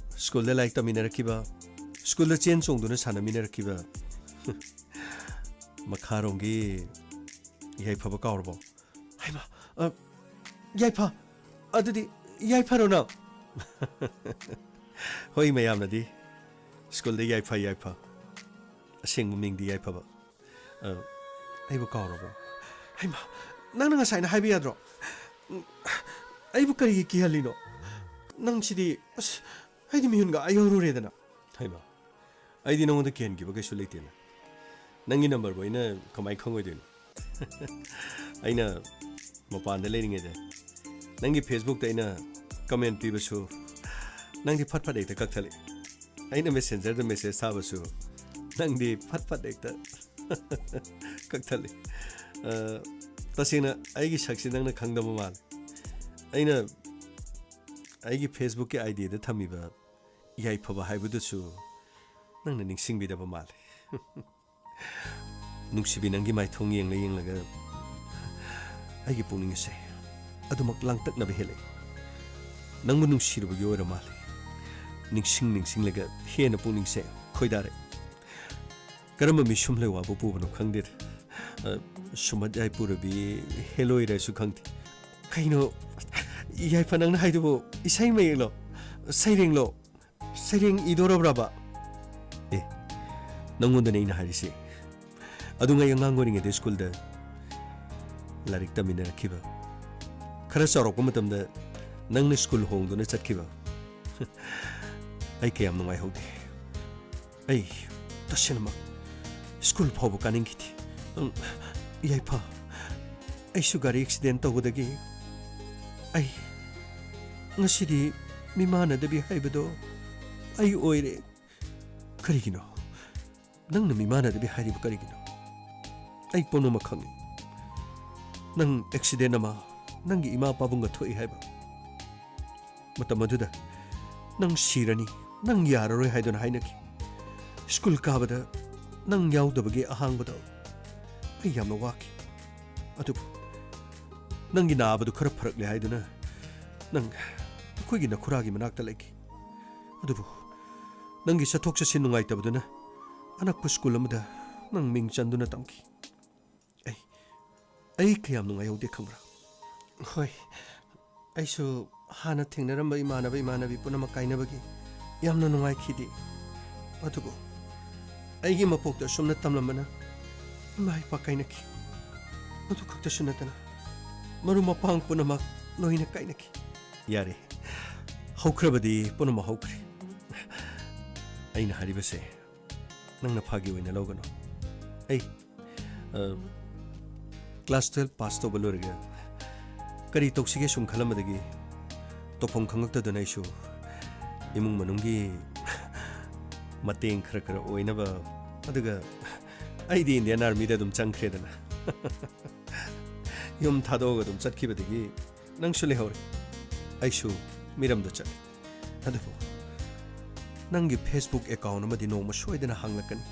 ꯁ꯭ꯀꯨꯜꯗ ꯂꯥꯏꯔꯤꯛ ꯇꯝꯃꯤꯟꯅꯔꯛꯈꯤꯕ, ꯁ꯭ꯀꯨꯜꯗ ꯆꯦꯟ ꯆꯣꯡꯗꯨꯅ ꯁꯥꯟꯅꯃꯤꯟꯅꯔꯛꯈꯤꯕ, ꯃꯈꯥꯔꯣꯝꯒꯤ ꯌꯥꯏꯐꯕ ꯀꯥꯎꯔꯕꯣ? ꯍꯩꯃꯥ, ꯑ, ꯌꯥꯏꯐ, ꯑꯗꯨꯗꯤ ꯌꯥꯏꯐꯔꯣ ꯅꯪ? ꯍꯣꯏ, ꯃꯌꯥꯝꯅꯗꯤ ꯁ꯭ꯀꯨꯜꯗ ꯌꯥꯏꯐ, ꯌꯥꯏꯐ꯫ ꯑꯁꯦꯡꯕ ꯃꯤꯡꯗꯤ ꯌꯥꯏꯐꯕ꯫ ꯑ, ꯑꯩꯕꯨ ꯀꯥꯎꯔꯕ꯭ꯔꯣ? ꯍꯩꯃꯥ, ꯅꯪꯅ ꯉꯁꯥꯏꯅ ꯍꯥꯏꯕ ꯌꯥꯗ꯭ꯔꯣ? ꯎꯝ, ꯑꯩꯕꯨ ꯀꯔꯤꯒꯤ ꯀꯤꯍꯜꯂꯤꯅꯣ? ꯅꯪꯁꯤꯗꯤ, ꯑꯁ, ꯑꯩꯗꯤ ꯃꯤꯍꯨꯟꯒ ꯑꯥ ꯌꯧꯔꯨꯔꯦꯗꯅ꯫ ꯍꯩꯃꯥ, ꯑꯩꯗꯤ ꯅꯉꯣꯟꯗ ꯀꯤꯍꯟꯈꯤꯕ ꯀꯩꯁꯨ ꯂꯩꯇꯦꯅ꯫ ꯅꯪꯒꯤ ꯅꯝꯕꯔꯕꯨ ꯑꯩꯅ ꯀꯃꯥꯏꯅ ꯈꯪꯉꯣꯏꯗꯣꯏꯅꯣ? ꯑꯩꯅ ꯃꯄꯥꯟꯗ ꯂꯩꯔꯤꯉꯩꯗ ꯅꯪꯒꯤ Facebookꯇ ꯑꯩꯅ comment ꯄꯤꯕꯁꯨ ꯅꯪꯗꯤ ꯐꯠ ꯐꯠ ꯍꯦꯛꯇ ꯀꯛꯊꯠꯂꯤ꯫ ꯑꯩꯅ Messengerꯗ message ꯊꯥꯕꯁꯨ ꯅꯪꯗꯤ ꯐꯠ ꯐꯠ ꯍꯦꯛꯇ ꯀꯛꯊꯠꯂꯤ꯫ ꯑ, ꯇꯁꯦꯡꯅ ꯑꯩꯒꯤ ꯁꯛꯁꯤ ꯅꯪꯅ ꯈꯪꯗꯕ ꯃꯥꯜꯂꯦ꯫ ꯑꯩꯅ ꯑꯩꯒꯤ Facebookꯀꯤ IDꯗ ꯊꯝꯃꯤꯕ ꯌꯥꯏꯐꯕ ꯍꯥꯏꯕꯗꯨꯁꯨ ꯅꯪꯅ ꯅꯤꯡꯁꯤꯡꯕꯤꯗꯕ ꯃꯥꯜꯂꯦ꯫ ꯅꯨꯡꯁꯤꯕꯤ, ꯅꯪꯒꯤ ꯃꯥꯏꯊꯣꯡ ꯌꯦꯡꯂ ꯌꯦꯡꯂꯒ ꯑꯩꯒꯤ ꯄꯨꯛꯅꯤꯡ ꯑꯁꯦ ꯑꯗꯨꯃꯛ ꯂꯥꯡꯇꯛꯅꯕ ꯍꯦꯜꯂꯛꯏ꯫ ꯅꯪꯕꯨ ꯅꯨꯡꯁꯤꯔꯨꯕꯒꯤ ꯑꯣꯏꯔ ꯃꯥꯜꯂꯦ꯫ ꯅꯤꯡꯁꯤꯡ ꯅꯤꯡꯁꯤꯡꯂꯒ ꯍꯦꯟꯅ ꯄꯨꯛꯅꯤꯡꯁꯦ ꯈꯣꯏꯗꯥꯔꯦ꯫ ꯀꯔꯝꯕ ꯃꯤꯁꯨꯝ ꯂꯩꯋꯥꯕꯨ ꯄꯨꯕꯅꯣ ꯈꯪꯗꯦꯗ꯫ ꯑ, ꯁꯨꯝꯍꯠ ꯌꯥꯏꯄꯨꯔꯕꯤ ꯍꯦꯂꯣꯏꯔꯁꯨ ꯈꯪꯗꯦ꯫ ꯀꯩꯅꯣ, ꯌꯥꯏꯐ, ꯅꯪꯅ ꯍꯥꯏꯗꯨꯕꯨ ꯏꯁꯩ ꯃꯌꯦꯛꯂꯣ? ꯁꯩꯔꯦꯡꯂꯣ? ꯁꯩꯔꯦꯡ ꯏꯗꯣꯔꯕ꯭ꯔꯕ? ꯑꯦ, ꯅꯪꯉꯣꯟꯗꯅꯦ ꯑꯩꯅ ꯍꯥꯏꯔꯤꯁꯦ꯫ ꯑꯗꯨꯉꯩ ꯑꯉꯥꯡ ꯑꯣꯏꯔꯤꯉꯩꯗ ꯁ꯭ꯀꯨꯜꯗ ꯂꯥꯏꯔꯤꯛ ꯇꯝꯃꯤꯟꯅꯔꯛꯈꯤꯕ, ꯈꯔ ꯆꯥꯎꯔꯛꯄ ꯃꯇꯝꯗ ꯅꯪꯅ ꯁ꯭ꯀꯨꯜ ꯍꯣꯡꯗꯨꯅ ꯆꯠꯈꯤꯕ, ꯑꯩ ꯀꯌꯥꯝ ꯅꯨꯡꯉꯥꯏꯍꯧꯗꯦ꯫ ꯑꯩ ꯇꯁꯦꯡꯅꯃꯛ ꯁ꯭ꯀꯨꯜ ꯐꯥꯎꯕ ꯀꯥꯅꯤꯡꯈꯤꯗꯦ꯫ ꯎꯝ, ꯌꯥꯏꯐ, ꯑꯩꯁꯨ ꯒꯥꯔꯤ ꯑꯦꯛꯁꯤꯗꯦꯟ ꯇꯧꯕꯗꯒꯤ ꯑꯩ ꯉꯁꯤꯗꯤ ꯃꯤꯃꯥꯟꯅꯗꯕꯤ ꯍꯥꯏꯕꯗꯣ ꯑꯩ ꯑꯣꯏꯔꯦ꯫ ꯀꯔꯤꯒꯤꯅꯣ? ꯅꯪꯅ ꯃꯤꯃꯥꯟꯅꯗꯕꯤ ꯍꯥꯏꯔꯤꯕ ꯀꯔꯤꯒꯤꯅꯣ? ꯑꯩ ꯄꯨꯝꯅꯃꯛ ꯈꯪꯏ꯫ ꯅꯪ ꯑꯦꯛꯁꯤꯗꯦꯟ ꯑꯃ ꯅꯪꯒꯤ ꯏꯃꯥ ꯄꯥꯕꯨꯡꯒ ꯊꯣꯛꯏ ꯍꯥꯏꯕ꯫ ꯃꯇꯝ ꯑꯗꯨꯗ ꯅꯪ ꯁꯤꯔꯅꯤ, ꯅꯪ ꯌꯥꯔꯔꯣꯏ ꯍꯥꯏꯗꯨꯅ ꯍꯥꯏꯅꯈꯤ꯫ ꯁ꯭ꯀꯨꯜ ꯀꯥꯕꯗ ꯅꯪ ꯌꯥꯎꯗꯕꯒꯤ ꯑꯍꯥꯡꯕꯗꯣ ꯑꯩ ꯌꯥꯝꯅ ꯋꯥꯈꯤ꯫ ꯑꯗꯨꯕꯨ ꯅꯪꯒꯤ ꯅꯥꯕꯗꯨ ꯈꯔ ꯐꯔꯛꯂꯦ ꯍꯥꯏꯗꯨꯅ ꯅꯪ ꯑꯩꯈꯣꯏꯒꯤ ꯅꯈꯨꯔꯥꯒꯤ ꯃꯅꯥꯛꯇ ꯂꯩꯈꯤ꯫ ꯑꯗꯨꯕꯨ ꯅꯪꯒꯤ ꯆꯠꯊꯣꯛ ꯆꯠꯁꯤꯟ ꯅꯨꯡꯉꯥꯏꯇꯕꯗꯨꯅ ꯑꯅꯛꯄ ꯁ꯭ꯀꯨꯜ ꯑꯃꯗ ꯅꯪ ꯃꯤꯡ ꯆꯟꯗꯨꯅ ꯇꯝꯈꯤ꯫ ꯑꯩ, ꯑꯩ ꯀꯌꯥꯝ ꯅꯨꯡꯉꯥꯏꯍꯧꯗꯦ ꯈꯪꯕ꯭ꯔꯥ? ꯍꯣꯏ, ꯑꯩꯁꯨ ꯍꯥꯟꯅ ꯊꯦꯡꯅꯔꯝꯕ ꯏꯃꯥꯟꯅꯕ ꯏꯃꯥꯟꯅꯕꯤ ꯄꯨꯝꯅꯃꯛ ꯀꯥꯏꯅꯕꯒꯤ ꯌꯥꯝꯅ ꯅꯨꯡꯉꯥꯏꯈꯤꯗꯦ꯫ ꯑꯗꯨꯕꯨ ꯑꯩꯒꯤ ꯃꯄꯣꯛꯇ ꯑꯁꯨꯝꯅ ꯇꯝꯂꯝꯕꯅ ꯏꯃꯥ ꯏꯄꯥ ꯀꯥꯏꯅꯈꯤ꯫ ꯃꯗꯨ ꯈꯛꯇꯁꯨ ꯅꯠꯇꯅ ꯃꯔꯨꯞ ꯃꯄꯥꯡ ꯄꯨꯝꯅꯃꯛ ꯂꯣꯏꯅ ꯀꯥꯏꯅꯈꯤ꯫ ꯌꯥꯔꯦ, ꯍꯧꯈ꯭ꯔꯕꯗꯤ ꯄꯨꯝꯅꯃꯛ ꯍꯧꯈ꯭ꯔꯦ꯫ ꯑꯩꯅ ꯍꯥꯏꯔꯤꯕꯁꯦ ꯅꯪꯅ ꯐꯥꯒꯤ ꯑꯣꯏꯅ ꯂꯧꯒꯅꯨ꯫ ꯑꯩ, ꯑ, class twelve pass ꯇꯧꯕ ꯂꯣꯏꯔꯒ ꯀꯔꯤ ꯇꯧꯁꯤꯒꯦ ꯁꯨꯝ ꯈꯜꯂꯝꯕꯗꯒꯤ ꯇꯧꯐꯝ ꯈꯪꯉꯛꯇꯗꯨꯅ ꯑꯩꯁꯨ ꯏꯃꯨꯡ ꯃꯅꯨꯡꯒꯤ ꯃꯇꯦꯡ ꯈꯔ ꯈꯔ ꯑꯣꯏꯅꯕ, ꯑꯗꯨꯒ ꯑꯩꯗꯤ Indian Armyꯗ ꯑꯗꯨꯝ ꯆꯪꯈ꯭ꯔꯦꯗꯅ꯫ ꯌꯨꯝ ꯊꯥꯗꯣꯛꯑꯒ ꯑꯗꯨꯝ ꯆꯠꯈꯤꯕꯗꯒꯤ ꯅꯪꯁꯨ ꯂꯩꯍꯧꯔꯦ, ꯑꯩꯁꯨ ꯃꯤꯔꯝꯗ ꯆꯠꯂꯦ꯫ ꯑꯗꯨꯕꯨ ꯅꯪꯒꯤ Facebook account ꯑꯃꯗꯤ ꯅꯣꯡꯃ ꯁꯣꯏꯗꯅ ꯍꯥꯡꯂꯛꯀꯅꯤ꯫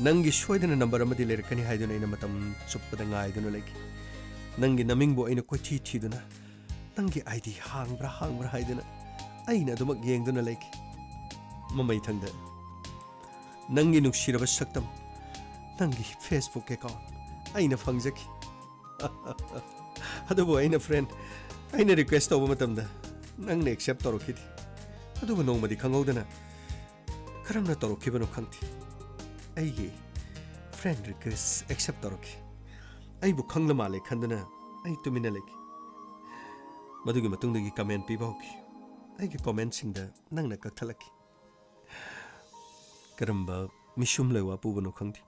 ꯅꯪꯒꯤ ꯁꯣꯏꯗꯅ number ꯑꯃꯗꯤ ꯂꯩꯔꯛꯀꯅꯤ ꯍꯥꯏꯗꯨꯅ ꯑꯩꯅ ꯃꯇꯝ ꯆꯨꯞꯄꯗ ꯉꯥꯏꯗꯨꯅ ꯂꯩꯈꯤ꯫ ꯅꯪꯒꯤ ꯅꯃꯤꯡꯕꯨ ꯑꯩꯅ ꯀꯣꯏꯊꯤ ꯊꯤꯗꯨꯅ, ꯅꯪꯒꯤ ID ꯍꯥꯡꯕ꯭ꯔꯥ ꯍꯥꯡꯕ꯭ꯔꯥ ꯍꯥꯏꯗꯨꯅ ꯑꯩꯅ ꯑꯗꯨꯃꯛ ꯌꯦꯡꯗꯨꯅ ꯂꯩꯈꯤ꯫ ꯃꯃꯩꯊꯪꯗ ꯅꯪꯒꯤ ꯅꯨꯡꯁꯤꯔꯕ ꯁꯛꯇꯝ, ꯅꯪꯒꯤ Facebook account ꯑꯩꯅ ꯐꯪꯖꯈꯤ꯫ ꯑꯗꯨꯕꯨ ꯑꯩꯅ friend, ꯑꯩꯅ request ꯇꯧꯕ ꯃꯇꯝꯗ ꯅꯪꯅ accept ꯇꯧꯔꯛꯈꯤꯗꯦ꯫ ꯑꯗꯨꯕꯨ ꯅꯣꯡꯃꯗꯤ ꯈꯪꯍꯧꯗꯅ ꯀꯔꯝꯅ ꯇꯧꯔꯛꯈꯤꯕꯅꯣ ꯈꯪꯗꯦ, ꯑꯩꯒꯤ friend request accept ꯇꯧꯔꯛꯈꯤ꯫ ꯑꯩꯕꯨ ꯈꯪꯂ ꯃꯥꯜꯂꯦ ꯈꯟꯗꯨꯅ ꯑꯩ ꯇꯨꯃꯤꯟꯅ ꯂꯩꯈꯤ꯫ ꯃꯗꯨꯒꯤ ꯃꯇꯨꯡꯗꯒꯤ comment ꯄꯤꯕ ꯍꯧꯈꯤ꯫ ꯑꯩꯒꯤ commentꯁꯤꯡꯗ ꯅꯪꯅ ꯀꯛꯊꯠꯂꯛꯈꯤ꯫ ꯀꯔꯝꯕ ꯃꯤꯁꯨꯝ ꯂꯩꯋꯥ ꯄꯨꯕꯅꯣ ꯈꯪꯗꯦ꯫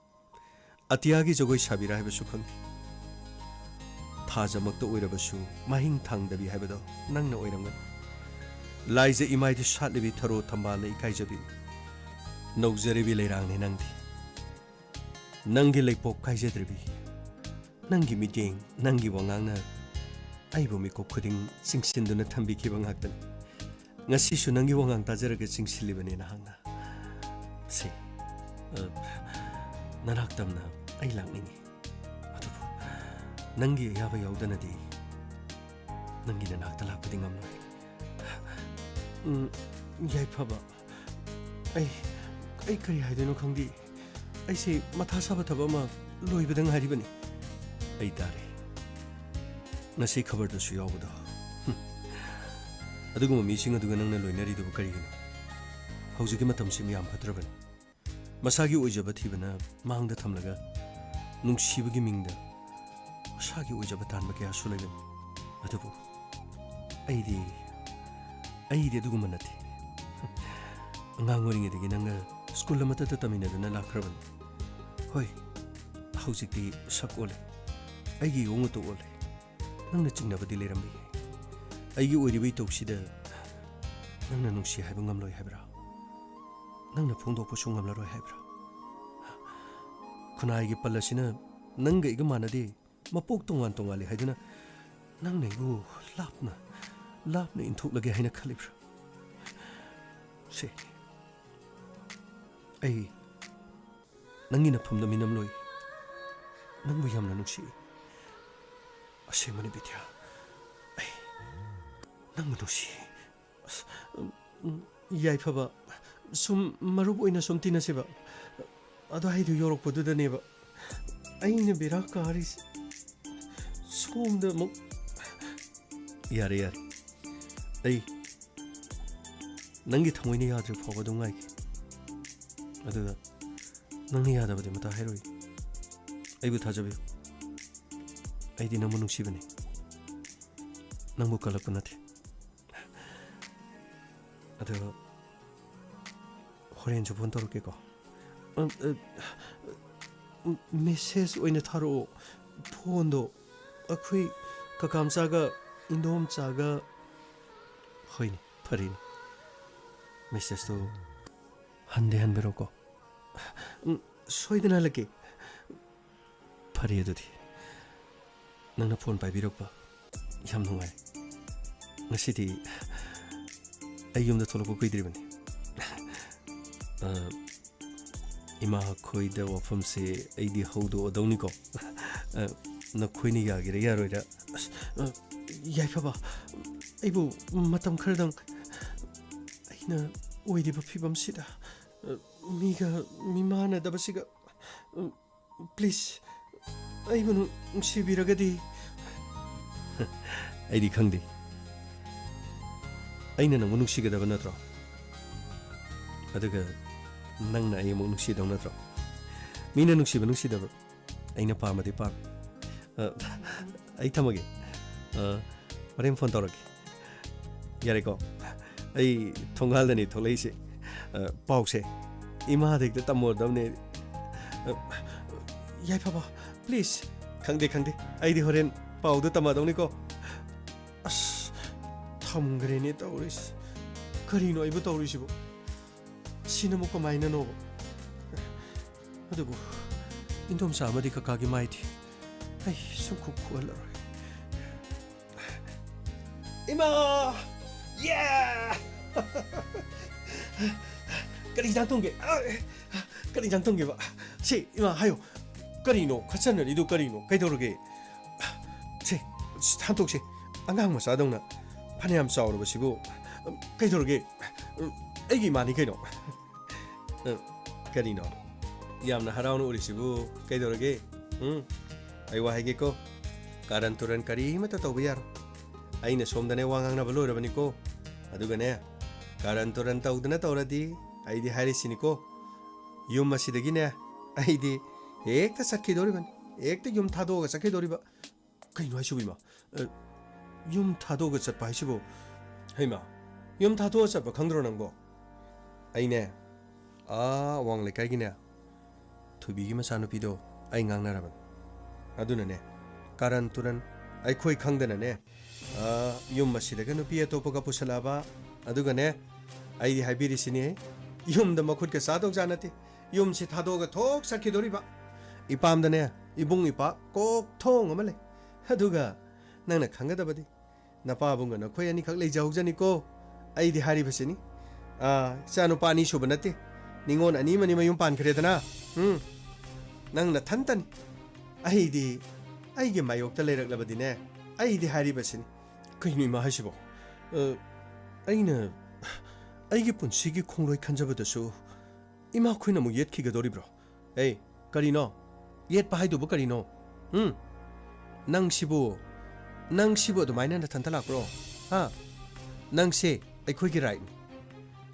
ꯑꯇꯤꯌꯥꯒꯤ ꯖꯒꯣꯏ ꯁꯥꯕꯤꯔꯥ ꯍꯥꯏꯕꯁꯨ ꯈꯪꯗꯦ꯫ ꯊꯥꯖꯃꯛꯇ ꯑꯣꯏꯔꯕꯁꯨ ꯃꯍꯤꯡ ꯊꯥꯡꯗꯕꯤ ꯍꯥꯏꯕꯗꯣ ꯅꯪꯅ ꯑꯣꯏꯔꯝꯒꯅꯤ꯫ ꯂꯥꯏꯖ ꯏꯃꯥꯏꯗ ꯁꯥꯠꯂꯤꯕꯤ ꯊꯔꯣ ꯊꯝꯕꯥꯜꯅ ꯏꯀꯥꯏꯖꯕꯤ ꯅꯧꯖꯔꯤꯕꯤ ꯂꯩꯔꯥꯡꯅꯤ ꯅꯪꯗꯤ꯫ ꯅꯪꯒꯤ ꯂꯩꯄꯣꯛ ꯀꯥꯏꯖꯗ꯭ꯔꯤꯕꯤ, ꯅꯪꯒꯤ ꯃꯤꯠꯌꯦꯡ, ꯅꯪꯒꯤ ꯋꯥꯉꯥꯡꯅ ꯑꯩꯕꯨ ꯃꯤꯀꯨꯞ ꯈꯨꯗꯤꯡ ꯆꯤꯡꯁꯤꯟꯗꯨꯅ ꯊꯝꯕꯤꯈꯤꯕ ꯉꯥꯛꯇꯅꯤ꯫ ꯉꯁꯤꯁꯨ ꯅꯪꯒꯤ ꯋꯥꯉꯥꯡ ꯇꯥꯖꯔꯒ ꯆꯤꯡꯁꯤꯜꯂꯤꯕꯅꯤ ꯅꯍꯥꯛꯅ꯫ ꯁꯤ, ꯑ, ꯅꯅꯥꯛ ꯇꯝꯅ ꯑꯩ ꯂꯥꯛꯅꯤꯡꯏ꯫ ꯑꯗꯨꯕꯨ ꯅꯪꯒꯤ ꯑꯌꯥꯕ ꯌꯥꯎꯗꯅꯗꯤ ꯅꯪꯒꯤ ꯅꯅꯥꯛꯇ ꯂꯥꯛꯄꯗꯤ ꯉꯝꯂꯣꯏ꯫ ꯎꯝ, ꯌꯥꯏꯐꯕ꯫ ꯑꯩ, ꯑꯩ ꯀꯔꯤ ꯍꯥꯏꯗꯣꯏꯅꯣ ꯈꯪꯗꯦ꯫ ꯑꯩꯁꯦ ꯃꯊꯥ ꯁꯥꯕ ꯊꯕꯛ ꯑꯃ ꯂꯣꯏꯕꯗ ꯉꯥꯏꯔꯤꯕꯅꯤ꯫ ꯑꯩ ꯇꯥꯔꯦ꯫ ꯉꯁꯤ ꯈꯕꯔꯗꯁꯨ ꯌꯥꯎꯕꯗꯣ꯫ ꯍꯨꯝ꯫ ꯑꯗꯨꯒꯨꯝꯕ ꯃꯤꯁꯤꯡ ꯑꯗꯨꯒ ꯅꯪꯅ ꯂꯣꯏꯅꯔꯤꯗꯨꯕꯨ ꯀꯔꯤꯒꯤꯅꯣ? ꯍꯧꯖꯤꯛꯀꯤ ꯃꯇꯝꯁꯤ ꯃꯤꯌꯥꯝ ꯐꯠꯇ꯭ꯔꯕꯅꯤ꯫ ꯃꯁꯥꯒꯤ ꯑꯣꯏꯖꯕ ꯊꯤꯕꯅ ꯃꯥꯡꯗ ꯊꯝꯂꯒ ꯅꯨꯡꯁꯤꯕꯒꯤ ꯃꯤꯡꯗ ꯃꯁꯥꯒꯤ ꯑꯣꯏꯖꯕ ꯇꯥꯟꯕ ꯀꯌꯥꯁꯨ ꯂꯩꯕꯅꯤ꯫ ꯑꯗꯨꯕꯨ ꯑꯩꯗꯤ, ꯑꯩꯗꯤ ꯑꯗꯨꯒꯨꯝꯕ ꯅꯠꯇꯦ꯫ ꯑꯉꯥꯡ ꯑꯣꯏꯔꯤꯉꯩꯗꯒꯤ ꯅꯪꯒ ꯁ꯭ꯀꯨꯜ ꯑꯃꯠꯇꯗ ꯇꯝꯃꯤꯟꯅꯗꯨꯅ ꯂꯥꯛꯈ꯭ꯔꯕꯅꯤ꯫ ꯍꯣꯏ, ꯍꯧꯖꯤꯛꯇꯤ ꯁꯛ ꯑꯣꯜꯂꯦ꯫ ꯑꯩꯒꯤ ꯏꯑꯣꯡ ꯎꯇꯧ ꯑꯣꯜꯂꯦ꯫ ꯅꯪꯅ ꯆꯤꯡꯅꯕꯗꯤ ꯂꯩꯔꯝꯕ ꯌꯥꯏ꯫ ꯑꯩꯒꯤ ꯑꯣꯏꯔꯤꯕ ꯏꯇꯧꯁꯤꯗ ꯅꯪꯅ ꯅꯨꯡꯁꯤ ꯍꯥꯏꯕ ꯉꯝꯂꯣꯏ ꯍꯥꯏꯕ꯭ꯔꯥ? ꯅꯪꯅ ꯐꯣꯡꯗꯣꯛꯄꯁꯨ ꯉꯝꯂꯔꯣꯏ ꯍꯥꯏꯕ꯭ꯔꯥ? ꯈꯨꯟꯅꯥꯏꯒꯤ ꯄꯜ ꯑꯁꯤꯅ ꯅꯪꯒ ꯑꯩꯒ ꯃꯥꯟꯅꯗꯦ, ꯃꯄꯣꯛ ꯇꯣꯉꯥꯟ ꯇꯣꯉꯥꯜꯂꯤ ꯍꯥꯏꯗꯨꯅ ꯅꯪꯅ ꯑꯩꯕꯨ ꯂꯥꯞꯅ, ꯂꯥꯞꯅ ꯏꯟꯊꯣꯛꯂꯒꯦ ꯍꯥꯏꯅ ꯈꯜꯂꯤꯕ꯭ꯔꯥ? ꯁꯦ, ꯑꯩ ꯅꯪꯒꯤ ꯅꯐꯝꯗ ꯃꯤꯅꯝꯂꯣꯏ꯫ ꯅꯪꯕꯨ ꯌꯥꯝꯅ ꯅꯨꯡꯁꯤ꯫ ꯑꯁꯦꯡꯕꯅꯤ ꯕꯤꯗ꯭ꯌꯥ, ꯑꯩ ꯅꯪꯕꯨ ꯅꯨꯡꯁꯤ꯫ ꯑꯁ, ꯎꯝ, ꯌꯥꯏꯐꯕ, ꯁꯨꯝ ꯃꯔꯨꯞ ꯑꯣꯏꯅ ꯁꯨꯝ ꯇꯤꯟꯅꯁꯦꯕ꯫ ꯑꯗꯨꯋꯥꯏꯗꯨ ꯌꯧꯔꯛꯄꯗꯨꯗꯅꯦꯕ ꯑꯩꯅ ꯕꯦꯔꯥ ꯀꯥꯔꯤꯁꯦ꯫ ꯁꯣꯝꯗ ꯑꯃꯨꯛ ꯌꯥꯔꯦ, ꯌꯥꯔꯦ꯫ ꯑꯩ ꯅꯪꯒꯤ ꯊꯃꯣꯏꯅ ꯌꯥꯗ꯭ꯔꯤꯕ ꯐꯥꯎꯕ ꯑꯗꯨꯝ ꯉꯥꯏꯒꯦ꯫ ꯑꯗꯨꯒ ꯅꯪꯅ ꯌꯥꯗꯕꯗꯤ ꯑꯃꯠꯇ ꯍꯥꯏꯔꯣꯏ꯫ ꯑꯩꯕꯨ ꯊꯥꯖꯕꯤꯌꯨ꯫ ꯑꯩꯗꯤ ꯅꯪꯕꯨ ꯅꯨꯡꯁꯤꯕꯅꯤ꯫ ꯅꯪꯕꯨ ꯀꯜꯂꯛꯄ ꯅꯠꯇꯦ꯫ ꯑꯗꯣ ꯍꯣꯔꯦꯟꯁꯨ ꯐꯣꯟ ꯇꯧꯔꯛꯀꯦꯀꯣ꯫ ꯎꯝ, ꯑ, ꯎꯝ, ꯃꯦꯁꯦꯖ ꯑꯣꯏꯅ ꯊꯥꯔꯛꯑꯣ꯫ ꯐꯣꯟꯗꯣ ꯑꯩꯈꯣꯏ ꯀꯀꯥ ꯃꯆꯥꯒ ꯏꯟꯗꯣꯝꯆꯥꯒ꯫ ꯍꯣꯏꯅꯦ, ꯐꯔꯦꯅꯦ꯫ ꯃꯦꯁꯦꯖꯇꯣ ꯍꯟꯗꯤ ꯍꯟꯕꯤꯔꯣꯀꯣ꯫ ꯎꯝ, ꯁꯣꯏꯗꯅ ꯍꯜꯂꯛꯀꯦ꯫ ꯐꯔꯦ ꯑꯗꯨꯗꯤ꯫ ꯅꯪꯅ ꯐꯣꯟ ꯄꯥꯏꯕꯤꯔꯛꯄ ꯌꯥꯝ ꯅꯨꯡꯉꯥꯏ꯫ ꯉꯁꯤꯗꯤ ꯑꯩ ꯌꯨꯝꯗ ꯊꯣꯛꯂꯛꯄ ꯀꯨꯏꯗ꯭ꯔꯤꯕꯅꯤ꯫ ꯑ, ꯏꯃꯥ ꯈꯣꯏꯗ ꯋꯥꯐꯝꯁꯦ ꯑꯩꯗꯤ ꯍꯧꯗꯣꯛꯑꯗꯧꯅꯤꯀꯣ꯫ ꯑ, ꯅꯈꯣꯏꯅ ꯌꯥꯒꯦꯔꯥ ꯌꯥꯔꯣꯏꯔꯥ? ꯑꯁ, ꯑ, ꯌꯥꯏꯐꯕ, ꯑꯩꯕꯨ ꯃꯇꯝ ꯈꯔꯗꯪ ꯑꯩꯅ ꯑꯣꯏꯔꯤꯕ ꯐꯤꯕꯝꯁꯤꯗ, ꯑ, ꯃꯤꯒ ꯃꯤꯃꯥꯟꯅꯗꯕꯁꯤꯒ, ꯑ, ꯄ꯭ꯂꯤꯖ, ꯑꯩꯕꯨ ꯅꯨꯡ-, ꯅꯨꯡꯁꯤꯕꯤꯔꯒꯗꯤ꯫ ꯑꯩꯗꯤ ꯈꯪꯗꯦ꯫ ꯑꯩꯅ ꯅꯪꯕꯨ ꯅꯨꯡꯁꯤꯒꯗꯕ ꯅꯠꯇ꯭ꯔꯣ? ꯑꯗꯨꯒ ꯅꯪꯅ ꯑꯩ ꯑꯃꯨꯛ ꯅꯨꯡꯁꯤꯗꯧ ꯅꯠꯇ꯭ꯔꯣ? ꯃꯤꯅ ꯅꯨꯡꯁꯤꯕ ꯅꯨꯡꯁꯤꯗꯕ ꯑꯩꯅ ꯄꯥꯝꯕꯗꯤ ꯄꯥꯝꯃꯤ꯫ ꯑ, ꯑꯩ ꯊꯝꯃꯒꯦ꯫ ꯑ, ꯍꯣꯔꯦꯟ ꯐꯣꯟ ꯇꯧꯔꯛꯀꯦ꯫ ꯌꯥꯔꯦꯀꯣ, ꯑꯩ ꯊꯣꯡꯒꯥꯜꯗꯅꯤ ꯊꯣꯛꯂꯛꯏꯁꯦ꯫ ꯑ, ꯄꯥꯎꯁꯦ ꯏꯃꯥꯗ ꯍꯦꯛꯇ ꯇꯝꯃꯨꯔꯗꯕꯅꯦ꯫ ꯑ, ꯌꯥꯏꯐꯕ, please꯫ "ꯈꯪꯗꯦ, ꯈꯪꯗꯦ, ꯑꯩꯗꯤ ꯍꯣꯔꯦꯟ ꯄꯥꯎꯗꯣ ꯇꯝꯃꯗꯧꯅꯤꯀꯣ꯫" ꯑꯁ, ꯊꯝꯈ꯭ꯔꯦꯅꯦ ꯇꯧꯔꯤꯁꯦ꯫ ꯀꯔꯤꯅꯣ ꯑꯩꯕꯨ ꯇꯧꯔꯤꯁꯤꯕꯣ? ꯁꯤꯅ ꯑꯃꯨꯛ ꯀꯃꯥꯏꯅꯅꯣꯕ? ꯑꯗꯨꯕꯨ ꯏꯟꯗꯣꯝꯆꯥ ꯑꯃꯗꯤ ꯀꯀꯥꯒꯤ ꯃꯥꯏꯗꯤ ꯑꯩ ꯁꯨꯡꯈꯨ ꯈꯨꯍꯜꯂꯔꯣꯏ꯫ ꯏꯃꯥ! ꯌꯦ! ꯀꯔꯤ ꯏꯟꯖꯥꯡ ꯊꯣꯡꯒꯦ? ꯀꯔꯤ ꯏꯟꯖꯥꯡ ꯊꯣꯡꯒꯦꯕ? ꯁꯤ, ꯏꯃꯥ, ꯍꯥꯏꯌꯣ꯫ ꯀꯔꯤꯅꯣ? ꯈꯠꯆꯟꯅꯔꯤꯗꯨ ꯀꯔꯤꯅꯣ? ꯀꯩꯗꯧꯔꯒꯦ? ꯁꯦ, ꯍꯟꯇꯣꯛꯁꯦ꯫ ꯑꯉꯥꯡ ꯃꯆꯥꯗꯧꯅ ꯐꯅꯌꯥꯝ ꯆꯥꯎꯔꯕꯁꯤꯕꯨ꯫ ꯀꯩꯗꯧꯔꯒꯦ? ꯑꯩꯒꯤ ꯏꯃꯥꯅꯤ ꯀꯩꯅꯣ꯫ ꯑ, ꯀꯔꯤꯅꯣ? ꯌꯥꯝꯅ ꯍꯔꯥꯎꯅ ꯎꯔꯤꯁꯤꯕꯨ ꯀꯩꯗꯧꯔꯒꯦ? ꯎꯝ? ꯑꯩ ꯋꯥ ꯍꯥꯏꯒꯦꯀꯣ꯫ ꯀꯥꯔꯟ ꯇꯨꯔꯟ ꯀꯔꯤꯃꯠꯇ ꯇꯧꯕ ꯌꯥꯔꯣꯏ꯫ ꯑꯩꯅ ꯁꯣꯝꯗꯅꯦ ꯋꯥ ꯉꯥꯡꯅꯕ ꯂꯣꯏꯔꯕꯅꯤꯀꯣ꯫ ꯑꯗꯨꯒꯅꯦ, ꯀꯥꯔꯟ ꯇꯨꯔꯟ ꯇꯧꯗꯅ ꯇꯧꯔꯗꯤ ꯑꯩꯗꯤ ꯍꯥꯏꯔꯤꯁꯤꯅꯤꯀꯣ꯫ ꯌꯨꯝ ꯑꯁꯤꯗꯒꯤꯅꯦ, ꯑꯩꯗꯤ ꯍꯦꯛꯇ ꯆꯠꯈꯤꯗꯧꯔꯤꯕꯅꯤ꯫ ꯍꯦꯛꯇ ꯌꯨꯝ ꯊꯥꯗꯣꯛꯑꯒ ꯆꯠꯈꯤꯗꯧꯔꯤꯕ꯫ ꯀꯩꯅꯣ ꯍꯥꯏꯁꯤꯕꯨ, ꯏꯃꯥ? ꯑ, ꯌꯨꯝ ꯊꯥꯗꯣꯛꯑꯒ ꯆꯠꯄ ꯍꯥꯏꯁꯤꯕꯨ? ꯍꯩꯃꯥ, ꯌꯨꯝ ꯊꯥꯗꯣꯛꯑ ꯆꯠꯄ ꯈꯪꯗ꯭ꯔꯣ ꯅꯪꯕꯣ? ꯑꯩꯅꯦ, ꯑꯥ, ꯑꯋꯥꯡ ꯂꯩꯀꯥꯏꯒꯤꯅꯦ, ꯊꯣꯏꯕꯤꯒꯤ ꯃꯆꯥꯅꯨꯄꯤꯗꯣ ꯑꯩ ꯉꯥꯡꯅꯔꯕꯅꯤ꯫ ꯑꯗꯨꯅꯅꯦ, ꯀꯥꯔꯟ ꯇꯨꯔꯟ ꯑꯩꯈꯣꯏ ꯈꯪꯗꯅꯅꯦ, ꯑꯥ, ꯌꯨꯝ ꯑꯁꯤꯗꯒ ꯅꯨꯄꯤ ꯑꯇꯣꯞꯄꯒ ꯄꯨꯁꯜꯂꯛꯑꯕ, ꯑꯗꯨꯒꯅꯦ, ꯑꯩꯗꯤ ꯍꯥꯏꯕꯤꯔꯤꯁꯤꯅꯤ, ꯌꯨꯝꯗ ꯃꯈꯨꯠꯀ ꯆꯥꯗꯧꯖꯥꯠ ꯅꯠꯇꯦ꯫ ꯌꯨꯝꯁꯤ ꯊꯥꯗꯣꯛꯑꯒ ꯊꯣꯛ ꯆꯠꯈꯤꯗꯣꯔꯤꯕ꯫ ꯏꯄꯥꯝꯗꯅꯦ, ꯏꯕꯨꯡ ꯏꯄꯥ ꯀꯣꯛ ꯊꯣꯡ ꯑꯃ ꯂꯩ꯫ ꯑꯗꯨꯒ ꯅꯪꯅ ꯈꯪꯒꯗꯕꯗꯤ, ꯅꯄꯥꯕꯨꯡꯒ ꯅꯈꯣꯏ ꯑꯅꯤꯈꯛ ꯂꯩꯖꯍꯧꯖꯅꯤꯀꯣ꯫ ꯑꯩꯗꯤ ꯍꯥꯏꯔꯤꯕꯁꯤꯅꯤ꯫ ꯑꯥ, ꯏꯆꯥꯅꯨꯄꯥ ꯑꯅꯤ ꯁꯨꯕ ꯅꯠꯇꯦ꯫ ꯅꯤꯉꯣꯜ ꯑꯅꯤ ꯑꯃꯅꯤ ꯃꯌꯨꯝ ꯄꯥꯟꯈ꯭ꯔꯦꯗꯅ꯫ ꯎꯝ꯫ ꯅꯪ ꯅꯊꯟꯇꯅꯤ꯫ ꯑꯩꯗꯤ, ꯑꯩꯒꯤ ꯃꯥꯌꯣꯛꯇ ꯂꯩꯔꯛꯂꯕꯗꯤꯅꯦ, ꯑꯩꯗꯤ ꯍꯥꯏꯔꯤꯕꯁꯤꯅꯤ꯫ ꯀꯩꯅꯣ ꯏꯃꯥ ꯍꯥꯏꯁꯤꯕꯣ? ꯑ, ꯑꯩꯅ ꯑꯩꯒꯤ ꯄꯨꯟꯁꯤꯒꯤ ꯈꯣꯡꯂꯣꯏ ꯈꯟꯖꯕꯗꯁꯨ ꯏꯃꯥꯈꯣꯏꯅ ꯑꯃꯨꯛ ꯌꯦꯠꯈꯤꯒꯗꯧꯔꯤꯕ꯭ꯔꯣ? ꯑꯦ, ꯀꯔꯤꯅꯣ? ꯌꯦꯠꯄ ꯍꯥꯏꯗꯨꯕꯨ ꯀꯔꯤꯅꯣ? ꯎꯝ? ꯅꯪꯁꯤꯕꯨ, ꯅꯪꯁꯤꯕꯨ ꯑꯗꯨꯃꯥꯏꯅ ꯅꯊꯟꯇ ꯂꯥꯛꯄ꯭ꯔꯣ? ꯍꯥ? ꯅꯪꯁꯦ ꯑꯩꯈꯣꯏꯒꯤ ꯔꯥꯏꯠꯅꯤ꯫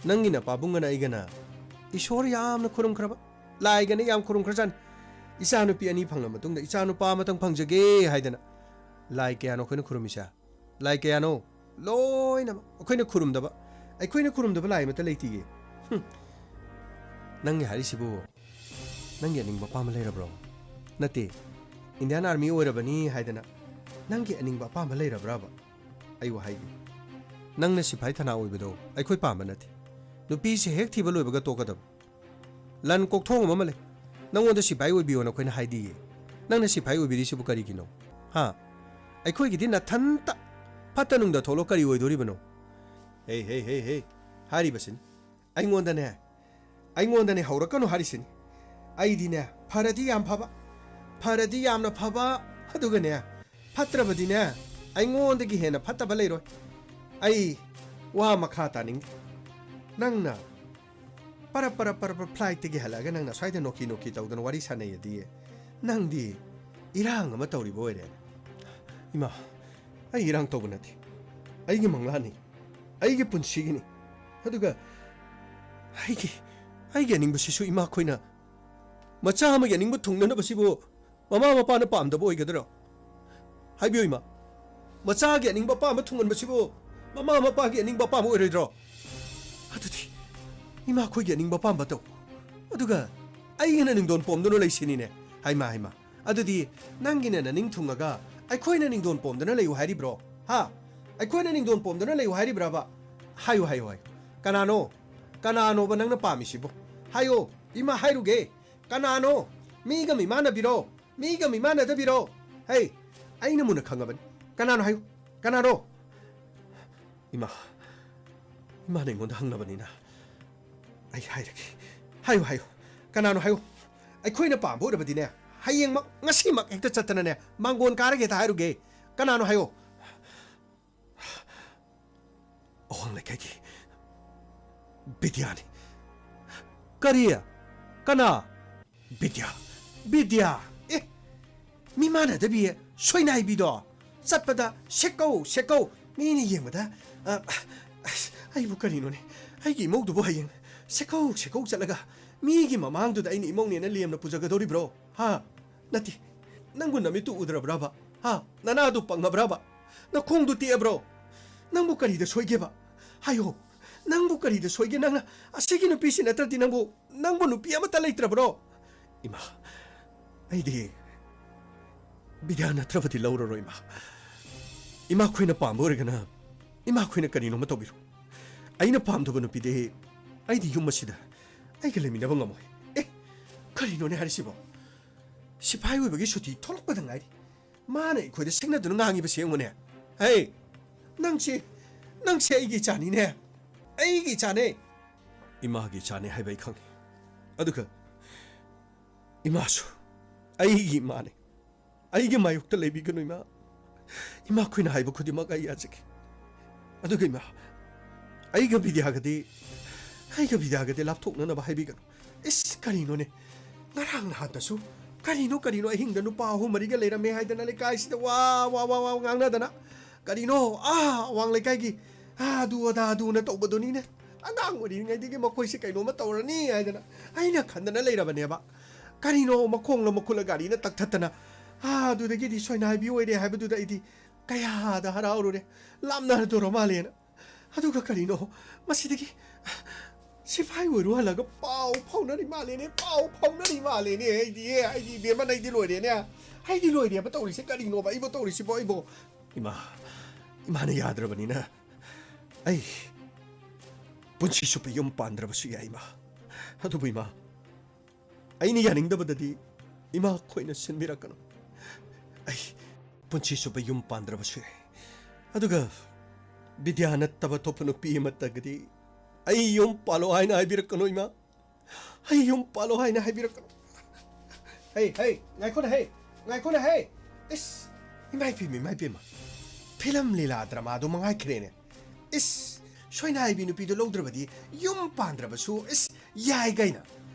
ꯅꯪꯒꯤ ꯅꯄꯥꯕꯨꯡꯒꯅ ꯑꯩꯒꯅ ꯏꯁꯣꯔ ꯌꯥꯝꯅ ꯈꯨꯔꯨꯝꯈ꯭ꯔꯕ, ꯂꯥꯏꯒꯅ ꯌꯥꯝ ꯈꯨꯔꯨꯝꯈ꯭ꯔꯖꯥꯠꯅꯤ꯫ ꯏꯆꯥꯅꯨꯄꯤ ꯑꯅꯤ ꯐꯪꯂ ꯃꯇꯨꯡꯗ ꯏꯆꯥꯅꯨꯄꯥ ꯑꯃꯇꯪ ꯐꯪꯖꯒꯦ ꯍꯥꯏꯗꯅ꯫ ꯂꯥꯏ ꯀꯌꯥꯅꯣ ꯑꯩꯈꯣꯏꯅ ꯈꯨꯔꯨꯝꯃꯤꯁꯦ? ꯂꯥꯏ ꯀꯌꯥꯅꯣ? ꯂꯣꯏꯅꯃꯛ ꯑꯩꯈꯣꯏꯅ ꯈꯨꯔꯨꯝꯗꯕ, ꯑꯩꯈꯣꯏꯅ ꯈꯨꯔꯨꯝꯗꯕ ꯂꯥꯏ ꯑꯃꯠꯇ ꯂꯩꯇꯤꯌꯦ꯫ ꯍꯨꯝ꯫ ꯅꯪꯒꯤ ꯍꯥꯏꯔꯤꯁꯤꯕꯨ ꯅꯪꯒꯤ ꯑꯅꯤꯡꯕ ꯑꯄꯥꯝꯕ ꯂꯩꯔꯕ꯭ꯔꯣ? ꯅꯠꯇꯦ, ꯏꯟꯗꯤꯌꯥꯟ ꯑꯥꯔꯃꯤ ꯑꯣꯏꯔꯕꯅꯤ ꯍꯥꯏꯗꯅ ꯅꯪꯒꯤ ꯑꯅꯤꯡꯕ ꯑꯄꯥꯝꯕ ꯂꯩꯔꯕ꯭ꯔꯕ? ꯑꯩꯕꯨ ꯍꯥꯏꯒꯦ꯫ ꯅꯪꯅ ꯁꯤꯐꯥꯏ ꯊꯅꯥ ꯑꯣꯏꯕꯗꯣ ꯑꯩꯈꯣꯏ ꯄꯥꯝꯕ ꯅꯠꯇꯦ꯫ ꯅꯨꯄꯤꯁꯦ ꯍꯦꯛ ꯊꯤꯕ ꯂꯣꯏꯕꯒ ꯇꯣꯛꯀꯗꯕ꯫ ꯂꯟ ꯀꯣꯛꯊꯣꯡ ꯑꯃ ꯂꯩ꯫ ꯅꯪꯉꯣꯟꯗ ꯁꯤꯐꯥꯏ ꯑꯣꯏꯕꯤꯌꯣꯅ ꯑꯩꯈꯣꯏꯅ ꯍꯥꯏꯗꯤꯌꯦ꯫ ꯅꯪꯅ ꯁꯤꯐꯥꯏ ꯑꯣꯏꯕꯤꯔꯤꯁꯤꯕꯨ ꯀꯔꯤꯒꯤꯅꯣ? ꯍꯥ? ꯑꯩꯈꯣꯏꯒꯤꯗꯤ ꯅꯊꯟꯇ ꯐꯠꯇ ꯅꯨꯡꯗ ꯊꯣꯛꯂꯣ ꯀꯔꯤ ꯑꯣꯏꯗꯣꯔꯤꯕꯅꯣ? ꯍꯦ, ꯍꯦ, ꯍꯦ, ꯍꯦ꯫ ꯍꯥꯏꯔꯤꯕꯁꯤꯅꯤ꯫ ꯑꯩꯉꯣꯟꯗꯅꯦ, ꯑꯩꯉꯣꯟꯗꯅꯦ ꯍꯧꯔꯛꯀꯅꯨ ꯍꯥꯏꯔꯤꯁꯤꯅꯤ꯫ ꯑꯩꯗꯤꯅꯦ, ꯐꯔꯗꯤ ꯌꯥꯝ ꯐꯕ, ꯐꯔꯗꯤ ꯌꯥꯝꯅ ꯐꯕ, ꯑꯗꯨꯒꯅꯦ, ꯐꯠꯇ꯭ꯔꯕꯗꯤꯅꯦ, ꯑꯩꯉꯣꯟꯗꯒꯤ ꯍꯦꯟꯅ ꯐꯠꯇꯕ ꯂꯩꯔꯣꯏ꯫ ꯑꯩ ꯋꯥ ꯃꯈꯥ ꯇꯥꯅꯤꯡꯗꯦ꯫ ꯅꯪꯅ ꯄꯔꯞ, ꯄꯔꯞ, ꯄꯔꯞ, ꯄꯔꯞ flightꯇꯒꯤ ꯍꯜꯂꯛꯑꯒ ꯅꯪꯅ ꯁ꯭ꯋꯥꯏꯗ ꯅꯣꯛꯀꯤ, ꯅꯣꯛꯀꯤ ꯇꯧꯗꯅ ꯋꯥꯔꯤ ꯁꯥꯟꯅꯩꯌꯦꯗꯤ, ꯅꯪꯗꯤ ꯏꯔꯥꯡ ꯑꯃ ꯇꯧꯔꯤꯕ ꯑꯣꯏꯔꯦꯅꯦ꯫ ꯏꯃꯥ, ꯑꯩ ꯏꯔꯥꯡ ꯇꯧꯕ ꯅꯠꯇꯦ꯫ ꯑꯩꯒꯤ ꯃꯪꯂꯥꯟꯅꯤ꯫ ꯑꯩꯒꯤ ꯄꯨꯟꯁꯤꯒꯤꯅꯤ꯫ ꯑꯗꯨꯒ ꯑꯩꯒꯤ, ꯑꯩꯒꯤ ꯑꯅꯤꯡꯕꯁꯤꯁꯨ ꯏꯃꯥ ꯑꯩꯈꯣꯏꯅ ꯃꯆꯥ ꯑꯃꯒꯤ ꯑꯅꯤꯡꯕ ꯊꯨꯡꯅꯅꯕꯁꯤꯕꯨ ꯃꯃꯥ ꯃꯄꯥꯅ ꯄꯥꯝꯗꯕ ꯑꯣꯏꯒꯗ꯭ꯔꯣ? ꯍꯥꯏꯕꯤꯌꯨ ꯏꯃꯥ, ꯃꯆꯥꯒꯤ ꯑꯅꯤꯡꯕ ꯑꯄꯥꯝꯕ ꯊꯨꯡꯍꯟꯕꯁꯤꯕꯨ ꯃꯃꯥ ꯃꯄꯥꯒꯤ ꯑꯅꯤꯡꯕ ꯑꯄꯥꯝꯕ ꯑꯣꯏꯔꯣꯏꯗ꯭ꯔꯣ? ꯑꯗꯨꯗꯤ ꯏꯃꯥ ꯑꯩꯈꯣꯏꯒꯤ ꯑꯅꯤꯡꯕ ꯑꯄꯥꯝꯕ ꯇꯧ꯫ ꯑꯗꯨꯒ ꯑꯩꯒꯤꯅ ꯅꯤꯡꯗꯣꯟ ꯄꯣꯝꯗꯨꯅ ꯂꯩꯁꯤꯅꯤꯅꯦ꯫ ꯍꯩꯃꯥ, ꯍꯩꯃꯥ꯫ ꯑꯗꯨꯗꯤ ꯅꯪꯒꯤꯅ ꯅꯅꯤꯡ ꯊꯨꯡꯉꯒ ꯑꯩꯈꯣꯏꯅ ꯅꯤꯡꯗꯣꯟ ꯄꯣꯝꯗꯨꯅ ꯂꯩꯌꯨ ꯍꯥꯏꯔꯤꯕ꯭ꯔꯣ? ꯍꯥ? ꯑꯩꯈꯣꯏꯅ ꯅꯤꯡꯗꯣꯟ ꯄꯣꯝꯗꯨꯅ ꯂꯩꯌꯨ ꯍꯥꯏꯔꯤꯕ꯭ꯔꯕ? ꯍꯥꯏꯌꯨ, ꯍꯥꯏꯌꯨ, ꯍꯥꯏꯌꯨ꯫ ꯀꯅꯥꯅꯣ? ꯀꯅꯥꯅꯣꯕ ꯅꯪꯅ ꯄꯥꯝꯃꯤꯁꯤꯕꯣ? ꯍꯥꯏꯌꯣ, ꯏꯃꯥ ꯍꯥꯏꯔꯨꯒꯦ꯫ ꯀꯅꯥꯅꯣ? ꯃꯤꯒ ꯃꯤꯃꯥꯟꯅꯕꯤꯔꯣ? ꯃꯤꯒ ꯃꯤꯃꯥꯟꯅꯗꯕꯤꯔꯣ? ꯍꯩ, ꯑꯩꯅ ꯃꯨꯟꯅ ꯈꯪꯉꯕꯅꯤ꯫ ꯀꯅꯥꯅꯣ ꯍꯥꯏꯌꯨ? ꯀꯅꯥꯅꯣ? ꯏꯃꯥ, ꯏꯃꯥꯅ ꯑꯩꯉꯣꯟꯗ ꯍꯪꯂꯕꯅꯤꯅ ꯑꯩ ꯍꯥꯏꯔꯒꯦ꯫ ꯍꯥꯏꯌꯨ, ꯍꯥꯏꯌꯨ꯫ ꯀꯅꯥꯅꯣ ꯍꯥꯏꯌꯨ꯫ ꯑꯩꯈꯣꯏꯅ ꯄꯥꯝꯕ ꯑꯣꯏꯔꯕꯗꯤꯅꯦ, ꯍꯌꯦꯡꯃꯛ, ꯉꯁꯤꯃꯛ ꯍꯦꯛꯇ ꯆꯠꯇꯅꯅꯦ, ꯃꯥꯡꯒꯣꯟ ꯀꯥꯔꯒ ꯍꯦꯛꯇ ꯍꯥꯏꯔꯨꯒꯦ꯫ ꯀꯅꯥꯅꯣ ꯍꯥꯏꯌꯣ꯫ ꯑꯋꯥꯡ ꯂꯩꯀꯥꯏꯒꯤ ꯕꯤꯗ꯭ꯌꯥꯅꯤ꯫ ꯀꯔꯤ? ꯀꯅꯥ? ꯕꯤꯗ꯭ꯌꯥ꯫ ꯕꯤꯗ꯭ꯌꯥ? ꯑꯦ, ꯃꯤꯃꯥꯟꯅꯗꯕꯤ ꯁꯣꯏꯅꯥꯏꯕꯤꯗꯣ꯫ ꯆꯠꯄꯗ ꯁꯦꯛꯀꯧ, ꯁꯦꯛꯀꯧ꯫ ꯃꯤꯅ ꯌꯦꯡꯕꯗ, ꯑ, ꯑꯁ, ꯑꯩꯕꯨ ꯀꯔꯤꯅꯣꯅꯦ? ꯑꯩꯒꯤ ꯏꯃꯧꯗꯨꯕꯨ ꯍꯌꯦꯡ ꯁꯦꯛꯀꯧ, ꯁꯦꯛꯀꯧ ꯆꯠꯂꯒ ꯃꯤꯒꯤ ꯃꯃꯥꯡꯗꯨꯗ ꯑꯩꯅ ꯏꯃꯧꯅꯦꯅ ꯂꯦꯝꯅ ꯄꯨꯖꯒꯗꯧꯔꯤꯕ꯭ꯔꯣ? ꯍꯥ? ꯅꯠꯇꯦ꯫ ꯅꯪꯕꯨ ꯅꯃꯤꯠꯇꯨ ꯎꯗ꯭ꯔꯕ꯭ꯔꯕ? ꯍꯥ? ꯅꯅꯥꯗꯨ ꯄꯪꯉꯕ꯭ꯔꯕ? ꯅꯈꯣꯡꯗꯨ ꯇꯦꯛꯑꯕ꯭ꯔꯣ? ꯅꯪꯕꯨ ꯀꯔꯤꯗ ꯁꯣꯏꯒꯦꯕ? ꯍꯥꯏꯌꯣ, ꯅꯪꯕꯨ ꯀꯔꯤꯗ ꯁꯣꯏꯒꯦ? ꯅꯪꯅ ꯑꯁꯤꯒꯤ ꯅꯨꯄꯤꯁꯤ ꯅꯠꯇ꯭ꯔꯗꯤ ꯅꯪꯕꯨ, ꯅꯪꯕꯨ ꯅꯨꯄꯤ ꯑꯃꯠꯇ ꯂꯩꯇ꯭ꯔꯕ꯭ꯔꯣ? ꯏꯃꯥ, ꯑꯩꯗꯤ ꯕꯤꯗ꯭ꯌꯥ ꯅꯠꯇ꯭ꯔꯕꯗꯤ ꯂꯧꯔꯔꯣꯏ, ꯏꯃꯥ꯫ ꯏꯃꯥꯈꯣꯏꯅ ꯄꯥꯝꯕ ꯑꯣꯏꯔꯒꯅ ꯏꯃꯥꯈꯣꯏꯅ ꯀꯔꯤꯅꯣꯃ ꯇꯧꯕꯤꯔꯣ꯫ ꯑꯩꯅ ꯄꯥꯝꯗꯕ ꯅꯨꯄꯤꯗꯤ ꯑꯩꯗꯤ ꯌꯨꯝ ꯑꯁꯤꯗ ꯑꯩꯒ ꯂꯩꯃꯤꯟꯅꯕ ꯉꯝꯃꯣꯏ꯫ ꯑꯦ, ꯀꯔꯤꯅꯣꯅꯦ ꯍꯥꯏꯔꯤꯁꯤꯕꯣ? ꯁꯤꯐꯥꯏ ꯑꯣꯏꯕꯒꯤ ꯁꯨꯇꯤ ꯊꯣꯛꯂꯛꯄꯗ ꯉꯥꯏꯔꯤ꯫ ꯃꯥꯅ ꯑꯩꯈꯣꯏꯗ ꯁꯤꯡꯅꯗꯨꯅ ꯉꯥꯡꯉꯤꯕꯁꯦ ꯌꯦꯡꯉꯨꯅꯦ꯫ ꯍꯦ, ꯅꯪꯁꯦ, ꯅꯪꯁꯦ ꯑꯩꯒꯤ ꯏꯆꯥꯅꯤꯅꯦ꯫ ꯑꯩꯒꯤ ꯏꯆꯥꯅꯦ꯫ ꯏꯃꯥꯒꯤ ꯏꯆꯥꯅꯦ ꯍꯥꯏꯕ ꯑꯩ ꯈꯪꯉꯤ꯫ ꯑꯗꯨꯒ ꯏꯃꯥꯁꯨ ꯑꯩꯒꯤ ꯏꯃꯥꯅꯦ꯫ ꯑꯩꯒꯤ ꯃꯥꯌꯣꯛꯇ ꯂꯩꯕꯤꯒꯅꯨ, ꯏꯃꯥ꯫ ꯏꯃꯥꯈꯣꯏꯅ ꯍꯥꯏꯕ ꯈꯨꯗꯤꯡꯃꯛ ꯑꯩ ꯌꯥꯖꯒꯦ꯫ ꯑꯗꯨꯒ ꯏꯃꯥ, ꯑꯩꯒ ꯕꯤꯗ꯭ꯌꯥꯒꯗꯤ, ꯑꯩꯒ ꯕꯤꯗ꯭ꯌꯥꯒꯗꯤ ꯂꯥꯞꯊꯣꯛꯅꯅꯕ ꯍꯥꯏꯕꯤꯒꯅꯨ꯫ ꯏꯁ, ꯀꯔꯤꯅꯣꯅꯦ? ꯉꯔꯥꯡ ꯅꯍꯥꯟꯗꯁꯨ ꯀꯔꯤꯅꯣ, ꯀꯔꯤꯅꯣ, ꯑꯍꯤꯡꯗ ꯅꯨꯄꯥ ꯑꯍꯨꯝ ꯃꯔꯤꯒ ꯂꯩꯔꯝꯃꯦ ꯍꯥꯏꯗꯅ ꯂꯩꯀꯥꯏꯁꯤꯗ ꯋꯥ, ꯋꯥ, ꯋꯥ, ꯋꯥ ꯉꯥꯡꯅꯗꯅ꯫ ꯀꯔꯤꯅꯣ? ꯑꯥ, ꯑꯋꯥꯡ ꯂꯩꯀꯥꯏꯒꯤ, ꯑꯥ, ꯑꯗꯨ ꯑꯗꯥ ꯑꯗꯨꯅ ꯇꯧꯕꯗꯨꯅꯤꯅꯦ꯫ ꯑꯉꯥꯡ ꯑꯣꯏꯔꯤꯉꯩꯗꯒꯤ ꯃꯈꯣꯏꯁꯦ ꯀꯩꯅꯣꯝꯃ ꯇꯧꯔꯅꯤ ꯍꯥꯏꯗꯅ ꯑꯩꯅ ꯈꯟꯗꯅ ꯂꯩꯔꯕꯅꯦꯕ꯫ ꯀꯔꯤꯅꯣ, ꯃꯈꯣꯡꯂ ꯃꯈꯨꯠꯂ ꯒꯥꯔꯤꯅ ꯇꯛꯊꯠꯇꯅ, ꯑꯥ, ꯑꯗꯨꯗꯒꯤꯗꯤ ꯁꯣꯏꯅꯥꯏꯕꯤ ꯑꯣꯏꯔꯦ ꯍꯥꯏꯕꯗꯨꯗ ꯑꯩꯗꯤ ꯀꯌꯥꯗ ꯍꯔꯥꯎꯔꯨꯔꯦ꯫ ꯂꯥꯞꯅꯔꯗꯣꯔ ꯃꯥꯜꯂꯦꯅ꯫ ꯑꯗꯨꯒ ꯀꯔꯤꯅꯣ, ꯃꯁꯤꯗꯒꯤ ꯁꯤꯐꯥꯏ ꯑꯣꯏꯔꯨ ꯍꯜꯂꯒ ꯄꯥꯎ ꯐꯥꯎꯅꯔꯤ ꯃꯥꯜꯂꯦꯅꯦ, ꯄꯥꯎ ꯐꯥꯎꯅꯔꯤ ꯃꯥꯜꯂꯦꯅꯦ꯫ ꯑꯩꯗꯤ, ꯑꯩꯗꯤ ꯏꯕꯦꯝꯃ, ꯑꯩꯗꯤ ꯂꯣꯏꯔꯦꯅꯦ, ꯑꯩꯗꯤ ꯂꯣꯏꯔꯦꯕ ꯇꯧꯔꯤꯁꯦ꯫ ꯀꯔꯤꯅꯣꯕ ꯑꯩꯕꯨ ꯇꯧꯔꯤꯁꯤꯕꯣ, ꯑꯩꯕꯣ? ꯏꯃꯥ, ꯏꯃꯥꯅ ꯌꯥꯗ꯭ꯔꯕꯅꯤꯅ ꯑꯩ ꯄꯨꯟꯁꯤ ꯆꯨꯞꯄ ꯌꯨꯝ ꯄꯥꯟꯗ꯭ꯔꯕꯁꯨ ꯌꯥꯏ, ꯏꯃꯥ꯫ ꯑꯗꯨꯕꯨ ꯏꯃꯥ, ꯑꯩꯅ ꯌꯥꯅꯤꯡꯗꯕꯗꯗꯤ ꯏꯃꯥ ꯈꯣꯏꯅ ꯁꯤꯟꯕꯤꯔꯛꯀꯅꯨ꯫ ꯑꯩ ꯄꯨꯟꯁꯤ ꯆꯨꯞꯄ ꯌꯨꯝ ꯄꯥꯟꯗ꯭ꯔꯕꯁꯨ ꯌꯥꯏ꯫ ꯑꯗꯨꯒ ꯕꯤꯗ꯭ꯌꯥ ꯅꯠꯇꯕ ꯑꯇꯣꯞꯄ ꯅꯨꯄꯤ ꯑꯃꯠꯇꯒꯗꯤ ꯑꯩ ꯌꯨꯝ ꯄꯥꯜꯂꯣ ꯍꯥꯏꯅ ꯍꯥꯏꯕꯤꯔꯛꯀꯅꯨ, ꯏꯃꯥ꯫ ꯑꯩ ꯌꯨꯝ ꯄꯥꯜꯂꯣ ꯍꯥꯏꯅ ꯍꯥꯏꯕꯤꯔꯛꯀꯅꯨ꯫ ꯍꯩ, ꯍꯩ, ꯉꯥꯏꯈꯣꯅꯦ, ꯍꯩ, ꯉꯥꯏꯈꯣꯅꯦ, ꯍꯩ꯫ ꯏꯁ, ꯏꯃꯥ ꯏꯄꯦꯝꯃ, ꯏꯃꯥ ꯏꯄꯦꯝꯃ꯫ ꯐꯤꯂꯝ ꯂꯤꯂꯥ ꯗ꯭ꯔꯃꯥꯗꯣ ꯃꯉꯥꯏꯈ꯭ꯔꯦꯅꯦ꯫ ꯏꯁ, ꯁꯣꯏꯅꯥꯏꯕꯤ ꯅꯨꯄꯤꯗꯣ ꯂꯧꯗ꯭ꯔꯕꯗꯤ ꯌꯨꯝ ꯄꯥꯟꯗ꯭ꯔꯕꯁꯨ, ꯏꯁ, ꯌꯥꯏ ꯀꯩꯅꯣ꯫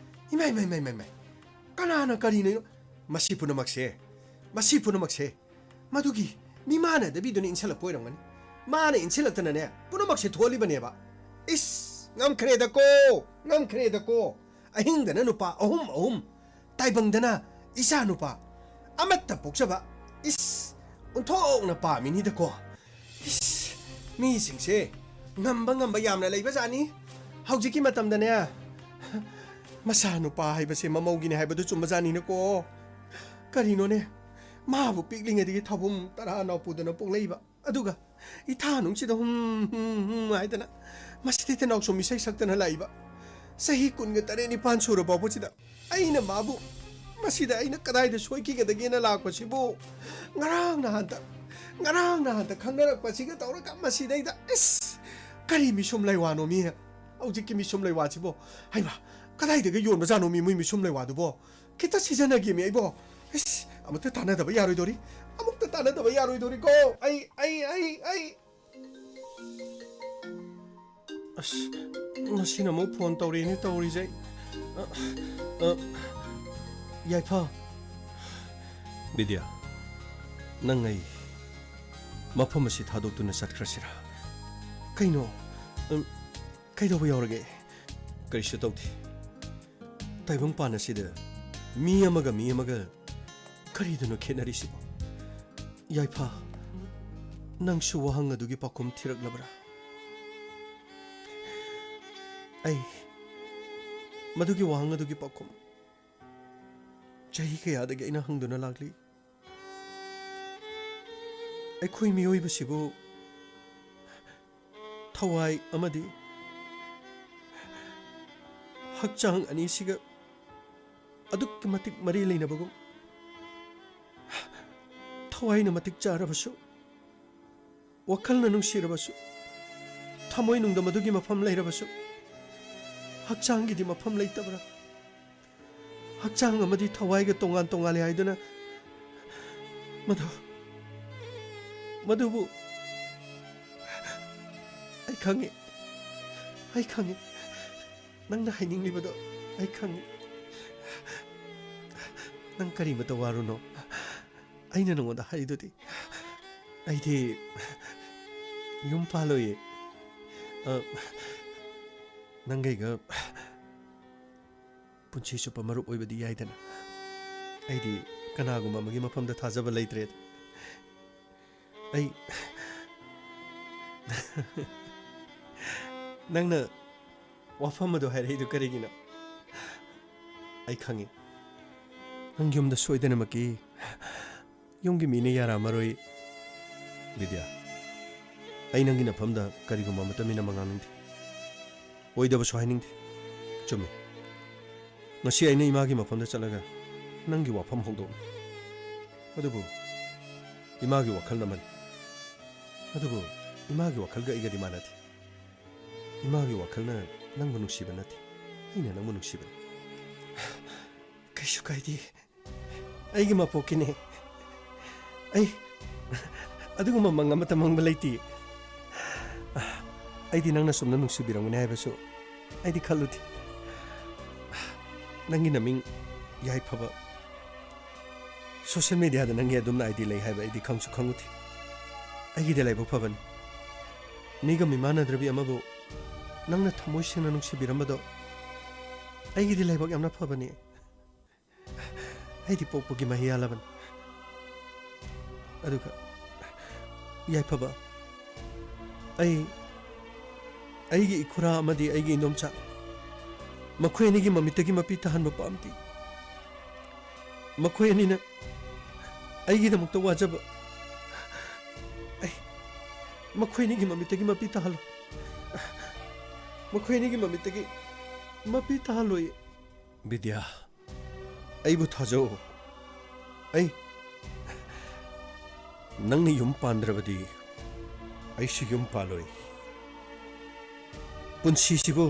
ꯏꯃꯥꯏ, ꯃꯥꯏ, ꯃꯥꯏ, ꯃꯥꯏ, ꯃꯥꯏ꯫ ꯀꯅꯥꯅ ꯀꯔꯤꯅꯣ? ꯃꯁꯤ ꯄꯨꯝꯅꯃꯛꯁꯦ, ꯃꯁꯤ ꯄꯨꯝꯅꯃꯛꯁꯦ ꯃꯗꯨꯒꯤ ꯃꯤꯃꯥꯟꯅꯗꯕꯤꯗꯨꯅ ꯏꯟꯁꯤꯜꯂꯛꯄ ꯑꯣꯏꯔꯝꯒꯅꯤ꯫ ꯃꯥꯅ ꯏꯟꯁꯤꯜꯂꯛꯇꯅꯅꯦ, ꯄꯨꯝꯅꯃꯛꯁꯦ ꯊꯣꯛꯍꯜꯂꯤꯕꯅꯦꯕ꯫ ꯏꯁ, ꯉꯝꯈ꯭ꯔꯦꯗꯀꯣ, ꯉꯝꯈ꯭ꯔꯦꯗꯀꯣ꯫ ꯑꯍꯤꯡꯗꯅ ꯅꯨꯄꯥ ꯑꯍꯨꯝ ꯑꯍꯨꯝ, ꯇꯥꯏꯕꯪꯗꯅ ꯏꯆꯥ ꯅꯨꯄꯥ ꯑꯃꯠꯇ ꯄꯣꯛꯆꯕ꯫ ꯏꯁ, ꯑꯣꯟꯊꯣꯛꯅ ꯄꯥꯝꯃꯤꯅꯤꯗꯀꯣ꯫ ꯏꯁ, ꯃꯤꯁꯤꯡꯁꯦ ꯉꯝꯕ ꯉꯝꯕ ꯌꯥꯝꯅ ꯂꯩꯕꯖꯥꯠꯅꯤ꯫ ꯍꯧꯖꯤꯛꯀꯤ ꯃꯇꯝꯗꯅꯦ, ꯃꯆꯥ ꯅꯨꯄꯥ ꯍꯥꯏꯕꯁꯦ ꯃꯃꯧꯒꯤꯅꯤ ꯍꯥꯏꯕꯗꯨ ꯆꯨꯝꯕꯖꯥꯠꯅꯤꯅꯦꯀꯣ꯫ ꯀꯔꯤꯅꯣꯅꯦ, ꯃꯥꯕꯨ ꯄꯤꯛꯂꯤꯉꯩꯗꯒꯤ ꯊꯥꯕꯨꯝ ꯇꯔꯥ ꯅꯥꯎ ꯄꯨꯗꯅ ꯄꯣꯛꯂꯛꯏꯕ, ꯑꯗꯨꯒ ꯏꯊꯥ ꯅꯨꯡꯁꯤꯗ ꯍꯨꯝ ꯍꯨꯝ ꯍꯨꯝ ꯍꯥꯏꯗꯅ ꯃꯁꯤꯗꯩꯗ ꯅꯥꯎꯁꯨꯝ ꯏꯁꯩ ꯁꯛꯇꯅ ꯂꯥꯛꯏꯕ꯫ ꯆꯍꯤ ꯀꯨꯟꯒ ꯇꯔꯦꯠ ꯅꯤꯄꯥꯟ ꯁꯨꯔ ꯐꯥꯎꯕꯁꯤꯗ ꯑꯩꯅ ꯃꯥꯕꯨ, ꯃꯁꯤꯗ ꯑꯩꯅ ꯀꯗꯥꯏꯗ ꯁꯣꯏꯈꯤꯒꯗꯒꯦꯅ ꯂꯥꯛꯄꯁꯤꯕꯨ, ꯉꯔꯥꯡ ꯅꯍꯥꯟꯇ, ꯉꯔꯥꯡ ꯅꯍꯥꯟꯇ ꯈꯪꯅꯔꯛꯄꯁꯤꯒ ꯇꯧꯔꯒ ꯃꯁꯤꯗꯩꯗ, ꯏꯁ! ꯀꯔꯤ ꯃꯤꯁꯨꯝ ꯂꯩꯋꯥꯅꯣ ꯃꯤ? ꯍꯧꯖꯤꯛꯀꯤ ꯃꯤꯁꯨꯝ ꯂꯩꯋꯥꯁꯤꯕꯣ? ꯍꯩꯃꯥ, ꯀꯗꯥꯏꯗꯒꯤ ꯌꯣꯟꯕꯖꯥꯠꯅꯣ ꯃꯤ, ꯃꯣꯏ ꯃꯤꯁꯨꯝ ꯂꯩꯋꯥꯗꯨꯕꯣ? ꯈꯤꯇ ꯁꯤꯖꯟꯅꯒꯦꯃꯤ ꯑꯩꯕꯣ꯫ ꯏꯁ! ꯑꯃꯨꯛꯇ ꯇꯥꯟꯅꯗꯕ ꯌꯥꯔꯣꯏꯗꯣꯔꯤ꯫ ꯑꯃꯨꯛꯇ ꯇꯥꯟꯅꯗꯕ ꯌꯥꯔꯣꯏꯗꯣꯔꯤꯀꯣ꯫ ꯑꯩ, ꯑꯩ, ꯑꯩ, ꯑꯩ꯫ ꯑꯁ, ꯃꯁꯤꯅ ꯑꯃꯨꯛ ꯐꯣꯟ ꯇꯧꯔꯛꯑꯦꯅꯦ ꯇꯧꯔꯤꯁꯦ꯫ ꯑ, ꯑ, ꯌꯥꯏꯐ꯫ ꯕꯤꯗ꯭ꯌꯥ, ꯅꯪ ꯑꯩ ꯃꯐꯝ ꯑꯁꯤ ꯊꯥꯗꯣꯛꯇꯨꯅ ꯆꯠꯈ꯭ꯔꯁꯤꯔꯥ? ꯀꯩꯅꯣ? ꯎꯝ, ꯀꯩꯗꯧꯕ ꯌꯥꯎꯔꯒꯦ? ꯀꯔꯤꯁꯨ ꯇꯧꯗꯦ꯫ ꯇꯥꯏꯕꯪꯄꯥꯟ ꯑꯁꯤꯗ ꯃꯤ ꯑꯃꯒ ꯃꯤ ꯑꯃꯒ ꯀꯔꯤꯗꯅꯣ ꯈꯦꯠꯅꯔꯤꯁꯤꯕꯣ? ꯌꯥꯏꯐ, ꯅꯪꯁꯨ ꯋꯥꯍꯪ ꯑꯗꯨꯒꯤ ꯄꯥꯎꯈꯨꯝ ꯊꯤꯔꯛꯂꯕ꯭ꯔꯥ? ꯑꯩ ꯃꯗꯨꯒꯤ ꯋꯥꯍꯪ ꯑꯗꯨꯒꯤ ꯄꯥꯎꯈꯨꯝ ꯆꯍꯤ ꯀꯌꯥꯗꯒꯤ ꯑꯩꯅ ꯍꯪꯗꯨꯅ ꯂꯥꯛꯂꯤ꯫ ꯑꯩꯈꯣꯏ ꯃꯤꯑꯣꯏꯕꯁꯤꯕꯨ ꯊꯋꯥꯏ ꯑꯃꯗꯤ ꯍꯛꯆꯥꯡ ꯑꯅꯤꯁꯤꯒ ꯑꯗꯨꯛꯀꯤ ꯃꯇꯤꯛ ꯃꯔꯤ ꯂꯩꯅꯕꯒꯨꯝ, ꯊꯋꯥꯏꯅ ꯃꯇꯤꯛ ꯆꯥꯔꯕꯁꯨ, ꯋꯥꯈꯜꯅ ꯅꯨꯡꯁꯤꯔꯕꯁꯨ, ꯊꯃꯣꯏꯅꯨꯡꯗ ꯃꯗꯨꯒꯤ ꯃꯐꯝ ꯂꯩꯔꯕꯁꯨ, ꯍꯛꯆꯥꯡꯒꯤꯗꯤ ꯃꯐꯝ ꯂꯩꯇꯕ꯭ꯔꯥ? ꯍꯛꯆꯥꯡ ꯑꯃꯗꯤ ꯊꯋꯥꯏꯒ ꯇꯣꯉꯥꯟ ꯇꯣꯉꯥꯜꯂꯤ ꯍꯥꯏꯗꯨꯅ ꯃꯗꯨ, ꯃꯗꯨꯕꯨ ꯑꯩ ꯈꯪꯉꯤ, ꯑꯩ ꯈꯪꯉꯤ꯫ ꯅꯪꯅ ꯍꯥꯏꯅꯤꯡꯂꯤꯕꯗꯣ ꯑꯩ ꯈꯪꯉꯤ꯫ ꯅꯪ ꯀꯔꯤꯃꯇ ꯋꯥꯔꯨꯅꯣ꯫ ꯑꯩꯅ ꯅꯉꯣꯟꯗ ꯍꯥꯏꯔꯤꯗꯨꯗꯤ꯫ ꯑꯩꯗꯤ ꯌꯨꯝ ꯄꯥꯜꯂꯣꯏꯌꯦ꯫ ꯑ, ꯅꯪꯒꯩꯒ ꯄꯨꯟꯁꯤ ꯆꯨꯞꯄ ꯃꯔꯨꯞ ꯑꯣꯏꯕꯗꯤ ꯌꯥꯏꯗꯅ꯫ ꯑꯩꯗꯤ ꯀꯅꯥꯒꯨꯝꯕ ꯑꯃꯒꯤ ꯃꯐꯝꯗ ꯊꯥꯖꯕ ꯂꯩꯇ꯭ꯔꯦ꯫ ꯑꯩ ꯅꯪꯅ ꯋꯥꯐꯝ ꯑꯗꯨ ꯍꯥꯏꯔꯛꯏꯗꯨ ꯀꯔꯤꯒꯤꯅꯣ? ꯑꯩ ꯈꯪꯉꯤ, ꯅꯪ ꯌꯨꯝꯗ ꯁꯣꯏꯗꯅꯃꯛꯀꯤ ꯌꯨꯝꯒꯤ ꯃꯤꯅ ꯌꯥꯔꯛꯑꯝꯃꯔꯣꯏ꯫ ꯕꯤꯗ꯭ꯌꯥ, ꯑꯩ ꯅꯪꯒꯤ ꯅꯐꯝꯗ ꯀꯔꯤꯒꯨꯝꯕ ꯑꯃꯠꯇ ꯃꯤꯅꯝꯕ ꯉꯥꯡꯅꯤꯡꯗꯦ, ꯑꯣꯏꯗꯕꯁꯨ ꯍꯥꯏꯅꯤꯡꯗꯦ꯫ ꯆꯨꯝꯃꯤ, ꯉꯁꯤ ꯑꯩꯅ ꯏꯃꯥꯒꯤ ꯃꯐꯝꯗ ꯆꯠꯂꯒ ꯅꯪꯒꯤ ꯋꯥꯐꯝ ꯍꯧꯗꯣꯛꯂꯤ꯫ ꯑꯗꯨꯕꯨ ꯏꯃꯥꯒꯤ ꯋꯥꯈꯜꯅ ꯑꯃꯅꯤ꯫ ꯑꯗꯨꯕꯨ ꯏꯃꯥꯒꯤ ꯋꯥꯈꯜꯒ ꯑꯩꯒꯗꯤ ꯃꯥꯟꯅꯗꯦ꯫ ꯏꯃꯥꯒꯤ ꯋꯥꯈꯜꯅ ꯅꯪꯕꯨ ꯅꯨꯡꯁꯤꯕ ꯅꯠꯇꯦ, ꯑꯩꯅ ꯅꯪꯕꯨ ꯅꯨꯡꯁꯤꯕꯅꯤ꯫ ꯀꯩꯁꯨ ꯀꯥꯏꯗꯦ, ꯑꯩꯒꯤ ꯃꯄꯣꯛꯀꯤꯅꯦ꯫ ꯑꯩ ꯑꯗꯨꯒꯨꯝꯕ ꯃꯪ ꯑꯃꯠꯇ ꯃꯪꯕ ꯂꯩꯇꯦ꯫ ꯑꯩꯗꯤ ꯅꯪꯅ ꯁꯨꯝꯅ ꯅꯨꯡꯁꯤꯕꯤꯔꯝꯒꯅꯤ ꯍꯥꯏꯕꯁꯨ ꯑꯩꯗꯤ ꯈꯜꯂꯨꯗꯦ꯫ ꯅꯪꯒꯤ ꯅꯃꯤꯡ ꯌꯥꯏꯐꯕ, ꯁꯣꯁꯤꯌꯦꯜ ꯃꯦꯗꯤꯌꯥꯗ ꯅꯪꯒꯤ ꯑꯗꯨꯝꯅ ꯑꯥꯏ ꯗꯤ ꯂꯩ ꯍꯥꯏꯕ ꯑꯩꯗꯤ ꯈꯪꯁꯨ ꯈꯪꯉꯨꯗꯦ꯫ ꯑꯩꯒꯤꯗꯤ ꯂꯥꯏꯕꯛ ꯐꯕꯅꯤ꯫ ꯃꯤꯒ ꯃꯤꯃꯥꯟꯅꯗ꯭ꯔꯕꯤ ꯑꯃꯕꯨ ꯅꯪꯅ ꯊꯃꯣꯏ ꯁꯦꯡꯅ ꯅꯨꯡꯁꯤꯕꯤꯔꯝꯕꯗꯣ ꯑꯩꯒꯤꯗꯤ ꯂꯥꯏꯕꯛ ꯌꯥꯝꯅ ꯐꯕꯅꯤ꯫ ꯑꯩꯗꯤ ꯄꯣꯛꯄꯒꯤ ꯃꯍꯩ ꯌꯥꯜꯂꯕꯅꯤ꯫ ꯑꯗꯨꯒ ꯌꯥꯏꯐꯕ, ꯑꯩ, ꯑꯩꯒꯤ ꯏꯈꯨꯔꯥ ꯑꯃꯗꯤ ꯑꯩꯒꯤ ꯏꯟꯗꯣꯝꯆꯥ, ꯃꯈꯣꯏ ꯑꯅꯤꯒꯤ ꯃꯃꯤꯠꯇꯒꯤ ꯃꯄꯤ ꯇꯥꯍꯟꯕ ꯄꯥꯝꯗꯦ꯫ ꯃꯈꯣꯏ ꯑꯅꯤꯅ ꯑꯩꯒꯤꯗꯃꯛꯇ ꯋꯥꯖꯕ, ꯑꯩ ꯃꯈꯣꯏ ꯑꯅꯤꯒꯤ ꯃꯃꯤꯠꯇꯒꯤ ꯃꯄꯤ ꯇꯥꯍꯜꯂꯣ꯫ ꯃꯈꯣꯏ ꯑꯅꯤꯒꯤ ꯃꯃꯤꯠꯇꯒꯤ ꯃꯄꯤ ꯇꯥꯍꯜꯂꯣꯏ꯫ ꯕꯤꯗ꯭ꯌꯥ, ꯑꯩꯕꯨ ꯊꯥꯖꯧ꯫ ꯑꯩ, ꯅꯪꯅ ꯌꯨꯝ ꯄꯥꯟꯗ꯭ꯔꯕꯗꯤ ꯑꯩꯁꯨ ꯌꯨꯝ ꯄꯥꯜꯂꯣꯏ꯫ ꯄꯨꯟꯁꯤꯁꯤꯕꯨ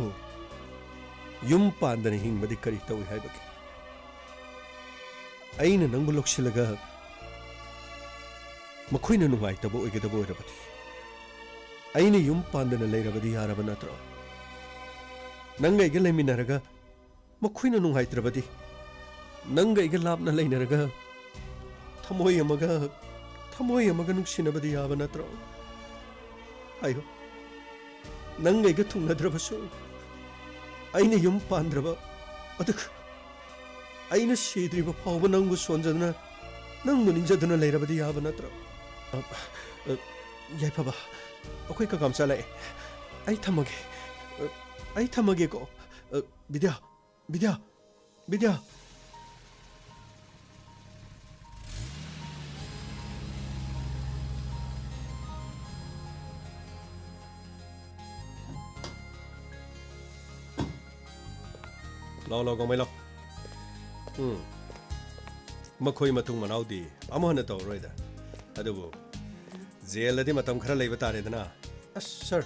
ꯌꯨꯝ ꯄꯥꯟꯗꯅ ꯍꯤꯡꯕꯗꯤ ꯀꯔꯤ ꯇꯧꯏ ꯍꯥꯏꯕꯒꯦ? ꯑꯩꯅ ꯅꯪꯕꯨ ꯂꯧꯁꯤꯜꯂꯒ ꯃꯈꯣꯏꯅ ꯅꯨꯡꯉꯥꯏꯇꯕ ꯑꯣꯏꯒꯗꯕ ꯑꯣꯏꯔꯕꯗꯤ, ꯑꯩꯅ ꯌꯨꯝ ꯄꯥꯟꯗꯅ ꯂꯩꯔꯕꯗꯤ ꯌꯥꯔꯕ ꯅꯠꯇ꯭ꯔꯣ? ꯅꯪꯒ ꯑꯩꯒ ꯂꯩꯃꯤꯟꯅꯔꯒ ꯃꯈꯣꯏꯅ ꯅꯨꯡꯉꯥꯏꯇ꯭ꯔꯕꯗꯤ, ꯅꯪꯒ ꯑꯩꯒ ꯂꯥꯞꯅ ꯂꯩꯅꯔꯒ ꯊꯃꯣꯏ ꯑꯃꯒ, ꯊꯃꯣꯏ ꯑꯃꯒ ꯅꯨꯡꯁꯤꯅꯕꯗꯤ ꯌꯥꯕ ꯅꯠꯇ꯭ꯔꯣ? ꯍꯥꯏꯌꯨ꯫ ꯅꯪꯒ ꯑꯩꯒ ꯊꯨꯡꯅꯗ꯭ꯔꯕꯁꯨ, ꯑꯩꯅ ꯌꯨꯝ ꯄꯥꯟꯗ꯭ꯔꯕ, ꯑꯗꯨꯒ ꯑꯩꯅ ꯁꯤꯗ꯭ꯔꯤꯕ ꯐꯥꯎꯕ ꯅꯪꯕꯨ ꯁꯣꯟꯖꯗꯨꯅ, ꯅꯪꯕꯨ ꯅꯤꯡꯖꯗꯨꯅ ꯂꯩꯔꯕꯗꯤ ꯌꯥꯕ ꯅꯠꯇ꯭ꯔꯣ? ꯑ, ꯑ, ꯌꯥꯏꯐꯕ, ꯑꯩꯈꯣꯏ ꯀꯀꯥꯝ ꯆꯠꯂꯛꯑꯦ꯫ ꯑꯩ ꯊꯝꯃꯒꯦ꯫ ꯑ, ꯑꯩ ꯊꯝꯃꯒꯦꯀꯣ꯫ ꯑ, ꯕꯤꯗ꯭ꯌꯥ, ꯕꯤꯗ꯭ꯌꯥ, ꯕꯤꯗ꯭ꯌꯥ꯫ ꯂꯥꯎ, ꯂꯥꯎ, ꯒꯥꯡꯃꯩ, ꯂꯥꯎ꯫ ꯎꯝ꯫ ꯃꯈꯣꯏ ꯃꯇꯨꯡ ꯃꯅꯥꯎꯗꯤ ꯑꯃꯨꯛ ꯍꯟꯅ ꯇꯧꯔꯔꯣꯏꯗ꯫ ꯑꯗꯨꯕꯨ ꯖꯦꯜꯗꯗꯤ ꯃꯇꯝ ꯈꯔ ꯂꯩꯕ ꯇꯥꯔꯦꯗꯅ꯫ ꯑꯁ, ꯁꯥꯔ,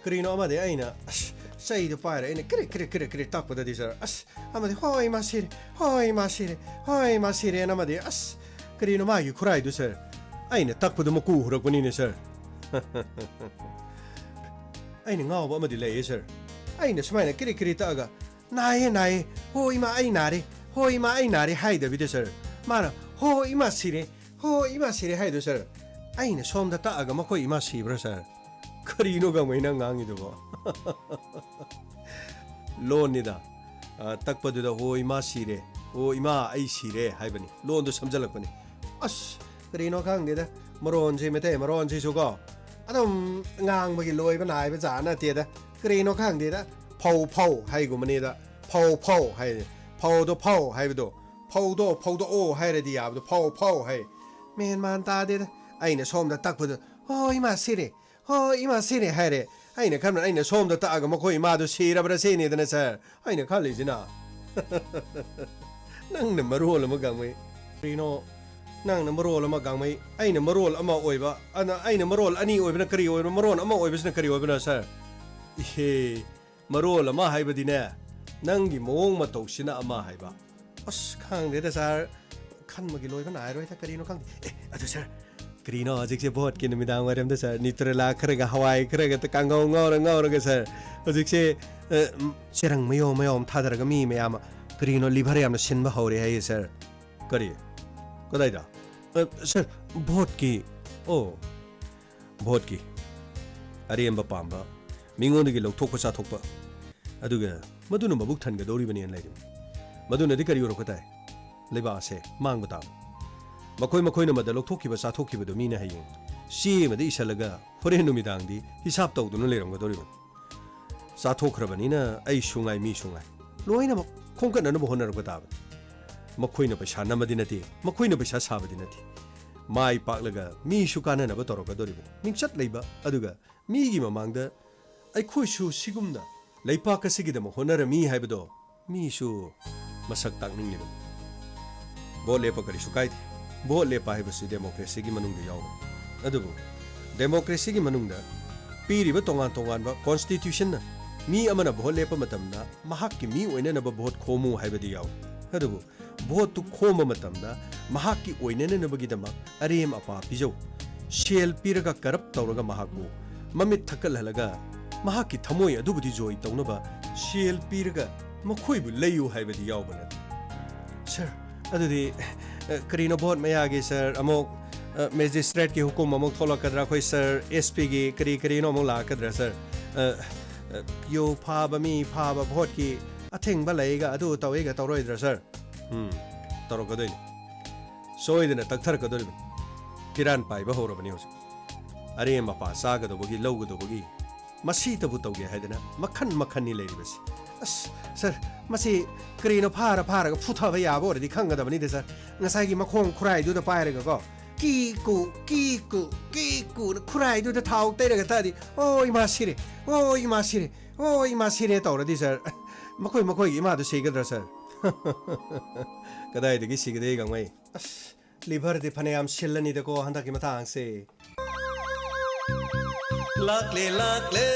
ꯀꯔꯤꯅꯣ ꯑꯃꯗꯤ ꯑꯩꯅ, ꯑꯁ, ꯆꯩꯗꯣ ꯄꯥꯏꯔ ꯑꯩꯅ ꯀ꯭ꯔꯤꯛ, ꯀ꯭ꯔꯤꯛ, ꯀ꯭ꯔꯤꯛ, ꯀ꯭ꯔꯤꯛ ꯇꯛꯄꯗꯗꯤ, ꯁꯥꯔ, ꯑꯁ, ꯑꯃꯗꯤ, "ꯍꯣꯏ, ꯏꯃꯥ ꯁꯤꯔꯦ, ꯍꯣꯏ, ꯏꯃꯥ ꯁꯤꯔꯦ, ꯍꯣꯏ, ꯏꯃꯥ ꯁꯤꯔꯦꯅ" ꯑꯃꯗꯤ, ꯑꯁ, ꯀꯔꯤꯅꯣ ꯃꯥꯒꯤ ꯈꯨꯔꯥꯏꯗꯨ, ꯁꯥꯔ? ꯑꯩꯅ ꯇꯛꯄꯗꯨ ꯃꯀꯨ ꯍꯨꯔꯛꯄꯅꯤꯅꯦ, ꯁꯥꯔ꯫ ꯑꯩꯅ ꯉꯥꯎꯕ ꯑꯃꯗꯤ ꯂꯩꯌꯦ, ꯁꯥꯔ꯫ ꯑꯩꯅ ꯁꯨꯃꯥꯏꯅ ꯀ꯭ꯔꯤꯛ, ꯀ꯭ꯔꯤꯛ ꯇꯛꯑꯒ, "ꯅꯥꯏꯌꯦ, ꯅꯥꯏꯌꯦ, ꯍꯣ, ꯏꯃꯥ, ꯑꯩ ꯅꯥꯔꯦ, ꯍꯣ, ꯏꯃꯥ, ꯑꯩ ꯅꯥꯔꯦ" ꯍꯥꯏꯗꯕꯤꯗ, ꯁꯥꯔ, ꯃꯥꯅ, "ꯍꯣ, ꯏꯃꯥ ꯁꯤꯔꯦ, ꯍꯣ, ꯏꯃꯥ ꯁꯤꯔꯦ" ꯍꯥꯏꯗꯣ, ꯁꯥꯔ, ꯑꯩꯅ ꯁꯣꯝꯗ ꯇꯛꯑꯒ ꯃꯈꯣꯏ ꯏꯃꯥ ꯁꯤꯕ꯭ꯔꯥ, ꯁꯥꯔ? ꯀꯔꯤꯅꯣ ꯒꯥꯡꯃꯩꯅ ꯉꯥꯡꯉꯤꯗꯨꯕꯣ? ꯂꯣꯟꯅꯤꯗ꯫ ꯑ, ꯇꯛꯄꯗꯨꯗ, "ꯍꯣ, ꯏꯃꯥ ꯁꯤꯔꯦ, ꯍꯣ, ꯏꯃꯥ, ꯑꯩ ꯁꯤꯔꯦ" ꯍꯥꯏꯕꯅꯤ꯫ ꯂꯣꯟꯗꯣ ꯁꯝꯖꯜꯂꯛꯄꯅꯤ꯫ ꯑꯁ, ꯀꯔꯤꯅꯣ ꯈꯪꯗꯦꯗ꯫ ꯃꯔꯣꯟꯁꯤ, ꯃꯩꯇꯩ ꯃꯔꯣꯟꯁꯤꯁꯨꯀꯣ, ꯑꯗꯨꯝ ꯉꯥꯡꯕꯒꯤ ꯂꯣꯏꯕ ꯅꯥꯏꯕ ꯖꯥꯠ ꯅꯠꯇꯦꯗ꯫ ꯀꯔꯤꯅꯣ ꯈꯪꯗꯦꯗ꯫ "ꯐꯧ, ꯐꯧ" ꯍꯥꯏꯒꯨꯝꯕꯅꯤꯗ꯫ "ꯐꯧ, ꯐꯧ" ꯍꯥꯏ꯫ "ꯐꯧꯗꯣ ꯐꯧ" ꯍꯥꯏꯕꯗꯣ꯫ "ꯐꯧꯗꯣ ꯐꯧꯗꯣꯛꯑꯣ" ꯍꯥꯏꯔꯗꯤ ꯌꯥꯕꯗꯣ꯫ "ꯐꯧ, ꯐꯧ" ꯍꯥꯏ꯫ ꯃꯦꯟ ꯃꯥꯟ ꯇꯥꯗꯦꯗ꯫ ꯑꯩꯅ ꯁꯣꯝꯗ ꯇꯛꯄꯗꯣ, "ꯍꯣ, ꯏꯃꯥ ꯁꯤꯔꯦ꯫ ꯍꯣ, ꯏꯃꯥ ꯁꯤꯔꯦ" ꯍꯥꯏꯔꯦ꯫ ꯑꯩꯅ ꯈꯟꯕꯅ ꯑꯩꯅ ꯁꯣꯝꯗ ꯇꯛꯑꯒ ꯃꯈꯣꯏ ꯏꯃꯥꯗꯣ ꯁꯤꯔꯕ꯭ꯔꯥ ꯁꯤꯅꯤꯗꯅ, ꯁꯥꯔ꯫ ꯑꯩꯅ ꯈꯜꯂꯤꯁꯤꯅ꯫ ꯅꯪꯅ ꯃꯔꯣꯜ ꯑꯃ ꯒꯥꯡꯃꯩ꯫ ꯀꯔꯤꯅꯣ? ꯅꯪꯅ ꯃꯔꯣꯜ ꯑꯃ ꯒꯥꯡꯃꯩ, ꯑꯩꯅ ꯃꯔꯣꯜ ꯑꯃ ꯑꯣꯏꯕ, ꯑꯗ ꯑꯩꯅ ꯃꯔꯣꯜ ꯑꯅꯤ ꯑꯣꯏꯕꯅ ꯀꯔꯤ ꯑꯣꯏꯕꯅꯣ? ꯃꯔꯣꯜ ꯑꯃ ꯑꯣꯏꯕꯁꯤꯅ ꯀꯔꯤ ꯑꯣꯏꯕꯅꯣ, ꯁꯥꯔ? ꯏꯍꯦ, ꯃꯔꯣꯜ ꯑꯃ ꯍꯥꯏꯕꯗꯤꯅꯦ, ꯅꯪꯒꯤ ꯃꯑꯣꯡ ꯃꯇꯧꯁꯤꯅ ꯑꯃ ꯍꯥꯏꯕ꯫ ꯑꯁ, ꯈꯪꯗꯦꯗ, ꯁꯥꯔ꯫ ꯈꯟꯕꯒꯤ ꯂꯣꯏꯕ ꯅꯥꯏꯔꯣꯏꯗ, ꯀꯔꯤꯅꯣ ꯈꯪꯗꯦ꯫ ꯑꯦ, ꯑꯗꯨ, ꯁꯥꯔ, ꯀꯔꯤꯅꯣ ꯍꯧꯖꯤꯛꯁꯦ ꯚꯣꯠꯀꯤ ꯅꯨꯃꯤꯗꯥꯡ ꯋꯥꯏꯔꯝꯗ, ꯁꯥꯔ, ꯅ꯭ꯌꯨꯇ꯭ꯔꯦꯂꯥ ꯈꯔꯒ, ꯍꯋꯥꯏ ꯈꯔꯒ ꯀꯥꯡꯉꯧ ꯉꯧꯔ ꯉꯧꯔꯒ, ꯁꯥꯔ, ꯍꯧꯖꯤꯛꯁꯦ, ꯑ, ꯎꯝ, ꯆꯦꯔꯪ ꯃꯌꯣꯝ ꯃꯌꯣꯝ ꯊꯥꯗꯔꯒ ꯃꯤ ꯃꯌꯥꯝ, ꯀꯔꯤꯅꯣ, ꯂꯤꯚꯔ ꯌꯥꯝꯅ ꯁꯤꯟꯕ ꯍꯧꯔꯦ ꯍꯥꯏꯌꯦ, ꯁꯥꯔ꯫ ꯀꯔꯤ? ꯀꯗꯥꯏꯗ? ꯑ, ꯁꯥꯔ, ꯚꯣꯠꯀꯤ꯫ ꯑꯣ, ꯚꯣꯠꯀꯤ꯫ ꯑꯔꯦꯝꯕ ꯄꯥꯝꯕ, ꯃꯤꯉꯣꯟꯗꯒꯤ ꯂꯧꯊꯣꯛꯄ ꯆꯥꯊꯣꯛꯄ, ꯑꯗꯨꯒ ꯃꯗꯨꯅ ꯃꯕꯨꯛ ꯊꯟꯒꯗꯧꯔꯤꯕꯅꯦꯅ ꯂꯩꯔꯤꯕꯅꯤ꯫ ꯃꯗꯨꯅꯗꯤ ꯀꯔꯤ ꯑꯣꯏꯔꯛꯄ ꯇꯥꯏ? ꯂꯩꯕꯥꯛ ꯑꯁꯦ ꯃꯥꯡꯕ ꯇꯥꯕ꯫ ꯃꯈꯣꯏ ꯃꯈꯣꯏꯅ ꯃꯗ ꯂꯧꯊꯣꯛꯈꯤꯕ ꯆꯥꯊꯣꯛꯈꯤꯕꯗꯨ ꯃꯤꯅ ꯍꯌꯦꯡ ꯆꯦ ꯑꯃꯗ ꯏꯁꯤꯜꯂꯒ ꯍꯣꯔꯦꯟ ꯅꯨꯃꯤꯗꯥꯡꯗꯤ ꯍꯤꯁꯥꯞ ꯇꯧꯗꯨꯅ ꯂꯩꯔꯝꯒꯗꯧꯔꯤꯕꯅꯤ꯫ ꯆꯥꯊꯣꯛꯈ꯭ꯔꯕꯅꯤꯅ ꯑꯩꯁꯨ ꯉꯥꯏ, ꯃꯤꯁꯨ ꯉꯥꯏ, ꯂꯣꯏꯅꯃꯛ ꯈꯣꯝꯒꯠꯅꯅꯕ ꯍꯣꯠꯅꯔꯛꯄ ꯇꯥꯕꯅꯤ꯫ ꯃꯈꯣꯏꯅ ꯄꯩꯁꯥ ꯅꯝꯕꯗꯤ ꯅꯠꯇꯦ, ꯃꯈꯣꯏꯅ ꯄꯩꯁꯥ ꯁꯥꯕꯗꯤ ꯅꯠꯇꯦ꯫ ꯃꯥꯏ ꯄꯥꯛꯂꯒ ꯃꯤꯁꯨ ꯀꯥꯟꯅꯅꯕ ꯇꯧꯔꯛꯀꯗꯧꯔꯤꯕꯅꯤ꯫ ꯃꯤꯡꯆꯠ ꯂꯩꯕ ꯑꯗꯨꯒ ꯃꯤꯒꯤ ꯃꯃꯥꯡꯗ ꯑꯩꯈꯣꯏꯁꯨ ꯁꯤꯒꯨꯝꯅ ꯂꯩꯄꯥꯛ ꯑꯁꯤꯒꯤꯗꯃꯛ ꯍꯣꯠꯅꯔꯝꯃꯤ ꯍꯥꯏꯕꯗꯣ ꯃꯤꯁꯨ ꯃꯁꯛ ꯇꯥꯛꯅꯤꯡꯂꯤꯕꯅꯤ꯫ ꯚꯣꯠ ꯂꯦꯞꯄ ꯀꯔꯤꯁꯨ ꯀꯥꯏꯗꯦ꯫ ꯚꯣꯠ ꯂꯦꯞꯄ ꯍꯥꯏꯕꯁꯤ ꯗꯦꯃꯣꯀ꯭ꯔꯦꯁꯤꯒꯤ ꯃꯅꯨꯡꯗ ꯌꯥꯎꯕꯅꯤ꯫ ꯑꯗꯨꯕꯨ ꯗꯦꯃꯣꯀ꯭ꯔꯦꯁꯤꯒꯤ ꯃꯅꯨꯡꯗ ꯄꯤꯔꯤꯕ ꯇꯣꯉꯥꯟ ꯇꯣꯉꯥꯟꯕ ꯀꯣꯟꯁꯇꯤꯇ꯭ꯌꯨꯁꯟꯅ ꯃꯤ ꯑꯃꯅ ꯚꯣꯠ ꯂꯦꯞꯄ ꯃꯇꯝꯗ ꯃꯍꯥꯛꯀꯤ ꯃꯤ ꯑꯣꯏꯅꯅꯕ ꯚꯣꯠ ꯈꯣꯝꯃꯨ ꯍꯥꯏꯕꯗꯤ ꯌꯥꯎꯏ꯫ ꯑꯗꯨꯕꯨ ꯚꯣꯠꯇꯨ ꯈꯣꯝꯕ ꯃꯇꯝꯗ ꯃꯍꯥꯛꯀꯤ ꯑꯣꯏꯅꯅꯅꯕꯒꯤꯗꯃꯛ ꯑꯔꯦꯝ ꯑꯄꯥ ꯄꯤꯖꯧ꯫ ꯁꯦꯜ ꯄꯤꯔꯒ ꯀꯔꯞ ꯇꯧꯔꯒ ꯃꯍꯥꯛꯄꯨ ꯃꯃꯤꯠ ꯊꯛꯀꯠꯍꯜꯂꯒ ꯃꯍꯥꯛꯀꯤ ꯊꯃꯣꯏ ꯑꯗꯨꯕꯨꯗꯤ ꯖꯣꯏ ꯇꯧꯅꯕ ꯁꯦꯜ ꯄꯤꯔꯒ ꯃꯈꯣꯏꯕꯨ ꯂꯩꯌꯨ ꯍꯥꯏꯕꯗꯤ ꯌꯥꯎꯕ ꯅꯠꯇꯦ꯫ ꯁꯔ, ꯑꯗꯨꯗꯤ, ꯑ, ꯀꯔꯤꯅꯣ ꯚꯣꯠ ꯃꯌꯥꯒꯤ, ꯁꯔ, ꯑꯃꯨꯛ, ꯑ, ꯃꯦꯖꯤꯁꯇ꯭ꯔꯦꯠꯀꯤ ꯍꯨꯀꯨꯝ ꯑꯃꯨꯛ ꯊꯣꯛꯂꯛꯀꯗ꯭ꯔꯥ? ꯑꯩꯈꯣꯏ ꯁꯔ, ꯑꯦꯁ ꯄꯤꯒꯤ ꯀꯔꯤ ꯀꯔꯤꯅꯣ ꯑꯃꯨꯛ ꯂꯥꯛꯀꯗ꯭ꯔꯥ, ꯁꯔ? ꯑ, ꯑ, ꯌꯨ ꯐꯥꯕ, ꯃꯤ ꯐꯥꯕ, ꯚꯣꯠꯀꯤ ꯑꯊꯤꯡꯕ ꯂꯩꯒ ꯑꯗꯨ ꯇꯧꯋꯤꯒ ꯇꯧꯔꯣꯏꯗ꯭ꯔꯥ, ꯁꯔ? ꯎꯝ, ꯇꯧꯔꯛꯀꯗꯣꯏꯅꯤ꯫ ꯁꯣꯏꯗꯅ ꯇꯛꯊꯔꯛꯀꯗꯧꯔꯤꯕꯅꯤ꯫ ꯐꯤꯔꯥꯟ ꯄꯥꯏꯕ ꯍꯧꯔꯕꯅꯤ ꯍꯧꯖꯤꯛ꯫ ꯑꯔꯦꯝ ꯑꯄꯥ ꯆꯥꯒꯗꯧꯕꯒꯤ, ꯂꯧꯒꯗꯧꯕꯒꯤ, ꯃꯁꯤꯇꯕꯨ ꯇꯧꯒꯦ ꯍꯥꯏꯗꯅ ꯃꯈꯟ ꯃꯈꯟꯅꯤ ꯂꯩꯔꯤꯕꯁꯤ꯫ ꯑꯁ, ꯁꯔ, ꯃꯁꯤ ꯀꯔꯤꯅꯣ ꯐꯥꯔ ꯐꯥꯔꯒ ꯐꯨꯊꯕ ꯌꯥꯕ ꯑꯣꯏꯔꯗꯤ ꯈꯪꯒꯗꯕꯅꯤꯗ, ꯁꯔ꯫ ꯉꯁꯥꯏꯒꯤ ꯃꯈꯣꯡ ꯈꯨꯔꯥꯏꯗꯨꯗ ꯄꯥꯏꯔꯒꯀꯣ, ꯀꯤ ꯀꯨ, ꯀꯤ ꯀꯨ, ꯀꯤ ꯀꯨꯅ ꯈꯨꯔꯥꯏꯗꯨꯗ ꯊꯥꯎ ꯇꯩꯔꯒ ꯊꯛꯑꯗꯤ, "ꯑꯣ, ꯏꯃꯥ ꯁꯤꯔꯦ! ꯑꯣ, ꯏꯃꯥ ꯁꯤꯔꯦ! ꯑꯣ, ꯏꯃꯥ ꯁꯤꯔꯦ!" ꯇꯧꯔꯗꯤ, ꯁꯔ, ꯃꯈꯣꯏ ꯃꯈꯣꯏꯒꯤ ꯏꯃꯥꯗꯨ ꯁꯤꯒꯗ꯭ꯔꯥ, ꯁꯔ? ꯀꯗꯥꯏꯗꯒꯤ ꯁꯤꯒꯗꯦ, ꯒꯥꯡꯃꯩ? ꯑꯁ, ꯂꯤꯚꯔꯗꯤ ꯐꯅꯌꯥꯝ ꯁꯤꯜꯂꯅꯤꯗꯀꯣ ꯍꯟꯗꯛꯀꯤ ꯃꯇꯥꯡꯁꯦ꯫ ꯂꯥꯛꯂꯦ, ꯂꯥꯛꯂꯦ꯫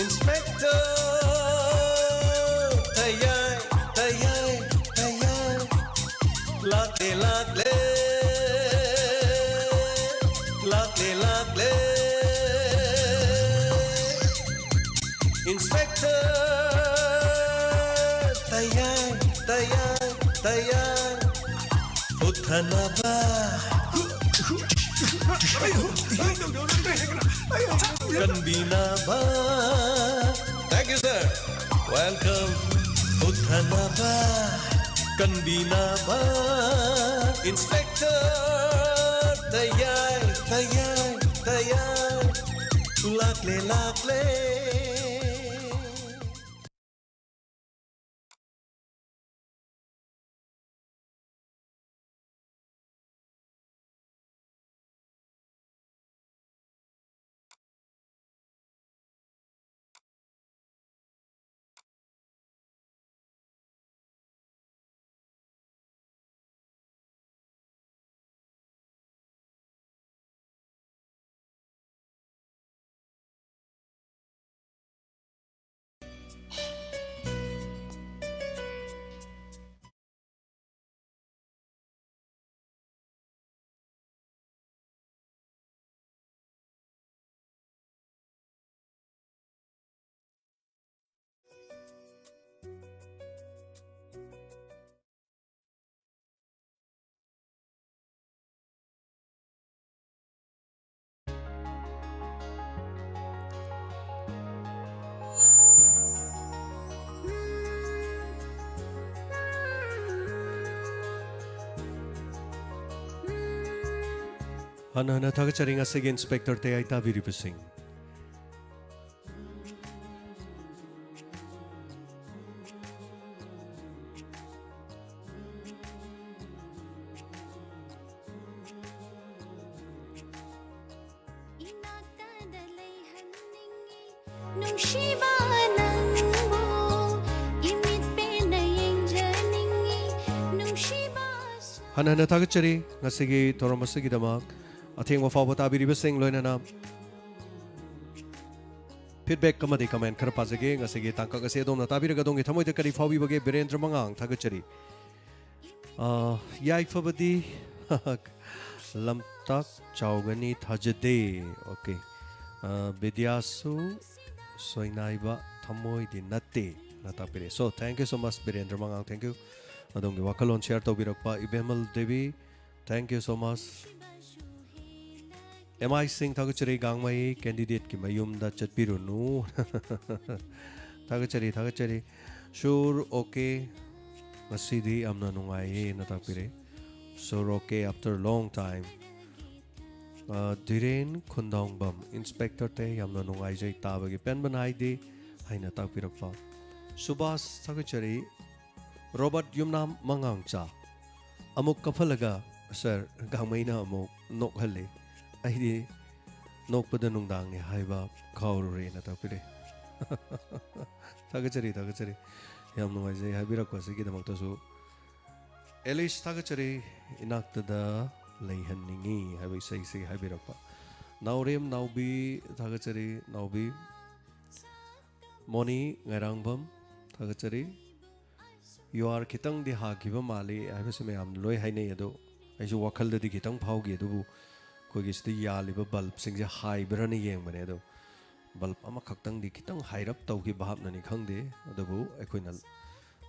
ꯏꯟꯁꯄꯦꯛꯇꯔ ꯇꯌꯥꯏ, ꯇꯌꯥꯏ, ꯇꯌꯥꯏ꯫ ꯂꯥꯛꯂꯦ, ꯂꯥꯛꯂꯦ꯫ ꯂꯥꯛꯂꯦ, ꯂꯥꯛꯂꯦ꯫ ꯏꯟꯁꯄꯦꯛꯇꯔ ꯇꯌꯥꯏ, ꯇꯌꯥꯏ, ꯇꯌꯥꯏ꯫ ꯄꯨꯊꯅꯕ꯫ ꯀꯟꯕꯤꯅꯕ꯫ Thank you, sir. Welcome. ꯄꯨꯊꯅꯕ꯫ ꯀꯟꯕꯤꯅꯕ꯫ ꯏꯟꯁꯄꯦꯛꯇꯔ तयार, तयार, तयार. लागले, लागले. ꯍꯟꯅ ꯍꯟꯅ ꯊꯥꯒꯠꯆꯔꯤ ꯉꯁꯤꯒꯤ ꯏꯟꯁꯄꯦꯛꯇꯔ ꯇꯌꯥꯏ ꯇꯥꯕꯤꯔꯤꯕꯁꯤꯡ꯫ ꯅꯨꯡꯁꯤꯕ ꯅꯪꯕꯨ ꯏꯃꯤꯠ ꯄꯦꯟꯅ ꯌꯦꯡꯖꯅꯤꯡꯉꯤ, ꯅꯨꯡꯁꯤꯕ. ꯍꯟꯅ ꯍꯟꯅ ꯊꯥꯒꯠꯆꯔꯤ ꯉꯁꯤꯒꯤ ꯊꯧꯔꯝ ꯑꯁꯤꯒꯤꯗꯃꯛ꯫ ꯑꯊꯦꯡꯕ ꯐꯥꯎꯕ ꯇꯥꯕꯤꯔꯤꯕꯁꯤꯡ, ꯂꯣꯏꯅꯅ feedback ꯑꯃꯗꯤ comment ꯈꯔ ꯄꯥꯖꯒꯦ꯫ ꯉꯁꯤꯒꯤ ꯇꯥꯡꯀꯛ ꯑꯁꯤ ꯑꯗꯣꯝꯅ ꯇꯥꯕꯤꯔꯒ ꯑꯗꯣꯝꯒꯤ ꯊꯃꯣꯏꯗ ꯀꯔꯤ ꯐꯥꯎꯕꯤꯕꯒꯦ? ꯕꯤꯔꯦꯟꯗ꯭ꯔ ꯃꯉꯥꯡ, ꯊꯥꯒꯠꯆꯔꯤ꯫ ꯑ, ꯌꯥꯏꯐꯕꯗꯤ ꯂꯝꯇꯥꯛ ꯆꯥꯎꯒꯅꯤ ꯊꯥꯖꯗꯦ꯫ Okay. ꯑ, ꯕꯤꯗ꯭ꯌꯥꯁꯨ ꯁꯣꯏꯅꯥꯏꯕ ꯊꯃꯣꯏꯗꯤ ꯅꯠꯇꯦ ꯅ ꯇꯥꯛꯄꯤꯔꯛꯑꯦ꯫ So, thank you so much, Birendra ꯃꯉꯥꯡ, thank you꯫ ꯑꯗꯣꯝꯒꯤ ꯋꯥꯈꯜꯂꯣꯟ share ꯇꯧꯕꯤꯔꯛꯄ Ibemmal Devi, thank you so much꯫ M I Singh, ꯊꯥꯒꯠꯆꯔꯤ꯫ ꯒꯥꯡꯃꯩ candidate ꯀꯤ ꯃꯌꯨꯝꯗ ꯆꯠꯄꯤꯔꯨꯅꯨ꯫ ꯊꯥꯒꯠꯆꯔꯤ, ꯊꯥꯒꯠꯆꯔꯤ꯫ ꯁꯨꯔ, okay꯫ ꯉꯁꯤꯗꯤ ꯌꯥꯝꯅ ꯅꯨꯡꯉꯥꯏꯌꯦꯅ ꯇꯥꯛꯄꯤꯔꯦ꯫ ꯁꯨꯔ, okay, after long time꯫ ꯑ, ꯙꯤꯔꯦꯟ ꯈꯨꯟꯗꯥꯡꯕꯝ, "ꯏꯟꯁꯄꯦꯛꯇꯔ ꯇꯦ ꯌꯥꯝꯅ ꯅꯨꯡꯉꯥꯏꯖꯩ, ꯇꯥꯕꯒꯤ ꯄꯦꯟꯕ ꯅꯥꯏꯗꯦ" ꯍꯥꯏꯅ ꯇꯥꯛꯄꯤꯔꯛꯄ꯫ ꯁꯨꯕꯥꯁ ꯊꯥꯒꯠꯆꯔꯤ꯫ ꯔꯣꯕꯥꯔꯠ ꯌꯨꯝꯅꯥꯝ ꯃꯉꯥꯡꯆꯥ, "ꯑꯃꯨꯛ ꯀꯞꯍꯜꯂꯒ ꯁꯥꯔ ꯒꯥꯡꯃꯩꯅ ꯑꯃꯨꯛ ꯅꯣꯛꯍꯜꯂꯤ, ꯑꯩꯗꯤ ꯅꯣꯛꯄꯗ ꯅꯨꯡꯗꯥꯡꯅꯤ ꯍꯥꯏꯕ ꯀꯥꯎꯔꯨꯔꯦꯅ" ꯇꯥꯛꯄꯤꯔꯛꯏ꯫ ꯊꯥꯒꯠꯆꯔꯤ, ꯊꯥꯒꯠꯆꯔꯤ꯫ ꯌꯥꯝ ꯅꯨꯡꯉꯥꯏꯖꯩ ꯍꯥꯏꯕꯤꯔꯛꯄ ꯑꯁꯤꯒꯤꯗꯃꯛꯇꯁꯨ꯫ ꯑꯦꯂꯤꯁ ꯊꯥꯒꯠꯆꯔꯤ, "ꯏꯅꯥꯛꯇꯗ ꯂꯩꯍꯟꯅꯤꯡꯉꯤ" ꯍꯥꯏꯕ ꯏꯁꯩꯁꯤ ꯍꯥꯏꯕꯤꯔꯛꯄ꯫ ꯅꯥꯎꯔꯦꯝ ꯅꯥꯎꯕꯤ ꯊꯥꯒꯠꯆꯔꯤ, ꯅꯥꯎꯕꯤ꯫ ꯃꯣꯅꯤ ꯉꯥꯏꯔꯥꯡꯕꯝ ꯊꯥꯒꯠꯆꯔꯤ꯫ "ꯌꯨ ꯑꯥꯔ" ꯈꯤꯇꯪꯗꯤ ꯍꯥꯈꯤꯕ ꯃꯥꯜꯂꯤ ꯍꯥꯏꯕꯁꯤ ꯃꯌꯥꯝꯅ ꯂꯣꯏ ꯍꯥꯏꯅꯩ, ꯑꯗꯣ ꯑꯩꯁꯨ ꯋꯥꯈꯜꯗꯗꯤ ꯈꯤꯇꯪ ꯐꯥꯎꯈꯤ꯫ ꯑꯗꯨꯕꯨ ꯑꯩꯈꯣꯏꯒꯤ ꯁꯤꯗ ꯌꯥꯜꯂꯤꯕ ꯕꯜꯕꯁꯤꯡꯁꯦ ꯍꯥꯏꯕ꯭ꯔꯅ ꯌꯦꯡꯕꯅꯦ, ꯑꯗꯣ ꯕꯜꯕ ꯑꯃꯈꯛꯇꯪꯗꯤ ꯈꯤꯇꯪ ꯍꯥꯏꯔꯞ ꯇꯧꯈꯤ, ꯚꯥꯞꯅꯅꯤ ꯈꯪꯗꯦ꯫ ꯑꯗꯨꯕꯨ ꯑꯩꯈꯣꯏꯅ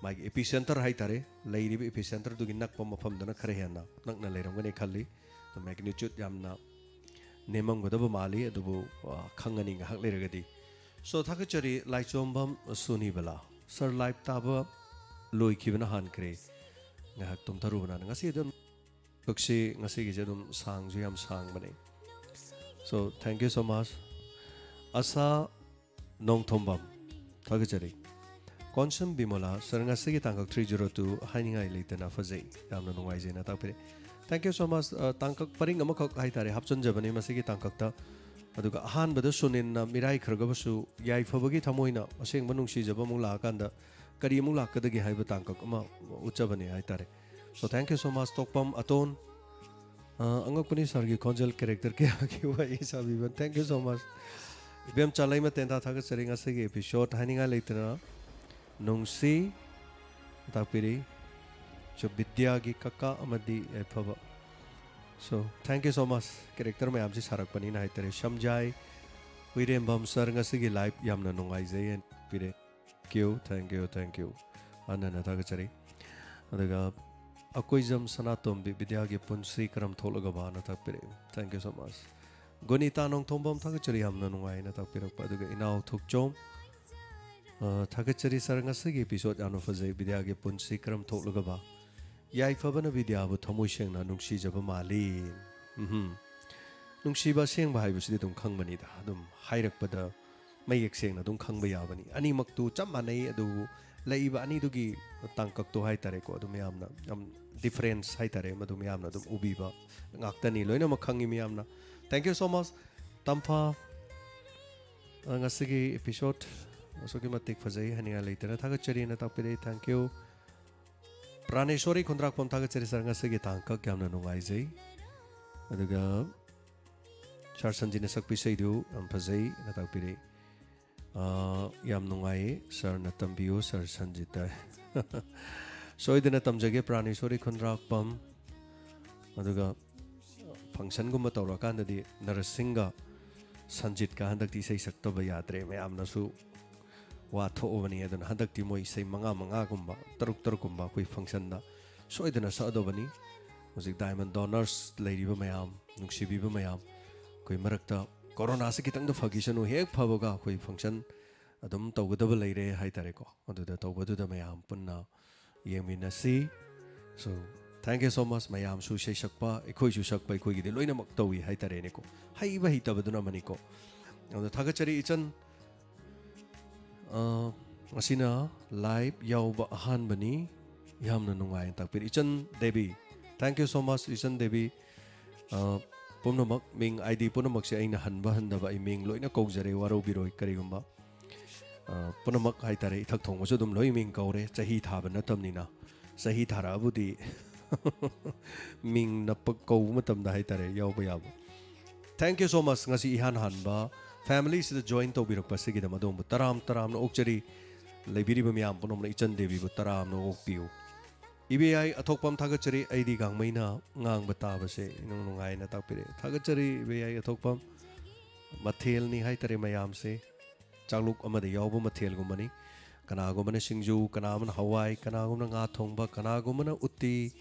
ꯃꯥꯒꯤ ꯏꯄꯤ ꯁꯦꯟꯇꯔ ꯍꯥꯏꯇꯥꯔꯦ, ꯂꯩꯔꯤꯕ ꯏꯄꯤ ꯁꯦꯟꯇꯔꯗꯨꯒꯤ ꯅꯛꯄ ꯃꯐꯝꯗꯅ ꯈꯔ ꯍꯦꯟꯅ ꯅꯛꯅ ꯂꯩꯔꯝꯒꯅꯤ ꯈꯜꯂꯤ꯫ ꯑꯗꯣ ꯃꯦꯒꯅꯤꯆꯨꯠ ꯌꯥꯝꯅ ꯅꯦꯝꯃꯝꯒꯗꯕ ꯃꯥꯜꯂꯤ, ꯑꯗꯨꯕꯨ, ꯑ, ꯈꯪꯉꯅꯤ ꯉꯥꯏꯍꯥꯛ ꯂꯩꯔꯒꯗꯤ꯫ ꯁꯣ, ꯊꯥꯒꯠꯆꯔꯤ ꯂꯥꯏꯆꯣꯝꯕꯝ ꯁꯨꯅꯤꯕꯂꯥ꯫ "ꯁꯥꯔ, ꯂꯥꯏꯚ ꯇꯥꯕ ꯂꯣꯏꯈꯤꯕꯅ ꯍꯥꯟꯈ꯭ꯔꯦ, ꯉꯥꯏꯍꯥꯛ ꯇꯨꯝꯊꯔꯨꯕꯅ"꯫ ꯉꯁꯤ ꯑꯗꯨꯝ ꯀꯛꯁꯤ ꯉꯁꯤꯒꯤꯁꯦ ꯑꯗꯨꯝ ꯁꯥꯡꯁꯨ ꯌꯥꯝ ꯁꯥꯡꯕꯅꯦ꯫ So, thank you so much꯫ ꯑꯁꯥ ꯅꯣꯡꯊꯣꯝꯕꯝ, ꯊꯥꯒꯠꯆꯔꯤ꯫ ꯀꯣꯟꯁꯝ ꯕꯤꯃꯣꯂꯥ, "ꯁꯥꯔ, ꯉꯁꯤꯒꯤ ꯇꯥꯡꯀꯛ three zero two ꯍꯥꯏꯅꯤꯡꯉꯥꯏ ꯂꯩꯇꯅ ꯐꯖꯩ, ꯌꯥꯝꯅ ꯅꯨꯡꯉꯥꯏꯖꯩꯅ" ꯇꯥꯛꯄꯤꯔꯦ꯫ Thank you so much꯫ ꯑ, ꯇꯥꯡꯀꯛ ꯄꯔꯤꯡ ꯑꯃꯈꯛ ꯍꯥꯏꯇꯥꯔꯦ ꯍꯥꯞꯆꯤꯟꯖꯕꯅꯤ ꯃꯁꯤꯒꯤ ꯇꯥꯡꯀꯛꯇ꯫ ꯑꯗꯨꯒ ꯑꯍꯥꯟꯕꯗ ꯁꯨꯅꯤꯟꯅ ꯃꯤꯔꯥꯏꯈ꯭ꯔꯒꯕꯁꯨ, ꯌꯥꯏꯐꯕꯒꯤ ꯊꯃꯣꯏꯅ ꯑꯁꯦꯡꯕ ꯅꯨꯡꯁꯤꯖꯕ ꯑꯃꯨꯛ ꯂꯥꯛꯑꯀꯥꯟꯗ ꯀꯔꯤ ꯑꯃꯨꯛ ꯂꯥꯛꯀꯗꯒꯦ ꯍꯥꯏꯕ ꯇꯥꯡꯀꯛ ꯑꯃ ꯎꯠꯆꯕꯅꯤ ꯍꯥꯏꯇꯥꯔꯦ꯫ So, thank you so much, ꯇꯣꯛꯄꯝ ꯑꯇꯣꯟ꯫ ꯑ, ꯑꯉꯛꯄꯅꯤ ꯁꯥꯔꯒꯤ ꯈꯣꯟꯖꯦꯜ, ꯀꯦꯔꯦꯛꯇꯔ ꯀꯌꯥꯒꯤ ꯋꯥꯔꯤ ꯁꯥꯕꯤꯕ꯫ Thank you so much꯫ ꯏꯕꯦꯝꯆꯥ ꯂꯩꯃ ꯇꯦꯟꯊꯥ, ꯊꯥꯒꯠꯆꯔꯤ ꯉꯁꯤꯒꯤ ꯏꯄꯤꯁꯣꯗ ꯍꯥꯏꯅꯤꯡꯉꯥꯏ ꯂꯩꯇꯅ ꯅꯨꯡꯁꯤ ꯇꯥꯛꯄꯤꯔꯤ꯫ So, ꯕꯤꯗ꯭ꯌꯥꯒꯤ ꯀꯀꯥ ꯑꯃꯗꯤ ꯌꯥꯏꯐꯕ꯫ So, thank you so much꯫ Character ꯃꯌꯥꯝꯁꯤ ꯁꯥꯔꯛꯄꯅꯤꯅ ꯍꯥꯏꯇꯥꯔꯦ꯫ ꯁꯝꯖꯥꯏ ꯍꯨꯏꯔꯦꯝꯕꯝ, "ꯁꯥꯔ, ꯉꯁꯤꯒꯤ ꯂꯥꯏꯚ ꯌꯥꯝꯅ ꯅꯨꯡꯉꯥꯏꯖꯩ" ꯍꯥꯏꯅ ꯄꯤꯔꯦ꯫ Thank you, thank you, thank you꯫ ꯍꯟꯅ ꯍꯟꯅ ꯊꯥꯒꯠꯆꯔꯤ꯫ ꯑꯗꯨꯒ ꯑꯀꯣꯏꯖꯝ ꯁꯅꯥꯇꯣꯝꯕꯤ, "ꯕꯤꯗ꯭ꯌꯥꯒꯤ ꯄꯨꯟꯁꯤ ꯀꯔꯝ ꯊꯣꯛꯂꯒꯕꯅ" ꯇꯥꯛꯄꯤꯔꯛꯏ꯫ Thank you so much꯫ ꯒꯣꯅꯤꯇꯥ Nongthombam, ꯊꯥꯒꯠꯆꯔꯤ, ꯌꯥꯝꯅ ꯅꯨꯡꯉꯥꯏꯅ ꯇꯥꯛꯄꯤꯔꯛꯄ꯫ ꯑꯗꯨꯒ ꯏꯅꯥꯎ ꯊꯣꯛꯆꯣꯝ, ꯑ, "ꯊꯥꯒꯠꯆꯔꯤ ꯁꯥꯔ, ꯉꯁꯤꯒꯤ ꯏꯄꯤꯁꯣꯗ ꯌꯥꯝꯅ ꯐꯖꯩ, ꯕꯤꯗ꯭ꯌꯥꯒꯤ ꯄꯨꯟꯁꯤ ꯀꯔꯝ ꯊꯣꯛꯂꯒꯕ꯫ ꯌꯥꯏꯐꯕꯅ ꯕꯤꯗ꯭ꯌꯥꯕꯨ ꯊꯃꯣꯏ ꯁꯦꯡꯅ ꯅꯨꯡꯁꯤꯖꯕ ꯃꯥꯜꯂꯤ"꯫ ꯎꯝꯍꯨꯝ꯫ ꯅꯨꯡꯁꯤꯕ ꯑꯁꯦꯡꯕ ꯍꯥꯏꯕꯁꯤꯗꯤ ꯑꯗꯨꯝ ꯈꯪꯕꯅꯤꯗ, ꯑꯗꯨꯝ ꯍꯥꯏꯔꯛꯄꯗ ꯃꯌꯦꯛ ꯁꯦꯡꯅ ꯑꯗꯨꯝ ꯈꯪꯕ ꯌꯥꯕꯅꯤ꯫ ꯑꯅꯤꯃꯛꯇꯨ ꯆꯞ ꯃꯥꯟꯅꯩ, ꯑꯗꯨꯕꯨ ꯂꯩꯏꯕ ꯑꯅꯤꯗꯨꯒꯤ ꯇꯥꯡꯀꯛꯇꯣ ꯍꯥꯏꯇꯥꯔꯦꯀꯣ, ꯑꯗꯨ ꯃꯌꯥꯝꯅ ꯌꯥꯝ ꯗꯤꯐꯔꯦꯟꯁ ꯍꯥꯏꯇꯥꯔꯦ, ꯃꯗꯨ ꯃꯌꯥꯝꯅ ꯑꯗꯨꯝ ꯎꯕꯤꯕ ꯉꯥꯛꯇꯅꯤ꯫ ꯂꯣꯏꯅꯃꯛ ꯈꯪꯉꯤ ꯃꯌꯥꯝꯅ꯫ Thank you so much, ꯇꯝꯐꯥ꯫ ꯑ, ꯉꯁꯤꯒꯤ ꯑꯦꯄꯤꯁꯣꯗ ꯑꯁꯨꯛꯀꯤ ꯃꯇꯤꯛ ꯐꯖꯩ, ꯍꯥꯏꯅꯤꯡꯉꯥꯏ ꯂꯩꯇꯅ ꯊꯥꯒꯠꯆꯔꯤꯅ ꯇꯥꯛꯄꯤꯔꯛꯏ꯫ Thank you꯫ ꯄ꯭ꯔꯥꯅꯦꯁꯣꯔꯤ ꯈꯨꯟꯗ꯭ꯔꯥꯛꯄꯝ, ꯊꯥꯒꯠꯆꯔꯤ ꯁꯥꯔ, ꯉꯁꯤꯒꯤ ꯇꯥꯡꯀꯛ ꯌꯥꯝꯅ ꯅꯨꯡꯉꯥꯏꯖꯩ꯫ ꯑꯗꯨꯒ ꯁꯥꯔ ꯁꯟꯖꯤꯠꯅ ꯁꯛꯄ ꯏꯁꯩꯗꯨ ꯌꯥꯝ ꯐꯖꯩ, ꯅ ꯇꯥꯛꯄꯤꯔꯛꯏ꯫ ꯑ, ꯌꯥꯝ ꯅꯨꯡꯉꯥꯏꯌꯦ, ꯁꯥꯔꯅ ꯇꯝꯕꯤꯌꯨ, ꯁꯥꯔ ꯁꯟꯖꯤꯠꯇ꯫ ꯁꯣꯏꯗꯅ ꯇꯝꯖꯒꯦ, ꯄ꯭ꯔꯥꯅꯦꯁꯣꯔꯤ ꯈꯨꯟꯗ꯭ꯔꯥꯛꯄꯝ꯫ ꯑꯗꯨꯒ ꯐꯪꯁꯟꯒꯨꯝꯕ ꯇꯧꯔꯀꯥꯟꯗꯗꯤ ꯅꯔꯁꯤꯡꯒ ꯁꯟꯖꯤꯠꯀ ꯍꯟꯗꯛꯇꯤ ꯏꯁꯩ ꯁꯛꯇꯕ ꯌꯥꯗ꯭ꯔꯦ꯫ ꯃꯌꯥꯝꯅꯁꯨ ꯋꯥ ꯊꯣꯛꯑꯕꯅꯤ꯫ ꯑꯗꯨꯅ ꯍꯟꯗꯛꯇꯤ ꯃꯣꯏ ꯏꯁꯩ ꯃꯉꯥ ꯃꯉꯥꯒꯨꯝꯕ, ꯇꯔꯨꯛ ꯇꯔꯨꯛꯀꯨꯝꯕ ꯑꯩꯈꯣꯏ ꯐꯪꯁꯟꯗ ꯁꯣꯏꯗꯅ ꯁꯛꯑꯗꯧꯕꯅꯤ꯫ ꯍꯧꯖꯤꯛ ꯗꯥꯏꯃꯟ ꯗꯣꯅꯔꯁ ꯂꯩꯔꯤꯕ ꯃꯌꯥꯝ, ꯅꯨꯡꯁꯤꯕꯤꯕ ꯃꯌꯥꯝ, ꯑꯩꯈꯣꯏ ꯃꯔꯛꯇ ꯀꯣꯔꯣꯅꯥꯁꯤ ꯈꯤꯇꯪꯗ ꯐꯈꯤꯁꯅꯨ, ꯍꯦꯛ ꯐꯕꯒ ꯑꯩꯈꯣꯏ ꯐꯪꯁꯟ ꯑꯗꯨꯝ ꯇꯧꯒꯗꯕ ꯂꯩꯔꯦ ꯍꯥꯏꯇꯥꯔꯦꯀꯣ꯫ ꯑꯗꯨꯗ ꯇꯧꯕꯗꯨꯗ ꯃꯌꯥꯝ ꯄꯨꯟꯅ ꯌꯦꯡꯃꯤꯟꯅꯁꯤ꯫ So, thank you so much꯫ ꯃꯌꯥꯝꯁꯨ ꯏꯁꯩ ꯁꯛꯄ, ꯑꯩꯈꯣꯏꯁꯨ ꯁꯛꯄ, ꯑꯩꯈꯣꯏꯒꯤꯗꯤ ꯂꯣꯏꯅꯃꯛ ꯇꯧꯏ ꯍꯥꯏꯇꯥꯔꯦꯅꯦꯀꯣ꯫ ꯍꯩꯕ ꯍꯩꯇꯕꯗꯨꯅ ꯑꯃꯅꯤꯀꯣ꯫ ꯑꯗꯣ ꯊꯥꯒꯠꯆꯔꯤ ꯏꯆꯟ꯫ ꯑ, ꯉꯁꯤꯅ ꯂꯥꯏꯚ ꯌꯥꯎꯕ ꯑꯍꯥꯟꯕꯅꯤ꯫ ꯌꯥꯝꯅ ꯅꯨꯡꯉꯥꯏꯅ ꯇꯥꯛꯄꯤꯔꯤ ꯏꯆꯟ Devi. Thank you so much, ꯏꯆꯟ ꯗꯦꯕꯤ꯫ ꯑ, ꯄꯨꯝꯅꯃꯛ ꯃꯤꯡ, ꯑꯥꯏ ꯗꯤ ꯄꯨꯝꯅꯃꯛꯁꯦ ꯑꯩꯅ ꯍꯟꯕ ꯍꯟꯗꯕ ꯑꯩ ꯃꯤꯡ ꯂꯣꯏꯅ ꯀꯧꯖꯔꯦ, ꯋꯥꯔꯧꯕꯤꯔꯣꯏ꯫ ꯀꯔꯤꯒꯨꯝꯕ, ꯑ, ꯄꯨꯝꯅꯃꯛ ꯍꯥꯏꯇꯥꯔꯦ, ꯏꯊꯛ ꯊꯣꯡꯕꯁꯨ ꯑꯗꯨꯝ ꯂꯣꯏ ꯃꯤꯡ ꯀꯧꯔꯦ, ꯆꯍꯤ ꯊꯥꯕ ꯅꯠꯇꯕꯅꯤꯅ꯫ ꯆꯍꯤ ꯊꯥꯔꯛꯑꯕꯨꯗꯤ ꯃꯤꯡ ꯅꯞꯄ ꯀꯧꯕ ꯃꯇꯝꯗ ꯍꯥꯏꯇꯥꯔꯦ, ꯌꯥꯎꯕ ꯌꯥꯕ꯫ Thank you so much꯫ ꯉꯁꯤ ꯏꯍꯥꯟ ꯍꯥꯟꯕ ꯐꯦꯃꯤꯂꯤꯁꯤꯗ ꯖꯣꯏꯟ ꯇꯧꯕꯤꯔꯛꯄ ꯑꯁꯤꯒꯤꯗꯃꯛ ꯑꯗꯣꯝꯕꯨ ꯇꯔꯥꯝ ꯇꯔꯥꯝꯅ ꯑꯣꯛꯆꯔꯤ꯫ ꯂꯩꯕꯤꯔꯤꯕ ꯃꯌꯥꯝ ꯄꯨꯝꯅꯃꯛꯅ ꯏꯆꯟ ꯗꯦꯕꯤꯕꯨ ꯇꯔꯥꯝꯅ ꯑꯣꯛꯄꯤꯌꯨ꯫ ꯏꯕꯦꯌꯥꯏ ꯑꯊꯣꯛꯄꯝ, ꯊꯥꯒꯠꯆꯔꯤ꯫ ꯑꯩꯗꯤ ꯒꯥꯡꯃꯩꯅ ꯉꯥꯡꯕ ꯇꯥꯕꯁꯦ ꯏꯅꯨꯡ ꯅꯨꯡꯉꯥꯏꯅ ꯇꯥꯛꯄꯤꯔꯛꯑꯦ꯫ ꯊꯥꯒꯠꯆꯔꯤ ꯏꯕꯦꯌꯥꯏ ꯑꯊꯣꯛꯄꯝ꯫ ꯃꯊꯦꯜꯅꯤ ꯍꯥꯏꯇꯥꯔꯦ ꯃꯌꯥꯝꯁꯦ꯫ ꯆꯥꯛꯂꯨꯛ ꯑꯃꯗ ꯌꯥꯎꯕ ꯃꯊꯦꯜꯒꯨꯝꯕꯅꯤ꯫ ꯀꯅꯥꯒꯨꯝꯕꯅ ꯁꯤꯡꯖꯨ, ꯀꯅꯥꯒꯨꯝꯕꯅ ꯍꯋꯥꯏ, ꯀꯅꯥꯒꯨꯝꯕꯅ ꯉꯥ ꯊꯣꯡꯕ, ꯀꯅꯥꯒꯨꯝꯕꯅ ꯎꯠꯇꯤ,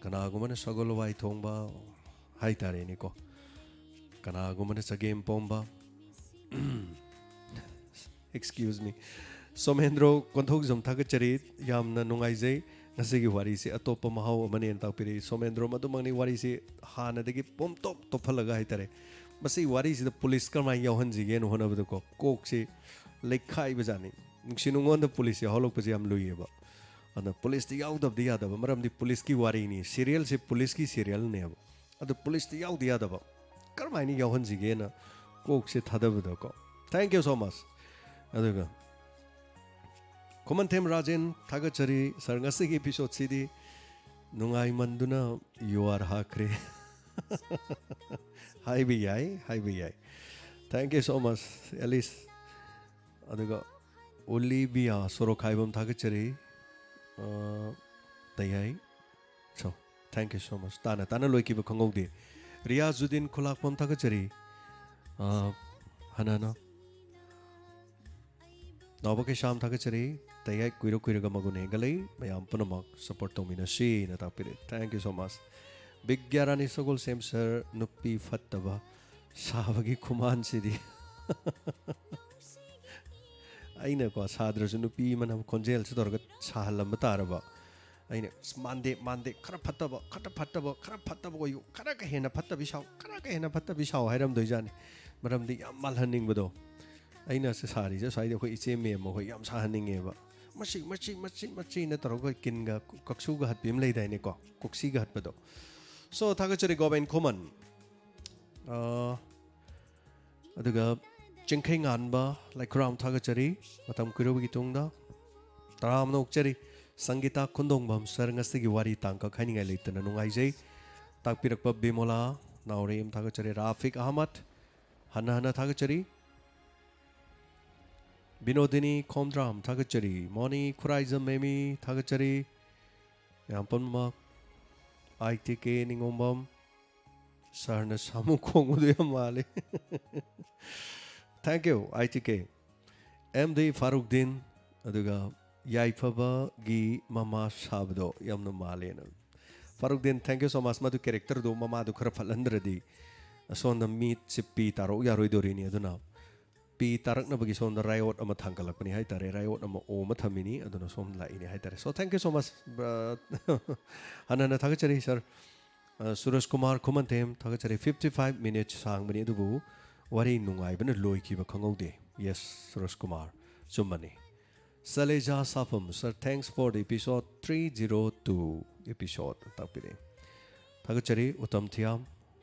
ꯀꯅꯥꯒꯨꯝꯕꯅ ꯁꯒꯣꯜ ꯍꯋꯥꯏ ꯊꯣꯡꯕ ꯍꯥꯏꯇꯥꯔꯦꯅꯦꯀꯣ꯫ ꯀꯅꯥꯒꯨꯝꯕꯅ ꯆꯒꯦꯝ ꯄꯣꯝꯕ꯫ Excuse me꯫ ꯁꯣꯃꯦꯟꯗ꯭ꯔꯣ ꯀꯣꯟꯊꯧꯖꯝ, ꯊꯥꯒꯠꯆꯔꯤ꯫ ꯌꯥꯝꯅ ꯅꯨꯡꯉꯥꯏꯖꯩ꯫ ꯉꯁꯤꯒꯤ ꯋꯥꯔꯤꯁꯤ ꯑꯇꯣꯞꯄ ꯃꯍꯥꯎ ꯑꯃꯅꯦꯅ ꯇꯥꯛꯄꯤꯔꯛꯏ ꯁꯣꯃꯦꯟꯗ꯭ꯔꯣ꯫ ꯃꯗꯨꯃꯛꯅꯤ, ꯋꯥꯔꯤꯁꯤ ꯍꯥꯟꯅꯗꯒꯤ ꯄꯣꯝꯇꯣꯞ ꯇꯣꯞꯍꯜꯂꯒ ꯍꯥꯏꯇꯥꯔꯦ꯫ ꯃꯁꯤ ꯋꯥꯔꯤꯁꯤꯗ ꯄꯨꯂꯤꯁ ꯀꯔꯝꯍꯥꯏꯅ ꯌꯥꯎꯍꯟꯁꯤꯒꯦꯅ ꯍꯣꯠꯅꯕꯗꯀꯣ, ꯀꯣꯛꯁꯤ ꯂꯩꯈꯥꯏꯕꯖꯥꯠꯅꯤ꯫ ꯅꯨꯡꯁꯤ ꯅꯨꯡꯉꯣꯟꯗ ꯄꯨꯂꯤꯁ ꯌꯥꯎꯍꯜꯂꯛꯄꯁꯦ ꯌꯥꯝ ꯂꯨꯏꯌꯦꯕ꯫ ꯑꯗꯨꯅ ꯄꯨꯂꯤꯁꯇꯤ ꯌꯥꯎꯗꯕꯗꯤ ꯌꯥꯗꯕ, ꯃꯔꯝꯗꯤ ꯄꯨꯂꯤꯁꯀꯤ ꯋꯥꯔꯤꯅꯤ, ꯁꯤꯔꯤꯌꯦꯜꯁꯦ ꯄꯨꯂꯤꯁꯀꯤ ꯁꯤꯔꯤꯌꯦꯜꯅꯦꯕ꯫ ꯑꯗꯨ ꯄꯨꯂꯤꯁꯇꯤ ꯌꯥꯎꯗ ꯌꯥꯗꯕ, ꯀꯔꯝꯍꯥꯏꯅ ꯌꯥꯎꯍꯟꯁꯤꯒꯦꯅ ꯀꯣꯛꯁꯦ ꯊꯥꯗꯕꯗꯀꯣ꯫ Thank you so much꯫ ꯑꯗꯨꯒ ꯈꯨꯃꯟꯊꯦꯝ ꯔꯥꯖꯦꯟ, ꯊꯥꯒꯠꯆꯔꯤ ꯁꯥꯔ, ꯉꯁꯤꯒꯤ ꯑꯦꯄꯤꯁꯣꯗꯁꯤꯗꯤ ꯅꯨꯡꯉꯥꯏꯃꯟꯗꯨꯅ ꯌꯨ ꯑꯥꯔ ꯍꯥꯈ꯭ꯔꯦ꯫ ꯍꯥꯏꯕ ꯌꯥꯏ, ꯍꯥꯏꯕ ꯌꯥꯏ꯫ Thank you so much, Alice. ꯑꯗꯨꯒ ꯑꯣꯂꯤꯕꯤꯌꯥ ꯁꯣꯔꯣꯛꯈꯥꯏꯕꯝ, ꯊꯥꯒꯠꯆꯔꯤ꯫ ꯑ, ꯇꯌꯥꯏ꯫ So, thank you so much꯫ ꯇꯥꯅ ꯇꯥꯅ ꯂꯣꯏꯈꯤꯕ ꯈꯪꯍꯧꯗꯦ꯫ ꯔꯤꯌꯥꯖꯨꯗꯤꯟ ꯈꯨꯂꯥꯛꯄꯝ, ꯊꯥꯒꯠꯆꯔꯤ꯫ ꯑ, ꯍꯅꯥꯅ ꯅꯥꯎꯕ ꯀꯩꯁꯥꯝ, ꯊꯥꯒꯠꯆꯔꯤ꯫ ꯇꯌꯥꯏ ꯀꯨꯏꯔ ꯀꯨꯏꯔꯒ ꯃꯒꯨꯟ ꯍꯦꯟꯒꯠꯂꯛꯏ꯫ ꯃꯌꯥꯝ ꯄꯨꯝꯅꯃꯛ ꯁꯞꯄꯣꯔꯠ ꯇꯧꯃꯤꯟꯅꯁꯤꯅ ꯇꯥꯛꯄꯤꯔꯛꯏ꯫ Thank you so much꯫ Bigyarani Sagolsem sir, ꯅꯨꯄꯤ ꯐꯠꯇꯕ ꯁꯥꯕꯒꯤ ꯈꯨꯃꯥꯟꯁꯤꯗꯤ꯫ ꯑꯩꯅꯀꯣ ꯁꯥꯗ꯭ꯔꯁꯨ ꯅꯨꯄꯤ ꯑꯃꯅ ꯈꯣꯟꯖꯦꯜꯁꯤ ꯇꯧꯔꯒ ꯁꯥꯍꯜꯂꯝꯕ ꯇꯥꯔꯕ꯫ ꯑꯩꯅ "ꯑꯁ, ꯃꯥꯟꯗꯦ, ꯃꯥꯟꯗꯦ, ꯈꯔ ꯐꯠꯇꯕ, ꯈꯔ ꯐꯠꯇꯕ, ꯈꯔ ꯐꯠꯇꯕ ꯑꯣꯏꯌꯨ, ꯈꯔꯒ ꯍꯦꯟꯅ ꯐꯠꯇꯕꯤ ꯁꯥꯎ, ꯈꯔꯒ ꯍꯦꯟꯅ ꯐꯠꯇꯕꯤ ꯁꯥꯎ" ꯍꯥꯏꯔꯝꯗꯣꯏꯖꯥꯠꯅꯤ꯫ ꯃꯔꯝꯗꯤ ꯌꯥꯝ ꯃꯥꯜꯍꯟꯅꯤꯡꯕꯗꯣ꯫ ꯑꯩꯅ ꯁ-, ꯁꯥꯔꯤꯁꯦ ꯁ꯭ꯋꯥꯏꯗ ꯑꯩꯈꯣꯏ ꯏꯆꯦ ꯃꯦꯝ ꯃꯈꯣꯏ ꯌꯥꯝ ꯁꯥꯍꯟꯅꯤꯡꯉꯦꯕ꯫ "ꯃꯁꯤ, ꯃꯁꯤ, ꯃꯁꯤ, ꯃꯁꯤꯅ" ꯇꯧꯔꯒ ꯀꯤꯟꯒ ꯀꯛꯁꯨꯒ ꯍꯠꯄꯤ ꯑꯃ ꯂꯩꯗꯥꯏꯅꯦꯀꯣ, ꯀꯣꯛꯁꯤꯒ ꯍꯠꯄꯗꯣ꯫ So, ꯊꯥꯒꯠꯆꯔꯤ ꯒꯣꯕꯤꯟ ꯈꯨꯃꯟ꯫ ꯑꯥ, ꯑꯗꯨꯒ ꯆꯤꯡꯈꯩ ꯉꯥꯟꯕ ꯂꯥꯏꯈꯨꯔꯥꯝ, ꯊꯥꯒꯠꯆꯔꯤ꯫ ꯃꯇꯝ ꯀꯨꯏꯔꯕꯒꯤ ꯇꯨꯡꯗ ꯇꯔꯥꯝꯅ ꯑꯣꯛꯆꯔꯤ꯫ ꯁꯪꯒꯤꯇꯥ ꯈꯨꯟꯗꯣꯡꯕꯝ ꯁꯔ, ꯉꯁꯤꯒꯤ ꯋꯥꯔꯤ ꯇꯥꯡꯀꯛ ꯍꯥꯏꯅꯤꯡꯉꯥꯏ ꯂꯩꯇꯅ ꯅꯨꯡꯉꯥꯏꯖꯩ꯫ ꯇꯥꯛꯄꯤꯔꯛꯄ ꯕꯤꯃꯣꯂꯥ ꯅꯥꯎꯔꯦꯝ, ꯊꯥꯒꯠꯆꯔꯤ꯫ ꯔꯥꯐꯤꯛ ꯑꯍꯃꯗ, ꯍꯟꯅ ꯍꯟꯅ ꯊꯥꯒꯠꯆꯔꯤ꯫ ꯕꯤꯅꯣꯗꯤꯅꯤ ꯈꯣꯝꯗ꯭ꯔꯥꯝ, ꯊꯥꯒꯠꯆꯔꯤ꯫ ꯃꯣꯅꯤ ꯈꯨꯔꯥꯏꯖꯝ ꯃꯦꯃꯤ, ꯊꯥꯒꯠꯆꯔꯤ꯫ ꯃꯌꯥꯝ ꯄꯨꯝꯅꯃꯛ꯫ ꯑꯥꯏ ꯇꯤ ꯀꯦ ꯅꯤꯉꯣꯝꯕꯝ, ꯁꯥꯔꯅ ꯁꯥꯃꯨ ꯈꯣꯡꯕꯗꯨ ꯌꯥꯝ ꯃꯥꯜꯂꯤ꯫ Thank you, I T K. M D Farukdin, ꯑꯗꯨꯒ ꯌꯥꯏꯐꯕꯒꯤ ꯃꯃꯥ ꯁꯥꯕꯗꯣ ꯌꯥꯝꯅ ꯃꯥꯜꯂꯦꯅ꯫ ꯐꯥꯔꯨꯛꯗꯤꯟ, thank you so much꯫ ꯃꯗꯨ ꯀꯦꯔꯦꯛꯇꯔꯗꯣ, ꯃꯃꯥꯗꯨ ꯈꯔ ꯐꯠꯍꯟꯗ꯭ꯔꯗꯤ ꯑꯁꯣꯝꯗ ꯃꯤꯠꯁꯦ ꯄꯤ ꯇꯥꯔꯛꯎ ꯌꯥꯔꯣꯏꯗꯣꯔꯤꯅꯤ꯫ ꯑꯗꯨꯅ ꯄꯤ ꯇꯥꯔꯛꯅꯕꯒꯤ ꯁꯣꯝꯗ ꯔꯥꯏꯑꯣꯠ ꯑꯃ ꯊꯥꯡꯒꯠꯂꯛꯄꯅꯤ ꯍꯥꯏꯇꯥꯔꯦ, ꯔꯥꯏꯑꯣꯠ ꯑꯃ ꯑꯣ ꯑꯃ ꯊꯝꯃꯤꯅꯤ, ꯑꯗꯨꯅ ꯁꯣꯝ ꯂꯥꯛꯏꯅꯤ ꯍꯥꯏꯇꯥꯔꯦ꯫ So thank you so much, ꯍꯟꯅ ꯍꯟꯅ ꯊꯥꯒꯠꯆꯔꯤ ꯁꯥꯔ꯫ ꯁꯨꯔꯖ ꯀꯨꯃꯥꯔ ꯈꯨꯃꯟꯊꯦꯝ ꯊꯥꯒꯠꯆꯔꯤ꯫ Fifty five minutes ꯁꯥꯡꯕꯅꯤ, ꯑꯗꯨꯕꯨ ꯋꯥꯔꯤ ꯅꯨꯡꯉꯥꯏꯕꯅ ꯂꯣꯏꯈꯤꯕ ꯈꯪꯍꯧꯗꯦ꯫ Yes, Suraj Kumar, ꯆꯨꯝꯕꯅꯤ꯫ ꯁꯂꯦꯖꯥ ꯁꯥꯐꯝ, sir, thanks for the episode three zero two episode ꯇꯥꯛꯄꯤꯔꯛꯏ꯫ ꯊꯥꯒꯠꯆꯔꯤ꯫ ꯎꯇꯝ ꯊꯤꯌꯥꯝ,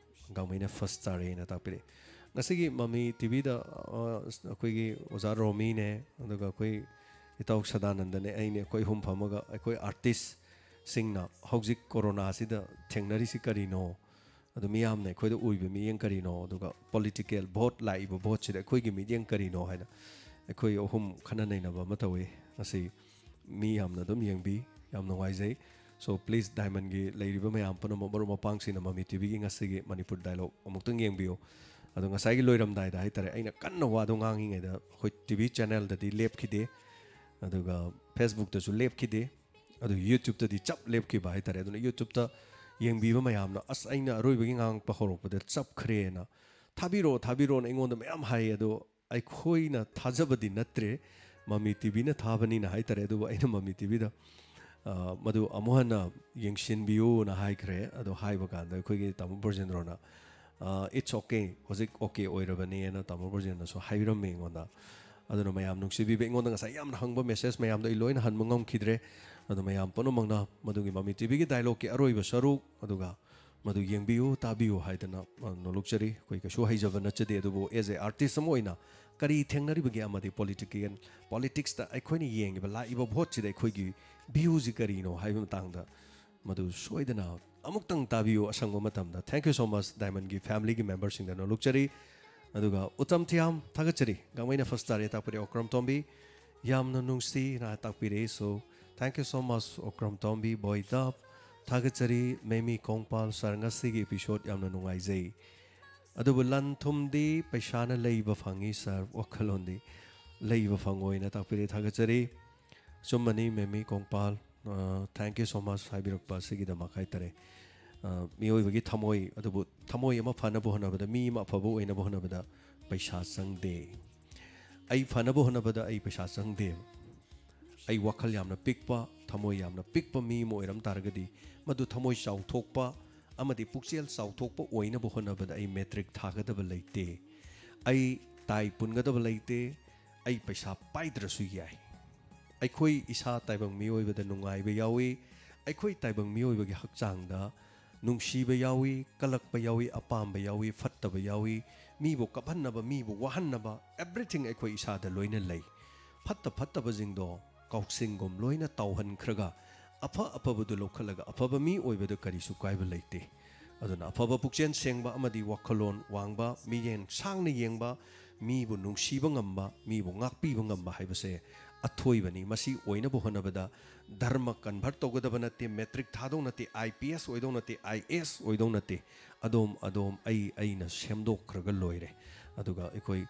ꯒꯥꯡꯃꯩꯅ ꯐꯥꯔꯁ ꯇꯥꯔꯦꯅ ꯇꯥꯛꯄꯤꯔꯛꯏ꯫ ꯉꯁꯤꯒꯤ ꯃꯃꯤ ꯇꯤꯚꯤꯗ ꯑꯩꯈꯣꯏꯒꯤ ꯑꯣꯖꯥ ꯔꯣꯃꯤꯅꯦ, ꯑꯗꯨꯒ ꯑꯩꯈꯣꯏ ꯏꯇꯥꯎ ꯁꯗꯥꯅꯟꯗꯅꯦ, ꯑꯩꯅꯦ, ꯑꯩꯈꯣꯏ ꯑꯍꯨꯝ ꯐꯝꯃꯒ ꯑꯩꯈꯣꯏ ꯑꯥꯔꯇꯤꯁꯁꯤꯡꯅ ꯍꯧꯖꯤꯛ ꯀꯣꯔꯣꯅꯥꯁꯤꯗ ꯊꯦꯡꯅꯔꯤꯁꯤ ꯀꯔꯤꯅꯣ, ꯑꯗꯨ ꯃꯤꯌꯥꯝꯅ ꯑꯩꯈꯣꯏꯗ ꯎꯏꯕ ꯃꯤꯠꯌꯦꯡ ꯀꯔꯤꯅꯣ, ꯑꯗꯨꯒ ꯄꯣꯂꯤꯇꯤꯀꯦꯜ ꯚꯣꯠ ꯂꯥꯛꯏꯕ ꯚꯣꯠꯁꯤꯗ ꯑꯩꯈꯣꯏꯒꯤ ꯃꯤꯠꯌꯦꯡ ꯀꯔꯤꯅꯣ ꯍꯥꯏꯅ ꯑꯩꯈꯣꯏ ꯑꯍꯨꯝ ꯈꯟꯅ ꯅꯩꯅꯕ ꯑꯃ ꯇꯧꯋꯤ꯫ ꯉꯁꯤ ꯃꯤ ꯌꯥꯝꯅ ꯑꯗꯨꯝ ꯌꯦꯡꯕꯤ, ꯌꯥꯝ ꯅꯨꯡꯉꯥꯏꯖꯩ꯫ So please, ꯗꯥꯏꯃꯟꯒꯤ ꯂꯩꯔꯤꯕ ꯃꯌꯥꯝ ꯄꯨꯝꯅꯃꯛ, ꯃꯔꯨꯞ ꯃꯄꯥꯡꯁꯤꯡꯅ ꯃꯃꯤ ꯇꯤꯚꯤꯒꯤ ꯉꯁꯤꯒꯤ ꯃꯅꯤꯄꯨꯔ ꯗꯥꯏꯂꯣꯛ ꯑꯃꯨꯛꯇꯪ ꯌꯦꯡꯕꯤꯌꯨ꯫ ꯑꯗꯣ ꯉꯁꯥꯏꯒꯤ ꯂꯣꯏꯔꯝꯗꯥꯏꯗ ꯍꯥꯏꯇꯥꯔꯦ, ꯑꯩꯅ ꯀꯟꯅ ꯋꯥꯗꯣ ꯉꯥꯡꯉꯤꯉꯩꯗ ꯑꯩꯈꯣꯏ ꯇꯤꯚꯤ ꯆꯦꯅꯦꯜꯗꯗꯤ ꯂꯦꯞꯈꯤꯗꯦ, ꯑꯗꯨꯒ ꯐꯦꯁꯕꯨꯛꯇꯁꯨ ꯂꯦꯞꯈꯤꯗꯦ, ꯑꯗꯨ ꯌꯨꯇ꯭ꯌꯨꯕꯇꯗꯤ ꯆꯞ ꯂꯦꯞꯈꯤꯕ ꯍꯥꯏꯇꯥꯔꯦ꯫ ꯑꯗꯨꯅ ꯌꯨꯇ꯭ꯌꯨꯕꯇ ꯌꯦꯡꯕꯤꯕ ꯃꯌꯥꯝꯅ, "ꯑꯁ, ꯑꯩꯅ ꯑꯔꯣꯏꯕꯒꯤ ꯉꯥꯡꯉꯛꯄ ꯍꯧꯔꯛꯄꯗ ꯆꯞꯈ꯭ꯔꯦꯅ, ꯊꯥꯕꯤꯔꯛꯑꯣ, ꯊꯥꯕꯤꯔꯛꯑꯣꯅ" ꯑꯩꯉꯣꯟꯗ ꯃꯌꯥꯝ ꯍꯥꯏꯌꯦ꯫ ꯑꯗꯣ ꯑꯩꯈꯣꯏꯅ ꯊꯥꯖꯕꯗꯤ ꯅꯠꯇ꯭ꯔꯦ, ꯃꯃꯤ ꯇꯤꯚꯤꯅ ꯊꯥꯕꯅꯤꯅ ꯍꯥꯏꯇꯥꯔꯦ꯫ ꯑꯗꯨꯕꯨ ꯑꯩꯅ ꯃꯃꯤ ꯇꯤꯚꯤꯗ, ꯑ, ꯃꯗꯨ ꯑꯃꯨꯛ ꯍꯟꯅ ꯌꯦꯡꯁꯤꯟꯕꯤꯌꯨꯅ ꯍꯥꯏꯈ꯭ꯔꯦ꯫ ꯑꯗꯣ ꯍꯥꯏꯕ ꯀꯥꯟꯗ ꯑꯩꯈꯣꯏꯒꯤ ꯇꯥꯃꯣ ꯕ꯭ꯔꯖꯦꯟꯗ꯭ꯔꯣꯅ, "ꯑ, it's okay, ꯍꯧꯖꯤꯛ ꯑꯣꯀꯦ ꯑꯣꯏꯔꯕꯅꯦꯅ" ꯇꯥꯃꯣ ꯕ꯭ꯔꯖꯦꯟꯗ꯭ꯔꯣꯅꯁꯨ ꯍꯥꯏꯕꯤꯔꯝꯃꯦ ꯑꯩꯉꯣꯟꯗ꯫ ꯑꯗꯨꯅ ꯃꯌꯥꯝ ꯅꯨꯡꯁꯤꯕꯤꯕ, ꯑꯩꯉꯣꯟꯗ ꯉꯁꯥꯏ ꯌꯥꯝꯅ ꯍꯪꯕ ꯃꯦꯁꯦꯖ ꯃꯌꯥꯝꯗꯣ ꯑꯩ ꯂꯣꯏꯅ ꯍꯟꯕ ꯉꯝꯈꯤꯗ꯭ꯔꯦ꯫ ꯑꯗꯣ ꯃꯌꯥꯝ ꯄꯨꯝꯅꯃꯛꯅ ꯃꯗꯨꯒꯤ ꯃꯃꯤ ꯇꯤꯚꯤꯒꯤ ꯗꯥꯏꯂꯣꯛꯀꯤ ꯑꯔꯣꯏꯕ ꯁꯔꯨꯛ, ꯑꯗꯨꯒ ꯃꯗꯨ ꯌꯦꯡꯕꯤꯌꯨ, ꯇꯥꯕꯤꯌꯨ ꯍꯥꯏꯗꯅ, ꯑ, ꯅꯣꯂꯨꯛꯆꯔꯤ꯫ ꯑꯩꯈꯣꯏ ꯀꯩꯁꯨ ꯍꯩꯖꯕ ꯅꯠꯆꯗꯦ, ꯑꯗꯨꯕꯨ as a artist ꯑꯃ ꯑꯣꯏꯅ ꯀꯔꯤ ꯊꯦꯡꯅꯔꯤꯕꯒꯦ ꯑꯃꯗꯤ ꯄꯣꯂꯤꯇꯤꯀꯦꯜ, ꯄꯣꯂꯤꯇꯤꯛꯁꯇ ꯑꯩꯈꯣꯏꯅ ꯌꯦꯡꯉꯤꯕ, ꯂꯥꯛꯏꯕ ꯚꯣꯠꯁꯤꯗ ꯑꯩꯈꯣꯏꯒꯤ ꯚ꯭ꯌꯨꯁꯤ ꯀꯔꯤꯅꯣ ꯍꯥꯏꯕ ꯃꯇꯥꯡꯗ ꯃꯗꯨ ꯁꯣꯏꯗꯅ ꯑꯃꯨꯛꯇꯪ ꯇꯥꯕꯤꯌꯨ ꯑꯁꯪꯕ ꯃꯇꯝꯗ꯫ Thank you so much, ꯗꯥꯏꯃꯟꯒꯤ ꯐꯦꯃꯤꯂꯤꯒꯤ ꯃꯦꯝꯕꯔꯁꯤꯡꯗ ꯅꯣꯂꯨꯛꯆꯔꯤ꯫ ꯑꯗꯨꯒ ꯎꯇꯝ ꯊꯤꯌꯥꯝ, ꯊꯥꯒꯠꯆꯔꯤ꯫ ꯒꯥꯡꯃꯩꯅ ꯐꯥꯔꯁ ꯇꯥꯔꯦ ꯇꯥꯛꯄꯤꯔꯦ꯫ ꯑꯣꯀ꯭ꯔꯝ ꯇꯣꯝꯕꯤ, ꯌꯥꯝꯅ ꯅꯨꯡꯁꯤꯅ ꯇꯥꯛꯄꯤꯔꯦ꯫ So thank you so much, Okram ꯇꯣꯝꯕꯤ, ꯕꯣꯏ ꯗꯞ, ꯊꯥꯒꯠꯆꯔꯤ꯫ ꯃꯦꯃꯤ ꯀꯣꯡꯄꯥꯜ, ꯁꯥꯔ, ꯉꯁꯤꯒꯤ ꯏꯄꯤꯁꯣꯠ ꯌꯥꯝꯅ ꯅꯨꯡꯉꯥꯏꯖꯩ꯫ ꯑꯗꯨꯕꯨ ꯂꯟ ꯊꯨꯝꯗꯤ ꯄꯩꯁꯥꯅ ꯂꯩꯕ ꯐꯪꯉꯤ, ꯁꯥꯔ, ꯋꯥꯈꯜꯂꯣꯟꯗꯤ ꯂꯩꯕ ꯐꯪꯉꯣꯏꯅ ꯇꯥꯛꯄꯤꯔꯦ꯫ ꯊꯥꯒꯠꯆꯔꯤ꯫ ꯑꯆꯨꯝꯕꯅꯤ, ꯃꯦꯃꯤ ꯀꯣꯡꯄꯥꯜ꯫ ꯑ, thank you so much ꯍꯥꯏꯕꯤꯔꯛꯄ ꯑꯁꯤꯒꯤꯗꯃꯛ ꯍꯥꯏꯇꯥꯔꯦ꯫ ꯑ, ꯃꯤꯑꯣꯏꯕꯒꯤ ꯊꯃꯣꯏ, ꯑꯗꯨꯕꯨ ꯊꯃꯣꯏ ꯑꯃ ꯐꯅꯕ ꯍꯣꯠꯅꯕꯗ, ꯃꯤ ꯑꯃ ꯑꯐꯕ ꯑꯣꯏꯅꯕ ꯍꯣꯠꯅꯕꯗ ꯄꯩꯁꯥ ꯆꯪꯗꯦ꯫ ꯑꯩ ꯐꯅꯕ ꯍꯣꯠꯅꯕꯗ ꯑꯩ ꯄꯩꯁꯥ ꯆꯪꯗꯦꯕ꯫ ꯑꯩ ꯋꯥꯈꯜ ꯌꯥꯝꯅ ꯄꯤꯛꯄ, ꯊꯃꯣꯏ ꯌꯥꯝꯅ ꯄꯤꯛꯄ ꯃꯤ ꯑꯃ ꯑꯣꯏꯔꯝ ꯇꯥꯔꯒꯗꯤ, ꯃꯗꯨ ꯊꯃꯣꯏ ꯆꯥꯎꯊꯣꯛꯄ ꯑꯃꯗꯤ ꯄꯨꯛꯆꯦꯜ ꯆꯥꯎꯊꯣꯛꯄ ꯑꯣꯏꯅꯕ ꯍꯣꯠꯅꯕꯗ ꯑꯩ ꯃꯦꯇ꯭ꯔꯤꯛ ꯊꯥꯒꯗꯕ ꯂꯩꯇꯦ, ꯑꯩ ꯇꯥꯏ ꯄꯨꯟꯒꯗꯕ ꯂꯩꯇꯦ, ꯑꯩ ꯄꯩꯁꯥ ꯄꯥꯏꯗ꯭ꯔꯁꯨ ꯌꯥꯏ꯫ ꯑꯩꯈꯣꯏ ꯏꯁꯥ ꯇꯥꯏꯕꯪ ꯃꯤꯑꯣꯏꯕꯗ ꯅꯨꯡꯉꯥꯏꯕ ꯌꯥꯎꯏ, ꯑꯩꯈꯣꯏ ꯇꯥꯏꯕꯪ ꯃꯤꯑꯣꯏꯕꯒꯤ ꯍꯛꯆꯥꯡꯗ ꯅꯨꯡꯁꯤꯕ ꯌꯥꯎꯏ, ꯀꯜꯂꯛꯄ ꯌꯥꯎꯏ, ꯑꯄꯥꯝꯕ ꯌꯥꯎꯏ, ꯐꯠꯇꯕ ꯌꯥꯎꯏ, ꯃꯤꯕꯨ ꯀꯞꯍꯟꯅꯕ, ꯃꯤꯕꯨ ꯋꯥꯍꯟꯅꯕ, everything ꯑꯩꯈꯣꯏ ꯏꯁꯥꯗ ꯂꯣꯏꯅ ꯂꯩ꯫ ꯐꯠꯇ ꯐꯠꯇꯕꯁꯤꯡꯗꯣ ꯀꯥꯎꯁꯤꯡꯒꯨꯝ ꯂꯣꯏꯅ ꯇꯥꯎꯍꯟꯈ꯭ꯔꯒ, ꯑꯐ ꯑꯐꯕꯗꯨ ꯂꯧꯈꯠꯂꯒ ꯑꯐꯕ ꯃꯤ ꯑꯣꯏꯕꯗ ꯀꯔꯤꯁꯨ ꯀꯥꯏꯕ ꯂꯩꯇꯦ꯫ ꯑꯗꯨꯅ ꯑꯐꯕ ꯄꯨꯛꯆꯦꯜ ꯁꯦꯡꯕ ꯑꯃꯗꯤ ꯋꯥꯈꯜꯂꯣꯟ ꯋꯥꯡꯕ, ꯃꯤꯠꯌꯦꯡ ꯁꯥꯡꯅ ꯌꯦꯡꯕ, ꯃꯤꯕꯨ ꯅꯨꯡꯁꯤꯕ ꯉꯝꯕ, ꯃꯤꯕꯨ ꯉꯥꯛꯄꯤꯕ ꯉꯝꯕ ꯍꯥꯏꯕꯁꯦ ꯑꯊꯣꯏꯕꯅꯤ꯫ ꯃꯁꯤ ꯑꯣꯏꯅꯕ ꯍꯣꯠꯅꯕꯗ ꯙꯔꯃ convert ꯇꯧꯒꯗꯕ ꯅꯠꯇꯦ, ꯃꯦꯇ꯭ꯔꯤꯛ ꯊꯥꯗꯧ ꯅꯠꯇꯦ, ꯑꯥꯏ ꯄꯤ ꯑꯦꯁ ꯑꯣꯏꯗꯧ ꯅꯠꯇꯦ, ꯑꯥꯏ ꯑꯦꯁ ꯑꯣꯏꯗꯧ ꯅꯠꯇꯦ꯫ ꯑꯗꯣꯝ ꯑꯗꯣꯝ ꯑꯩ ꯑꯩꯅ ꯁꯦꯝꯗꯣꯛꯈ꯭ꯔꯒ ꯂꯣꯏꯔꯦ꯫ ꯑꯗꯨꯒ ꯑꯩꯈꯣꯏ,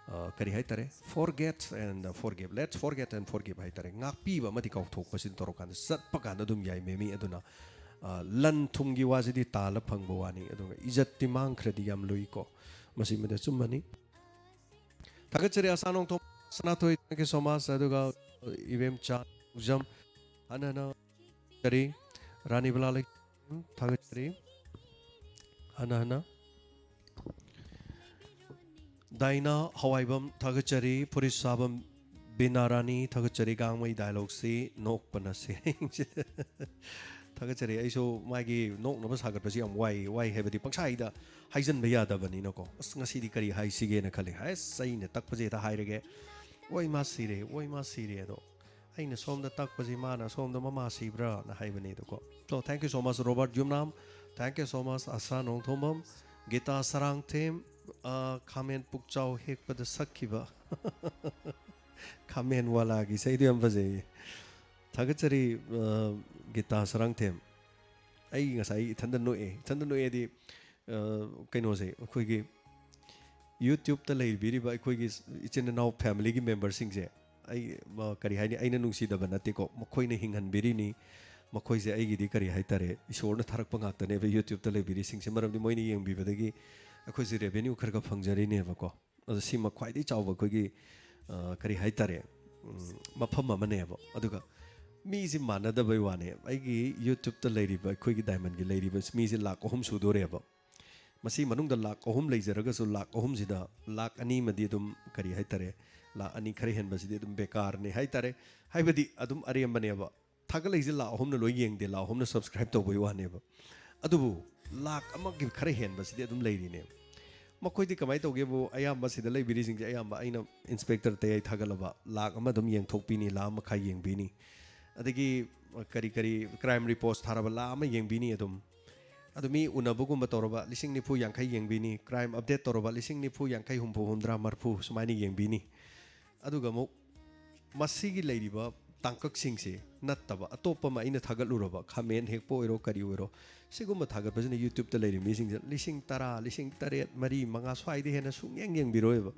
ꯑ, ꯀꯔꯤ ꯍꯥꯏꯇꯥꯔꯦ, forget and forgive, let's forget and forgive ꯍꯥꯏꯇꯥꯔꯦ, ꯉꯥꯛꯄꯤꯕ ꯑꯃꯗꯤ ꯀꯥꯎꯊꯣꯛꯄꯁꯤ ꯇꯧꯔꯀꯥꯟꯗ ꯆꯠꯄ ꯀꯥꯟꯗ ꯑꯗꯨꯝ ꯌꯥꯏ ꯃꯦꯃꯤ꯫ ꯑꯗꯨꯅ, ꯑ, ꯂꯟ ꯊꯨꯝꯒꯤ ꯋꯥꯁꯤꯗꯤ ꯇꯥꯜꯂ ꯐꯪꯕ ꯋꯥꯅꯤ, ꯑꯗꯨꯒ ꯏꯖꯠꯇꯤ ꯃꯥꯡꯈ꯭ꯔꯗꯤ ꯌꯥꯝ ꯂꯨꯏꯀꯣ꯫ ꯃꯁꯤꯃꯗꯤ ꯑꯆꯨꯝꯕꯅꯤ꯫ ꯊꯥꯒꯠꯆꯔꯤ ꯑꯁꯥ ꯅꯣꯡꯊꯣꯝ ꯁꯅꯥꯊꯣꯏ, thank you so much꯫ ꯑꯗꯨꯒ, ꯑ, ꯏꯕꯦꯝꯆꯥ ꯎꯖꯝ, ꯍꯟꯅ ꯍꯟꯅ ꯊꯥꯒꯠꯆꯔꯤ꯫ ꯔꯥꯅꯤ ꯕꯂꯥ ꯂꯩ-, ꯊꯥꯒꯠꯆꯔꯤ ꯍꯟꯅ ꯍꯟꯅ꯫ ꯗꯥꯏꯅꯥ ꯍꯋꯥꯏꯕꯝ, ꯊꯥꯒꯠꯆꯔꯤ꯫ ꯐꯨꯔꯤꯠ ꯁꯥꯕꯝ ꯕꯤꯅꯥ ꯔꯥꯅꯤ, ꯊꯥꯒꯠꯆꯔꯤ꯫ ꯒꯥꯡꯃꯩ ꯗꯥꯏꯂꯣꯛꯁꯤ ꯅꯣꯛꯄꯅ ꯁꯦꯔꯦꯡꯁꯤꯗ꯫ ꯊꯥꯒꯠꯆꯔꯤ꯫ ꯑꯩꯁꯨ ꯃꯥꯒꯤ ꯅꯣꯛꯅꯕ ꯁꯥꯒꯠꯄꯁꯤ ꯌꯥꯝ ꯋꯥꯏ, ꯋꯥꯏ ꯍꯥꯏꯕꯗꯤ ꯄꯪꯁꯥꯏꯗ ꯍꯥꯏꯖꯟꯕ ꯌꯥꯗꯕꯅꯤꯅꯀꯣ꯫ ꯑꯁ, ꯉꯁꯤꯗꯤ ꯀꯔꯤ ꯍꯥꯏꯁꯤꯒꯦꯅ ꯈꯜꯂꯤ꯫ ꯑꯁ, ꯑꯩꯅ ꯇꯛꯄꯁꯦ ꯍꯦꯛꯇ ꯍꯥꯏꯔꯒꯦ꯫ "ꯑꯣꯏ ꯃꯥ ꯁꯤꯔꯦ, ꯑꯣꯏ ꯃꯥ ꯁꯤꯔꯦ" ꯑꯗꯣ꯫ ꯑꯩꯅ ꯁꯣꯝꯗ ꯇꯛꯄꯁꯤ ꯃꯥꯅ ꯁꯣꯝꯗ "ꯃꯃꯥ ꯁꯤꯕ꯭ꯔꯥꯅ" ꯍꯥꯏꯕꯅꯦ ꯑꯗꯨꯀꯣ꯫ So, thank you so much, Robert Yumnam. Thank you so much, ꯑꯁꯥ ꯅꯣꯡꯊꯣꯝꯕꯝ꯫ ꯒꯤꯇꯥ ꯁꯔꯥꯡꯊꯦꯝ, ꯑ, ꯈꯥꯃꯦꯟ ꯄꯨꯛꯆꯥꯎ ꯍꯦꯛꯄꯗ ꯁꯛꯈꯤꯕ꯫ ꯈꯥꯃꯦꯟ ꯋꯥꯂꯥꯒꯤ ꯏꯁꯩꯗꯨ ꯌꯥꯝ ꯐꯖꯩꯌꯦ꯫ ꯊꯥꯒꯠꯆꯔꯤ, ꯑ, ꯒꯤꯇꯥ ꯁꯔꯥꯡꯊꯦꯝ꯫ ꯑꯩ ꯉꯁꯥꯏ ꯏꯊꯟꯗ ꯅꯣꯛꯑꯦ꯫ ꯏꯊꯟꯗ ꯅꯣꯛꯑꯦꯗꯤ, ꯑ, ꯀꯩꯅꯣꯁꯦ, ꯑꯩꯈꯣꯏꯒꯤ YouTube-ꯇ ꯂꯩꯕꯤꯔꯤꯕ ꯑꯩꯈꯣꯏꯒꯤ ꯏꯆꯤꯟ ꯏꯅꯥꯎ family-ꯒꯤ member-ꯁꯤꯡꯁꯦ, ꯑꯩ, ꯃ-, ꯀꯔꯤ ꯍꯥꯏꯅꯤ, ꯑꯩꯅ ꯅꯨꯡꯁꯤꯗꯕ ꯅꯠꯇꯦꯀꯣ, ꯃꯈꯣꯏꯅ ꯍꯤꯡꯍꯟꯕꯤꯔꯤꯅꯤ꯫ ꯃꯈꯣꯏꯁꯦ ꯑꯩꯒꯤꯗꯤ, ꯀꯔꯤ ꯍꯥꯏꯇꯥꯔꯦ, ꯏꯁꯣꯔꯅ ꯊꯥꯔꯛꯄ ꯉꯥꯛꯇꯅꯦꯕ YouTube-ꯇ ꯂꯩꯕꯤꯔꯤꯁꯤꯡꯁꯦ, ꯃꯔꯝꯗꯤ ꯃꯣꯏꯅ ꯌꯦꯡꯕꯤꯕꯗꯒꯤ ꯑꯩꯈꯣꯏꯁꯦ revenue ꯈꯔ ꯈꯔ ꯐꯪꯖꯔꯤꯅꯦꯕꯀꯣ꯫ ꯑꯗꯣ ꯁꯤꯃ ꯈ꯭ꯋꯥꯏꯗꯒꯤ ꯆꯥꯎꯕ ꯑꯩꯈꯣꯏꯒꯤ, ꯑ, ꯀꯔꯤ ꯍꯥꯏꯇꯥꯔꯦ, ꯎꯝ, ꯃꯐꯝ ꯑꯃꯅꯦꯕ꯫ ꯑꯗꯨꯒ ꯃꯤꯁꯤ ꯃꯥꯟꯅꯗꯕꯩ ꯋꯥꯅꯦ꯫ ꯑꯩꯒꯤ YouTube-ꯇ ꯂꯩꯔꯤꯕ, ꯑꯩꯈꯣꯏꯒꯤ Diamond-ꯒꯤ ꯂꯩꯔꯤꯕ ꯃꯤꯁꯦ ꯂꯥꯛ ꯑꯍꯨꯝ ꯁꯨꯗꯣꯔꯦꯕ꯫ ꯃꯁꯤ ꯃꯅꯨꯡꯗ ꯂꯥꯛ ꯑꯍꯨꯝ ꯂꯩꯖꯔꯒꯁꯨ, ꯂꯥꯛ ꯑꯍꯨꯝꯁꯤꯗ ꯂꯥꯛ ꯑꯅꯤꯃꯗꯤ ꯑꯗꯨꯝ, ꯀꯔꯤ ꯍꯥꯏꯇꯥꯔꯦ, ꯂꯥꯛ ꯑꯅꯤ ꯈꯔ ꯍꯦꯟꯕꯁꯤꯗꯤ ꯑꯗꯨꯝ ꯕꯦꯀꯥꯔꯅꯤ ꯍꯥꯏꯇꯥꯔꯦ꯫ ꯍꯥꯏꯕꯗꯤ ꯑꯗꯨꯝ ꯑꯔꯦꯝꯕꯅꯦꯕ꯫ ꯊꯥꯒꯠꯂꯛꯏꯁꯦ ꯂꯥꯛ ꯑꯍꯨꯝꯅ ꯂꯣꯏ ꯌꯦꯡꯗꯦ, ꯂꯥꯛ ꯑꯍꯨꯝꯅ subscribe ꯇꯧꯕꯩ ꯋꯥꯅꯦꯕ꯫ ꯑꯗꯨꯕꯨ ꯂꯥꯛ ꯑꯃꯒꯤ ꯈꯔ ꯍꯦꯟꯕꯁꯤꯗꯤ ꯑꯗꯨꯝ ꯂꯩꯔꯤꯅꯦꯕ꯫ ꯃꯈꯣꯏꯗꯤ ꯀꯃꯥꯏꯅ ꯇꯧꯒꯦꯕꯨ, ꯑꯌꯥꯝꯕ ꯁꯤꯗ ꯂꯩꯕꯤꯔꯤꯁꯤꯡꯁꯦ ꯑꯌꯥꯝꯕ ꯑꯩꯅ Inspector ꯇꯌꯥꯏ ꯊꯥꯒꯠꯂꯕ ꯂꯥꯛ ꯑꯃ ꯑꯗꯨꯝ ꯌꯦꯡꯊꯣꯛꯄꯤꯅꯤ, ꯂꯥꯛ ꯑꯃ ꯃꯈꯥꯏ ꯌꯦꯡꯕꯤꯅꯤ꯫ ꯑꯗꯒꯤ ꯀꯔꯤ ꯀꯔꯤ Crime Reports ꯊꯥꯔꯕ ꯂꯥꯛ ꯑꯃ ꯌꯦꯡꯕꯤꯅꯤ ꯑꯗꯨꯝ꯫ ꯑꯗꯨ ꯃꯤ ꯎꯅꯕꯒꯨꯝꯕ ꯇꯧꯔꯕ ꯂꯤꯁꯤꯡ ꯅꯤꯐꯨ ꯌꯥꯡꯈꯩ ꯌꯦꯡꯕꯤꯅꯤ, Crime Update ꯇꯧꯔꯕ ꯂꯤꯁꯤꯡ ꯅꯤꯐꯨ ꯌꯥꯡꯈꯩ ꯍꯨꯝꯐꯨ ꯍꯨꯝꯗ꯭ꯔꯥ ꯃꯔꯤꯐꯨ ꯁꯨꯃꯥꯏꯅ ꯌꯦꯡꯕꯤꯅꯤ꯫ ꯑꯗꯨꯒ ꯑꯃꯨꯛ ꯃꯁꯤꯒꯤ ꯂꯩꯔꯤꯕ ꯇꯥꯡꯀꯛꯁꯤꯡꯁꯦ ꯅꯠꯇꯕ ꯑꯇꯣꯞꯄ ꯑꯃ ꯑꯩꯅ ꯊꯥꯒꯠꯂꯨꯔꯕ, comment ꯍꯦꯛꯄ ꯑꯣꯏꯔꯣ ꯀꯔꯤ ꯑꯣꯏꯔꯣ, ꯁꯤꯒꯨꯝꯕ ꯊꯥꯒꯠꯄꯁꯤꯅ YouTube-ꯇ ꯂꯩꯔꯤꯕ ꯃꯤꯁꯤꯡꯁꯦ ꯂꯤꯁꯤꯡ ꯇꯔꯥ, ꯂꯤꯁꯤꯡ ꯇꯔꯦꯠ, ꯃꯔꯤ, ꯃꯉꯥ ꯁ꯭ꯋꯥꯏꯗ ꯍꯦꯟꯅ ꯁꯨꯡꯌꯦꯡ ꯌꯦꯡꯕꯤꯔꯣꯏꯕ꯫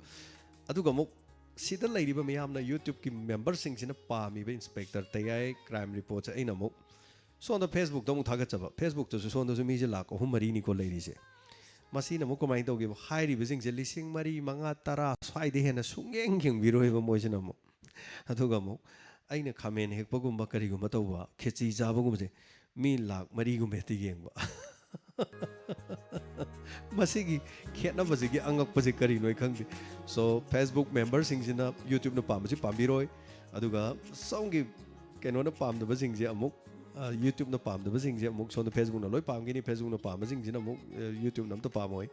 ꯑꯗꯨꯒ ꯑꯃꯨꯛ ꯁꯤꯗ ꯂꯩꯔꯤꯕ ꯃꯤꯌꯥꯝꯅ, YouTube-ꯀꯤ member-ꯁꯤꯡꯁꯤꯅ ꯄꯥꯝꯃꯤꯕ Inspector ꯇꯌꯥꯏ Crime Reports-ꯁꯦ ꯑꯩꯅ ꯑꯃꯨꯛ ꯁꯣꯝꯗ Facebook-ꯇ ꯑꯃꯨꯛ ꯊꯥꯒꯠꯆꯕ꯫ Facebook-ꯇꯁꯨ ꯁꯣꯝꯗꯁꯨ ꯃꯤꯁꯦ ꯂꯥꯛ ꯑꯍꯨꯝ ꯃꯔꯤꯅꯤꯀꯣ ꯂꯩꯔꯤꯁꯦ꯫ ꯃꯁꯤꯅ ꯑꯃꯨꯛ ꯀꯃꯥꯏꯅ ꯇꯧꯒꯦꯕ? ꯍꯥꯏꯔꯤꯕꯁꯤꯡꯁꯦ ꯂꯤꯁꯤꯡ ꯃꯔꯤ, ꯃꯉꯥ, ꯇꯔꯥ ꯁ꯭ꯋꯥꯏꯗ ꯍꯦꯟꯅ ꯁꯨꯡꯌꯦꯡ ꯌꯦꯡꯕꯤꯔꯣꯏꯕ ꯃꯣꯏꯁꯤꯅ ꯑꯃꯨꯛ꯫ ꯑꯗꯨꯒ ꯑꯃꯨꯛ ꯑꯩꯅ comment ꯍꯦꯛꯄꯒꯨꯝꯕ ꯀꯔꯤꯒꯨꯝꯕ ꯇꯧꯕ, ꯈꯦꯆꯤ ꯆꯥꯕꯒꯨꯝꯕꯁꯦ ꯃꯤ ꯂꯥꯛ ꯃꯔꯤꯒꯨꯝꯕ ꯍꯦꯛꯇ ꯌꯦꯡꯕ꯫ ꯃꯁꯤꯒꯤ ꯈꯦꯠꯅꯕꯁꯤꯒꯤ ꯑꯉꯛꯄꯁꯤ ꯀꯔꯤꯅꯣ ꯑꯩ ꯈꯪꯗꯦ꯫ So, Facebook member-ꯁꯤꯡꯁꯤꯅ YouTube-ꯅ ꯄꯥꯝꯕꯁꯤ ꯄꯥꯝꯕꯤꯔꯣꯏ, ꯑꯗꯨꯒ ꯁꯣꯝꯒꯤ ꯀꯩꯅꯣꯅ ꯄꯥꯝꯗꯕꯁꯤꯡꯁꯦ ꯑꯃꯨꯛ, ꯑ, YouTube-ꯅ ꯄꯥꯝꯗꯕꯁꯤꯡꯁꯦ ꯑꯃꯨꯛ ꯁꯣꯝꯗ Facebook-ꯅ ꯂꯣꯏ ꯄꯥꯝꯒꯅꯤ, Facebook-ꯅ ꯄꯥꯝꯕꯁꯤꯡꯁꯤꯅ ꯑꯃꯨꯛ, ꯑ, YouTube-ꯅ ꯑꯝꯇ ꯄꯥꯝꯃꯣꯏ꯫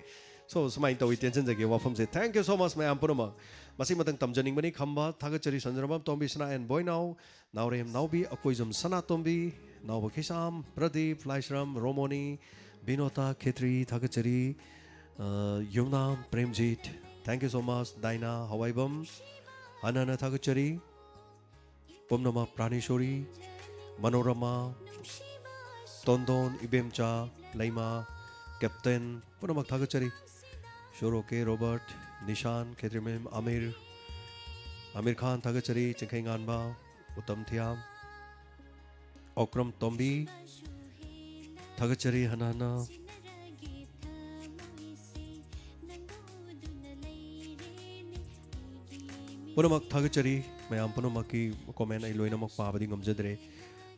So, ꯁꯨꯃꯥꯏꯅ ꯇꯧꯋꯤ, ꯇꯦꯟꯁꯤꯟꯖꯒꯦ ꯋꯥꯐꯝꯁꯦ꯫ Thank you so much ꯃꯌꯥꯝ ꯄꯨꯝꯅꯃꯛ꯫ ꯃꯁꯤ ꯃꯇꯪ ꯇꯝꯖꯅꯤꯡꯕꯅꯤ꯫ ꯈꯝꯕ ꯊꯥꯒꯠꯆꯔꯤ, ꯁꯟꯖꯔꯃꯝ ꯇꯣꯝꯕꯤ, ꯁꯅꯥ ꯑꯦꯟ ꯕꯣꯏꯅꯥꯎ, ꯅꯥꯎꯔꯦꯝ ꯅꯥꯎꯕꯤ, ꯑꯀꯣꯏꯖꯝ ꯁꯅꯥꯇꯣꯝꯕꯤ, ꯅꯥꯎꯕ ꯈꯤꯁꯥꯝ, ꯄ꯭ꯔꯗꯤꯞ, ꯂꯥꯏꯁ꯭ꯔꯝ, ꯔꯣꯃꯣꯅꯤ, ꯕꯤꯅꯣꯇꯥ ꯈꯦꯇ꯭ꯔꯤ ꯊꯥꯒꯠꯆꯔꯤ, ꯑ, ꯌꯨꯝꯅꯥꯝ Premjit, thank you so much, ꯗꯥꯏꯅꯥ ꯍꯋꯥꯏꯕꯝ, ꯍꯟꯅ ꯍꯟꯅ ꯊꯥꯒꯠꯆꯔꯤ꯫ ꯄꯨꯝꯅꯃꯛ ꯄ꯭ꯔꯥꯅꯦꯁꯣꯔꯤ, ꯃꯅꯣꯔꯃꯥ, ꯇꯣꯟꯗꯣꯟ, ꯏꯕꯦꯝꯆꯥ, ꯂꯩꯃꯥ, ꯀꯦꯞꯇꯦꯟ ꯄꯨꯝꯅꯃꯛ ꯊꯥꯒꯠꯆꯔꯤ꯫ ꯁꯣꯔꯣꯀꯦ ꯔꯣꯕꯔꯠ, ꯅꯤꯁꯥꯟ, ꯈꯦꯇ꯭ꯔꯤꯃꯌꯨꯝ ꯑꯃꯤꯔ, ꯑꯃꯤꯔ ꯈꯥꯟ ꯊꯥꯒꯠꯆꯔꯤ, ꯆꯤꯡꯈꯩꯉꯥꯟꯕ, ꯎꯇꯝ ꯊꯤꯌꯥꯝ, ꯑꯣꯀ꯭ꯔꯝ ꯇꯣꯝꯕꯤ ꯊꯥꯒꯠꯆꯔꯤ ꯍꯟꯅ ꯍꯟꯅ꯫ ꯄꯨꯝꯅꯃꯛ ꯊꯥꯒꯠꯆꯔꯤ꯫ ꯃꯌꯥꯝ ꯄꯨꯝꯅꯃꯛꯀꯤ comment ꯑꯩ ꯂꯣꯏꯅꯃꯛ ꯄꯥꯕꯗꯤ ꯉꯝꯖꯗ꯭ꯔꯦ,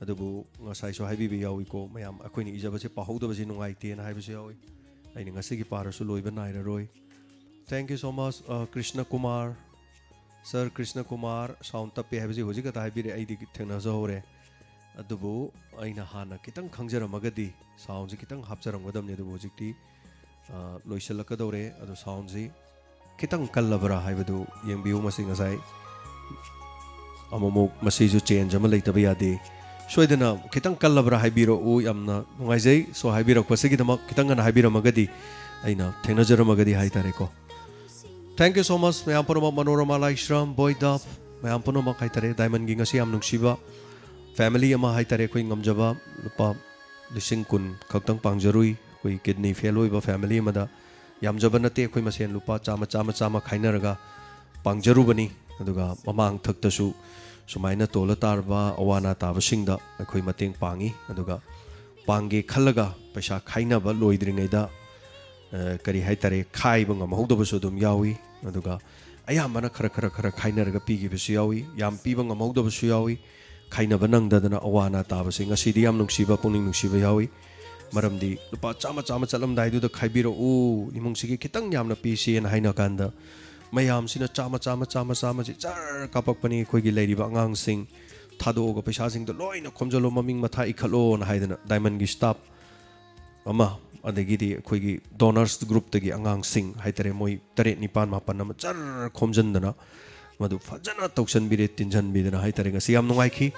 ꯑꯗꯨꯕꯨ ꯉꯁꯥꯏꯁꯨ ꯍꯥꯏꯕꯤꯕ ꯌꯥꯎꯏꯀꯣ, ꯃꯌꯥꯝ ꯑꯩꯈꯣꯏꯅ ꯏꯖꯕꯁꯦ ꯄꯥꯍꯧꯗꯕꯁꯦ ꯅꯨꯡꯉꯥꯏꯇꯦꯅ ꯍꯥꯏꯕꯁꯨ ꯌꯥꯎꯏ꯫ ꯑꯩꯅ ꯉꯁꯤꯒꯤ ꯄꯥꯔꯁꯨ ꯂꯣꯏꯕ ꯅꯥꯏꯔꯔꯣꯏ꯫ Thank you so much, uh, Krishna Kumar. Sir Krishna Kumar, sound ꯇꯞꯄꯦ ꯍꯥꯏꯕꯁꯤ ꯍꯧꯖꯤꯛ ꯈꯛꯇ ꯍꯥꯏꯕꯤꯔꯦ, ꯑꯩꯗꯤ ꯊꯦꯡꯅꯖꯍꯧꯔꯦ꯫ ꯑꯗꯨꯕꯨ ꯑꯩꯅ ꯍꯥꯟꯅ ꯈꯤꯇꯪ ꯈꯪꯖꯔꯝꯃꯒꯗꯤ soundꯁꯤ ꯈꯤꯇꯪ ꯍꯥꯞꯆꯔꯝꯒꯗꯕꯅꯤ, ꯑꯗꯨꯕꯨ ꯍꯧꯖꯤꯛꯇꯤ, ꯑ, ꯂꯣꯏꯁꯤꯜꯂꯛꯀꯗꯧꯔꯦ꯫ ꯑꯗꯣ soundꯁꯤ ꯈꯤꯇꯪ ꯀꯜꯂꯕ꯭ꯔꯥ ꯍꯥꯏꯕꯗꯨ ꯌꯦꯡꯕꯤꯌꯨ꯫ ꯃꯁꯤ ꯉꯁꯥꯏ ꯑꯃꯨꯛꯃꯨꯛ ꯃꯁꯤꯁꯨ change ꯑꯃ ꯂꯩꯇꯕ ꯌꯥꯗꯦ꯫ ꯁꯣꯏꯗꯅ ꯈꯤꯇꯪ ꯀꯜꯂꯕ꯭ꯔꯥ ꯍꯥꯏꯕꯤꯔꯛꯎ꯫ ꯌꯥꯝꯅ ꯅꯨꯡꯉꯥꯏꯖꯩ꯫ So ꯍꯥꯏꯕꯤꯔꯛꯄꯁꯤꯒꯤꯗꯃꯛ ꯈꯤꯇꯪ ꯉꯟꯅ ꯍꯥꯏꯕꯤꯔꯝꯃꯒꯗꯤ, ꯑꯩꯅ ꯊꯦꯡꯅꯖꯔꯝꯃꯒꯗꯤ ꯍꯥꯏꯇꯥꯔꯦꯀꯣ꯫ Thank you so much ꯃꯌꯥꯝ ꯄꯨꯝꯅꯃꯛ, ꯃꯅꯣꯔꯃꯥ ꯂꯥꯏꯁ꯭ꯔꯝ, ꯕꯣꯏꯗꯞ, ꯃꯌꯥꯝ ꯄꯨꯝꯅꯃꯛ ꯍꯥꯏꯇꯥꯔꯦ, Diamondꯒꯤ ꯉꯁꯤ ꯌꯥꯝ ꯅꯨꯡꯁꯤꯕ family ꯑꯃ ꯍꯥꯏꯇꯥꯔꯦ, ꯑꯩꯈꯣꯏ ꯉꯝꯖꯕ ꯂꯨꯄꯥ ꯂꯤꯁꯤꯡ ꯀꯨꯟ ꯈꯛꯇꯪ ꯄꯥꯡꯖꯔꯨꯏ꯫ ꯑꯩꯈꯣꯏ kidney fail ꯑꯣꯏꯕ family ꯑꯃꯗ, ꯌꯥꯝꯖꯕ ꯅꯠꯇꯦ, ꯑꯩꯈꯣꯏ ꯃꯁꯦꯟ ꯂꯨꯄꯥ ꯆꯥꯝꯃ, ꯆꯥꯝꯃ, ꯆꯥꯝꯃ ꯈꯥꯏꯅꯔꯒ ꯄꯥꯡꯖꯔꯨꯕꯅꯤ꯫ ꯑꯗꯨꯒ ꯃꯃꯥꯡ ꯊꯛꯇꯁꯨ ꯁꯨꯃꯥꯏꯅ ꯇꯣꯜꯂ ꯇꯥꯔꯕ ꯑꯋꯥ ꯑꯅꯥ ꯇꯥꯕꯁꯤꯡꯗ ꯑꯩꯈꯣꯏ ꯃꯇꯦꯡ ꯄꯥꯡꯉꯤ꯫ ꯑꯗꯨꯒ ꯄꯥꯡꯒꯦ ꯈꯜꯂꯒ ꯄꯩꯁꯥ ꯈꯥꯏꯅꯕ ꯂꯣꯏꯗ꯭ꯔꯤꯉꯩꯗ, ꯑ, ꯀꯔꯤ ꯍꯥꯏꯇꯥꯔꯦ, ꯈꯥꯏꯕ ꯉꯝꯍꯧꯗꯕꯁꯨ ꯑꯗꯨꯝ ꯌꯥꯎꯏ꯫ ꯑꯗꯨꯒ ꯑꯌꯥꯝꯕꯅ ꯈꯔ, ꯈꯔ, ꯈꯔ ꯈꯥꯏꯅꯔꯒ ꯄꯤꯈꯤꯕꯁꯨ ꯌꯥꯎꯏ꯫ ꯌꯥꯝ ꯄꯤꯕ ꯉꯝꯍꯧꯗꯕꯁꯨ ꯌꯥꯎꯏ꯫ ꯈꯥꯏꯅꯕ ꯅꯪꯗꯗꯅ ꯑꯋꯥ ꯑꯅꯥ ꯇꯥꯕꯁꯦ ꯉꯁꯤꯗꯤ ꯌꯥꯝ ꯅꯨꯡꯁꯤꯕ, ꯄꯨꯛꯅꯤꯡ ꯅꯨꯡꯁꯤꯕ ꯌꯥꯎꯏ꯫ ꯃꯔꯝꯗꯤ ꯂꯨꯄꯥ ꯆꯥꯝꯃ, ꯆꯥꯝꯃ ꯆꯠꯂꯝꯗꯥꯏꯗꯨꯗ ꯈꯥꯏꯕꯤꯔꯛꯎ, ꯏꯃꯨꯡꯁꯤꯒꯤ ꯈꯤꯇꯪ ꯌꯥꯝꯅ ꯄꯤꯁꯦꯅ ꯍꯥꯏꯅ ꯀꯥꯟꯗ, ꯃꯌꯥꯝꯁꯤꯅ ꯆꯥꯝꯃ, ꯆꯥꯝꯃ, ꯆꯥꯝꯃ, ꯆꯥꯝꯃꯁꯤ ꯖꯔ ꯀꯥꯞꯄꯛꯄꯅꯤ꯫ ꯑꯩꯈꯣꯏꯒꯤ ꯂꯩꯔꯤꯕ ꯑꯉꯥꯡꯁꯤꯡ ꯊꯥꯗꯣꯛꯑꯒ ꯄꯩꯁꯥꯁꯤꯡꯗꯣ ꯂꯣꯏꯅ ꯈꯣꯝꯖꯤꯜꯂꯣ, ꯃꯃꯤꯡ ꯃꯊꯥ ꯏꯈꯠꯂꯣꯅ ꯍꯥꯏꯗꯅ Diamondꯒꯤ staff ꯑꯃ, ꯑꯗꯒꯤꯗꯤ ꯑꯩꯈꯣꯏꯒꯤ donors groupꯇꯒꯤ ꯑꯉꯥꯡꯁꯤꯡ ꯍꯥꯏꯇꯥꯔꯦ, ꯃꯣꯏ ꯇꯔꯦꯠ, ꯅꯤꯄꯥꯟ, ꯃꯥꯄꯟ ꯑꯃ ꯖꯔ ꯈꯣꯝꯖꯤꯟꯗꯅ ꯃꯗꯨ ꯐꯖꯅ ꯇꯧꯁꯟꯕꯤꯔꯦ, ꯇꯤꯟꯖꯟꯕꯤꯗꯅ ꯍꯥꯏꯇꯥꯔꯦ꯫ ꯉꯁꯤ ꯌꯥꯝ ꯅꯨꯡꯉꯥꯏꯈꯤ꯫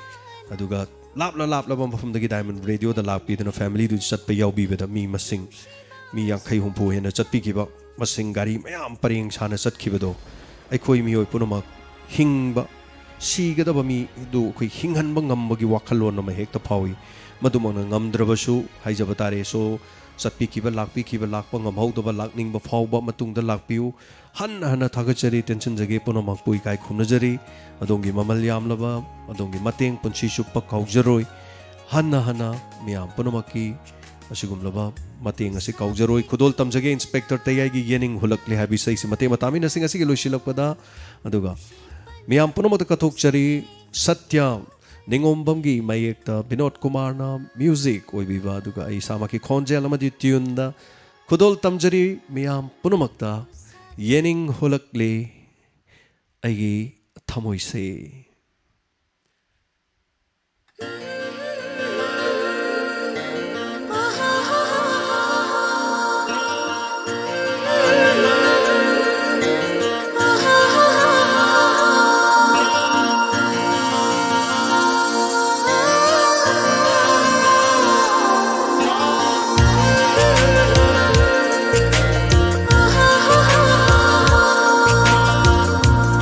ꯑꯗꯨꯒ ꯂꯥꯞꯂ ꯂꯥꯞꯂꯕ ꯃꯐꯝꯗꯒꯤ Diamond Radioꯗ ꯂꯥꯛꯄꯤꯗꯨꯅ familyꯗꯨ ꯆꯠꯄ ꯌꯥꯎꯕꯤꯕꯗ ꯃꯤ ꯃꯁꯤꯡ, ꯃꯤ ꯌꯥꯡꯈꯩ ꯍꯨꯝꯐꯨ ꯍꯦꯟꯅ ꯆꯠꯄꯤꯈꯤꯕ, ꯃꯁꯤꯡ ꯒꯥꯔꯤ ꯃꯌꯥꯝ ꯄꯔꯦꯡ ꯁꯥꯅ ꯆꯠꯈꯤꯕꯗꯣ, ꯑꯩꯈꯣꯏ ꯃꯤꯑꯣꯏ ꯄꯨꯝꯅꯃꯛ ꯍꯤꯡꯕ, ꯁꯤꯒꯗꯕ ꯃꯤꯗꯨ ꯑꯩꯈꯣꯏ ꯍꯤꯡꯍꯟꯕ ꯉꯝꯕꯒꯤ ꯋꯥꯈꯜꯂꯣꯟ ꯑꯃ ꯍꯦꯛꯇ ꯐꯥꯎꯏ꯫ ꯃꯗꯨꯃꯛꯅ ꯉꯝꯗ꯭ꯔꯕꯁꯨ ꯍꯥꯏꯖꯕ ꯇꯥꯔꯦ꯫ So, ꯆꯠꯄꯤꯈꯤꯕ, ꯂꯥꯛꯄꯤꯈꯤꯕ, ꯂꯥꯛꯄ ꯉꯝꯍꯧꯗꯕ, ꯂꯥꯛꯅꯤꯡꯕ ꯐꯥꯎꯕ ꯃꯇꯨꯡꯗ ꯂꯥꯛꯄꯤꯌꯨ꯫ ꯍꯟꯅ ꯍꯟꯅ ꯊꯥꯒꯠꯆꯔꯤ, ꯇꯦꯟꯁꯤꯟꯖꯒꯦ, ꯄꯨꯝꯅꯃꯛꯄꯨ ꯏꯀꯥꯏ ꯈꯨꯝꯅꯖꯔꯤ꯫ ꯑꯗꯣꯝꯒꯤ ꯃꯃꯜ ꯌꯥꯝꯂꯕ, ꯑꯗꯣꯝꯒꯤ ꯃꯇꯦꯡ ꯄꯨꯟꯁꯤ ꯆꯨꯞꯄ ꯀꯥꯎꯖꯔꯣꯏ꯫ ꯍꯟꯅ ꯍꯟꯅ ꯃꯤꯌꯥꯝ ꯄꯨꯝꯅꯃꯛꯀꯤ ꯑꯁꯤꯒꯨꯝꯂꯕ ꯃꯇꯦꯡ ꯑꯁꯤ ꯀꯥꯎꯖꯔꯣꯏ꯫ ꯈꯨꯗꯣꯜ ꯇꯝꯖꯒꯦ ꯏꯟꯁꯄꯦꯛꯇꯔ ꯇꯌꯥꯏꯒꯤ ꯌꯦꯅꯤꯡ ꯍꯨꯜꯂꯛꯂꯦ ꯍꯥꯏꯕ ꯏꯁꯩꯁꯤ ꯃꯇꯦꯛ ꯃꯇꯥꯃꯤꯟꯅꯁꯤꯡ ꯑꯁꯤꯒꯤ ꯂꯣꯏꯁꯤꯜꯂꯛꯄꯗ꯫ ꯑꯗꯨꯒ ꯃꯤꯌꯥꯝ ꯄꯨꯝꯅꯃꯛꯇ ꯀꯠꯊꯣꯛꯆꯔꯤ꯫ ꯁꯇ꯭ꯌ ꯅꯤꯉꯣꯝꯕꯝꯒꯤ ꯃꯌꯦꯛꯇ ꯕꯤꯅꯣꯗ ꯀꯨꯃꯥꯔꯅ ꯃ꯭ꯌꯨꯖꯤꯛ ꯑꯣꯏꯕꯤꯕ, ꯑꯗꯨꯒ ꯑꯩ ꯏꯁꯥꯃꯛꯀꯤ ꯈꯣꯟꯖꯦꯜ ꯑꯃꯗꯤ ꯇ꯭ꯌꯨꯟꯗ ꯈꯨꯗꯣꯜ ꯇꯝꯖꯔꯤ ꯃꯤꯌꯥꯝ ꯄꯨꯝꯅꯃꯛꯇ꯫ ꯌꯦꯅꯤꯡ ꯍꯨꯜꯂꯛꯂꯦ ꯑꯩꯒꯤ ꯊꯃꯣꯏꯁꯦ꯫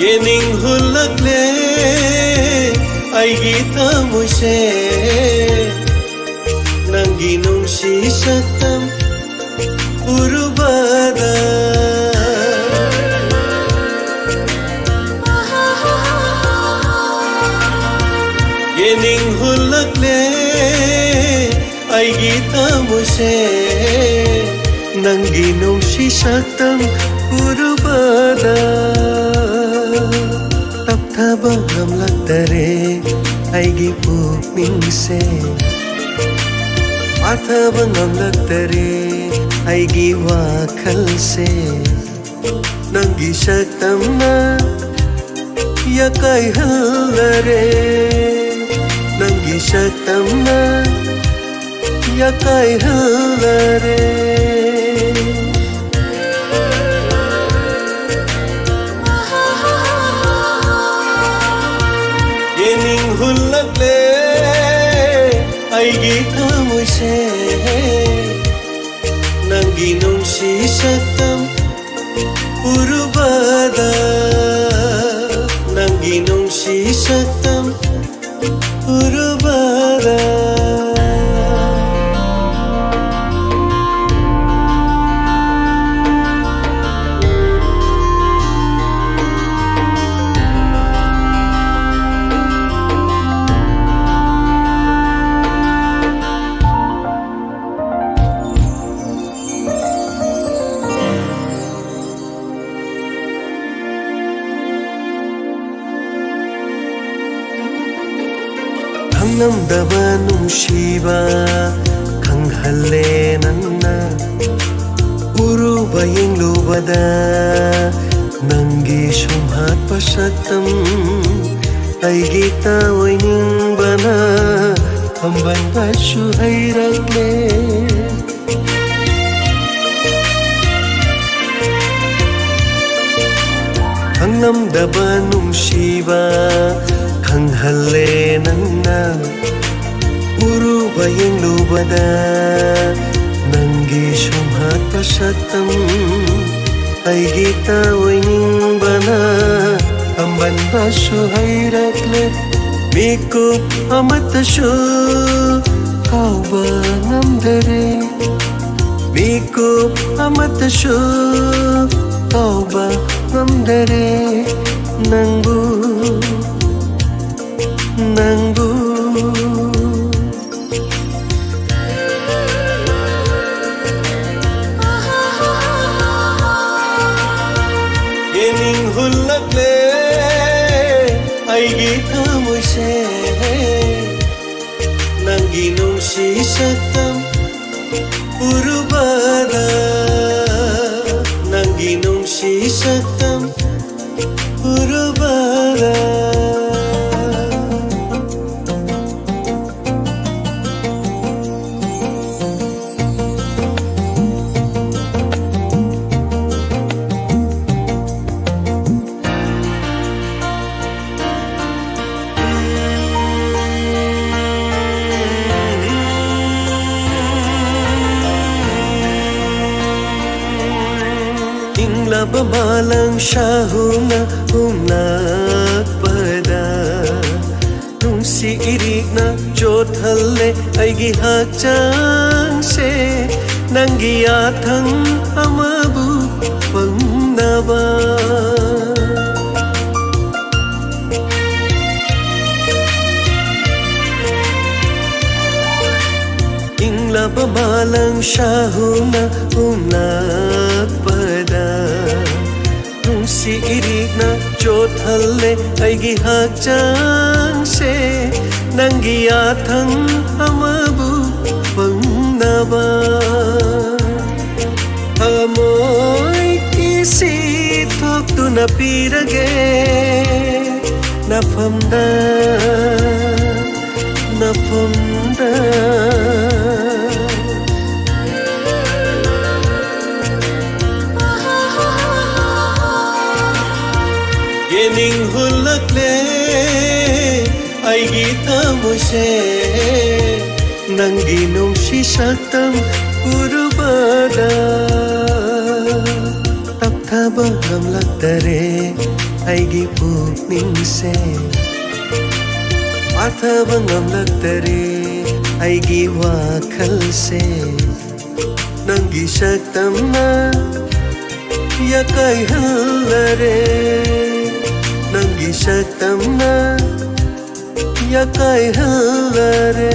ꯌꯦꯅꯤꯡ ꯍꯨꯜꯂꯛꯂꯦ ꯑꯩꯒꯤ ꯊꯃꯣꯏꯁꯦ, ꯅꯪꯒꯤ ꯅꯨꯡꯁꯤ ꯁꯛꯇꯝ ꯎꯔꯨꯕꯗ꯫ ꯌꯦꯅꯤꯡ ꯍꯨꯜꯂꯛꯂꯦ ꯑꯩꯒꯤ ꯊꯃꯣꯏꯁꯦ, ꯅꯪꯒꯤ ꯅꯨꯡꯁꯤ ꯁꯛꯇꯝ ꯎꯔꯨꯕꯗ꯫ ꯇꯞꯊꯕ ꯉꯝꯂꯛꯇꯔꯦ ꯑꯩꯒꯤ ꯄꯨꯛꯅꯤꯡꯁꯦ, ꯃꯥꯊꯕ ꯉꯝꯂꯛꯇꯔꯦ ꯑꯩꯒꯤ ꯋꯥꯈꯜꯁꯦ꯫ ꯅꯪꯒꯤ ꯁꯛꯇꯝꯅ ꯌꯥꯀꯥꯏꯍꯜꯂꯔꯦ, ꯅꯪꯒꯤ ꯁꯛꯇꯝꯅ ꯌꯥꯀꯥꯏꯍꯜꯂꯔꯦ꯫ ꯌꯦꯅꯤꯡ ꯍꯨꯜꯂꯛꯂꯦ ꯑꯩꯒꯤ ꯊꯃꯣꯏꯁꯦ, ꯅꯪꯒꯤ ꯅꯨꯡꯁꯤ ꯁꯛꯇꯝ ꯎꯔꯨꯕꯗ, ꯅꯪꯒꯤ ꯅꯨꯡꯁꯤ ꯁꯛꯇꯝ ꯎꯔꯨꯕꯗ꯫ ꯉꯝꯗꯕ ꯅꯨꯡꯁꯤꯕ ꯈꯪꯍꯜꯂꯦ ꯅꯪꯅ꯫ ꯎꯔꯨꯕ ꯌꯦꯡꯂꯨꯕꯗ ꯅꯪꯒꯤ ꯁꯨꯝꯍꯠꯄ ꯁꯛꯇꯝ ꯑꯩꯒꯤ ꯇꯥꯑꯣꯏꯅꯤꯡꯕꯅ ꯐꯝꯕꯟꯕꯁꯨ ꯍꯩꯔꯛꯂꯦ꯫ ꯈꯪꯂꯝꯗꯕ ꯅꯨꯡꯁꯤꯕ ꯈꯪꯍꯜꯂꯦ ꯅꯪꯅ꯫ ꯎꯔꯨꯕ ꯌꯦꯡꯂꯨꯕꯗ ꯅꯪꯒꯤ ꯁꯨꯝꯍꯠꯄ ꯁꯛꯇꯝ ꯑꯩꯒꯤ ꯇꯥꯑꯣꯏꯅꯤꯡꯕꯅ ꯐꯝꯕꯟꯕꯁꯨ ꯍꯩꯔꯛꯂꯦ꯫ ꯃꯤꯀꯨꯞ ꯑꯃꯠꯇꯁꯨ ꯀꯥꯎꯕ ꯉꯝꯗꯔꯦ꯫ ꯃꯤꯀꯨꯞ ꯑꯃꯠꯇꯁꯨ ꯀꯥꯎꯕ ꯉꯝꯗꯔꯦ ꯅꯪꯕꯨ, ꯅꯪꯕꯨ꯫ ꯌꯦꯡꯅꯤꯡ ꯍꯨꯜꯂꯛꯂꯦ ꯑꯩꯒꯤ ꯊꯃꯣꯏꯁꯦ꯫ ꯅꯪꯒꯤ ꯅꯨꯡꯁꯤ ꯁꯛꯇꯝ ꯎꯔꯨꯕꯗ, ꯅꯪꯒꯤ ꯅꯨꯡꯁꯤ ꯁꯛꯇꯝ ꯎꯔꯨꯕꯗ꯫ ꯏꯪꯂꯕ ꯃꯥꯂꯪ ꯁꯥꯍꯨꯅ ꯍꯨꯝꯂꯛꯄꯗ, ꯅꯨꯡꯁꯤ ꯏꯔꯤꯛꯅ ꯆꯣꯠꯍꯜꯂꯦ ꯑꯩꯒꯤ ꯍꯛꯆꯥꯡꯁꯦ꯫ ꯅꯪꯒꯤ ꯌꯥꯊꯪ ꯑꯃꯕꯨ ꯐꯪꯅꯕ꯫ ꯏꯪꯂꯕ ꯃꯥꯂꯪ ꯁꯥꯍꯨꯅ ꯍꯨꯝꯂꯛꯄꯗ, ꯅꯨꯡꯁꯤ ꯏꯔꯤꯛꯅ ꯆꯣꯠꯍꯜꯂꯦ ꯑꯩꯒꯤ ꯍꯛꯆꯥꯡꯁꯦ꯫ ꯅꯪꯒꯤ ꯌꯥꯊꯪ ꯑꯃꯕꯨ ꯐꯪꯅꯕ ꯊꯃꯣꯏ ꯀꯤꯁꯤ ꯊꯣꯛꯇꯨꯅ ꯄꯤꯔꯒꯦ ꯅꯐꯝꯗ, ꯅꯐꯝꯗ꯫ ꯌꯦꯅꯤꯡ ꯍꯨꯜꯂꯛꯂꯦ ꯑꯩꯒꯤ ꯊꯃꯣꯏꯁꯦ ꯅꯪꯒꯤ ꯅꯨꯡꯁꯤ ꯁꯛꯇꯝ ꯎꯔꯨꯕꯗ ꯇꯞꯊꯕ ꯉꯝꯂꯛꯇꯔꯦ ꯑꯩꯒꯤ ꯄꯨꯛꯅꯤꯡꯁꯦ ꯄꯥꯊꯕ ꯉꯝꯂꯛꯇꯔꯦ ꯑꯩꯒꯤ ꯋꯥꯈꯜꯁꯦ ꯅꯪꯒꯤ ꯁꯛꯇꯝꯅ ꯌꯥꯀꯥꯏꯍꯜꯂꯔꯦ ꯅꯪꯒꯤ ꯁꯛꯇꯝꯅ ꯌꯥꯀꯥꯏꯍꯜꯂꯔꯦ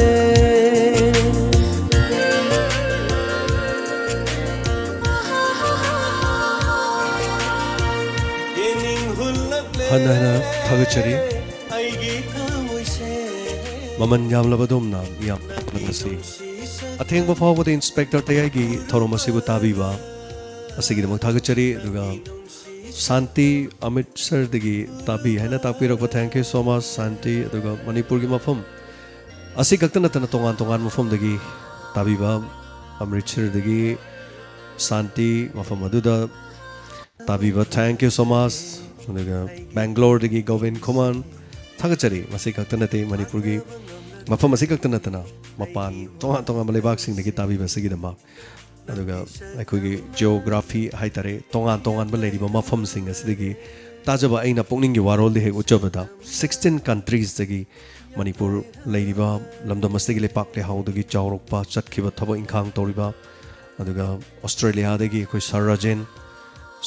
ꯌꯦꯅꯤꯡ ꯍꯨꯜꯂꯛꯂꯦ ꯍꯟꯅ ꯍꯟꯅ ꯊꯥꯒꯠꯆꯔꯤ꯫ ꯑꯩꯒꯤ ꯊꯃꯣꯏꯁꯦ ꯃꯃꯜ ꯌꯥꯝꯂꯕ ꯑꯗꯣꯝꯅ ꯃꯤꯌꯥꯝ ꯄꯨꯝꯅꯃꯛ ꯑꯁꯤ ꯑꯊꯦꯡꯕ ꯐꯥꯎꯕꯗ ꯏꯟꯁꯄꯦꯛꯇꯔ ꯇꯌꯥꯏꯒꯤ ꯊꯧꯔꯝ ꯑꯁꯤꯕꯨ ꯇꯥꯕꯤꯕ ꯑꯁꯤꯒꯤꯗꯃꯛ ꯊꯥꯒꯠꯆꯔꯤ꯫ ꯑꯗꯨꯒ ꯁꯥꯟꯇꯤ ꯑꯃ꯭ꯔꯤꯠꯁꯔꯗꯒꯤ ꯇꯥꯕꯤ ꯍꯥꯏꯅ ꯇꯥꯛꯄꯤꯔꯛꯄ, thank you so much ꯁꯥꯟꯇꯤ꯫ ꯑꯗꯨꯒ ꯃꯅꯤꯄꯨꯔꯒꯤ ꯃꯐꯝ ꯑꯁꯤ ꯈꯛꯇ ꯅꯠꯇꯅ ꯇꯣꯉꯥꯟ ꯇꯣꯉꯥꯟꯕ ꯃꯐꯝꯗꯒꯤ ꯇꯥꯕꯤꯕ, ꯑꯃ꯭ꯔꯤꯠꯁꯔꯗꯒꯤ ꯁꯥꯟꯇꯤ, ꯃꯐꯝ ꯑꯗꯨꯗ ꯇꯥꯕꯤꯕ, thank you so much꯫ ꯑꯗꯨꯒ ꯕꯦꯡꯒ꯭ꯂꯣꯔꯗꯒꯤ ꯒꯣꯕꯤꯟ ꯈꯨꯃꯟ, ꯊꯥꯒꯠꯆꯔꯤ꯫ ꯃꯁꯤ ꯈꯛꯇ ꯅꯠꯇꯦ, ꯃꯅꯤꯄꯨꯔꯒꯤ ꯃꯐꯝ ꯑꯁꯤ ꯈꯛꯇ ꯅꯠꯇꯅ ꯃꯄꯥꯟ ꯇꯣꯉꯥꯟ ꯇꯣꯉꯥꯟꯕ ꯂꯩꯕꯥꯛꯁꯤꯡꯗꯒꯤ ꯇꯥꯕꯤꯕ ꯑꯁꯤꯒꯤꯗꯃꯛ꯫ ꯑꯗꯨꯒ ꯑꯩꯈꯣꯏꯒꯤ ꯖꯤꯑꯣꯒ꯭ꯔꯥꯐꯤ ꯍꯥꯏꯇꯥꯔꯦ, ꯇꯣꯉꯥꯟ ꯇꯣꯉꯥꯟꯕ ꯂꯩꯔꯤꯕ ꯃꯐꯝꯁꯤꯡ ꯑꯁꯤꯗꯒꯤ ꯇꯥꯖꯕ ꯑꯩꯅ ꯄꯨꯛꯅꯤꯡꯒꯤ ꯋꯥꯔꯣꯜꯗꯤ ꯍꯦꯛ ꯎꯠꯆꯕꯗ, sixteen countries ꯇꯒꯤ ꯃꯅꯤꯄꯨꯔ ꯂꯩꯔꯤꯕ ꯂꯝꯗꯝ ꯑꯁꯤꯒꯤ ꯂꯩꯄꯥꯛ ꯂꯩꯍꯥꯎꯗꯒꯤ ꯆꯥꯎꯔꯛꯄ, ꯆꯠꯈꯤꯕ, ꯊꯕꯛ ꯏꯪꯈꯥꯡ ꯇꯧꯔꯤꯕ, ꯑꯗꯨꯒ ꯑꯣꯁꯇ꯭ꯔꯦꯂꯤꯌꯥꯗꯒꯤ ꯑꯩꯈꯣꯏ ꯁꯥꯔ ꯔꯥꯖꯦꯟ꯫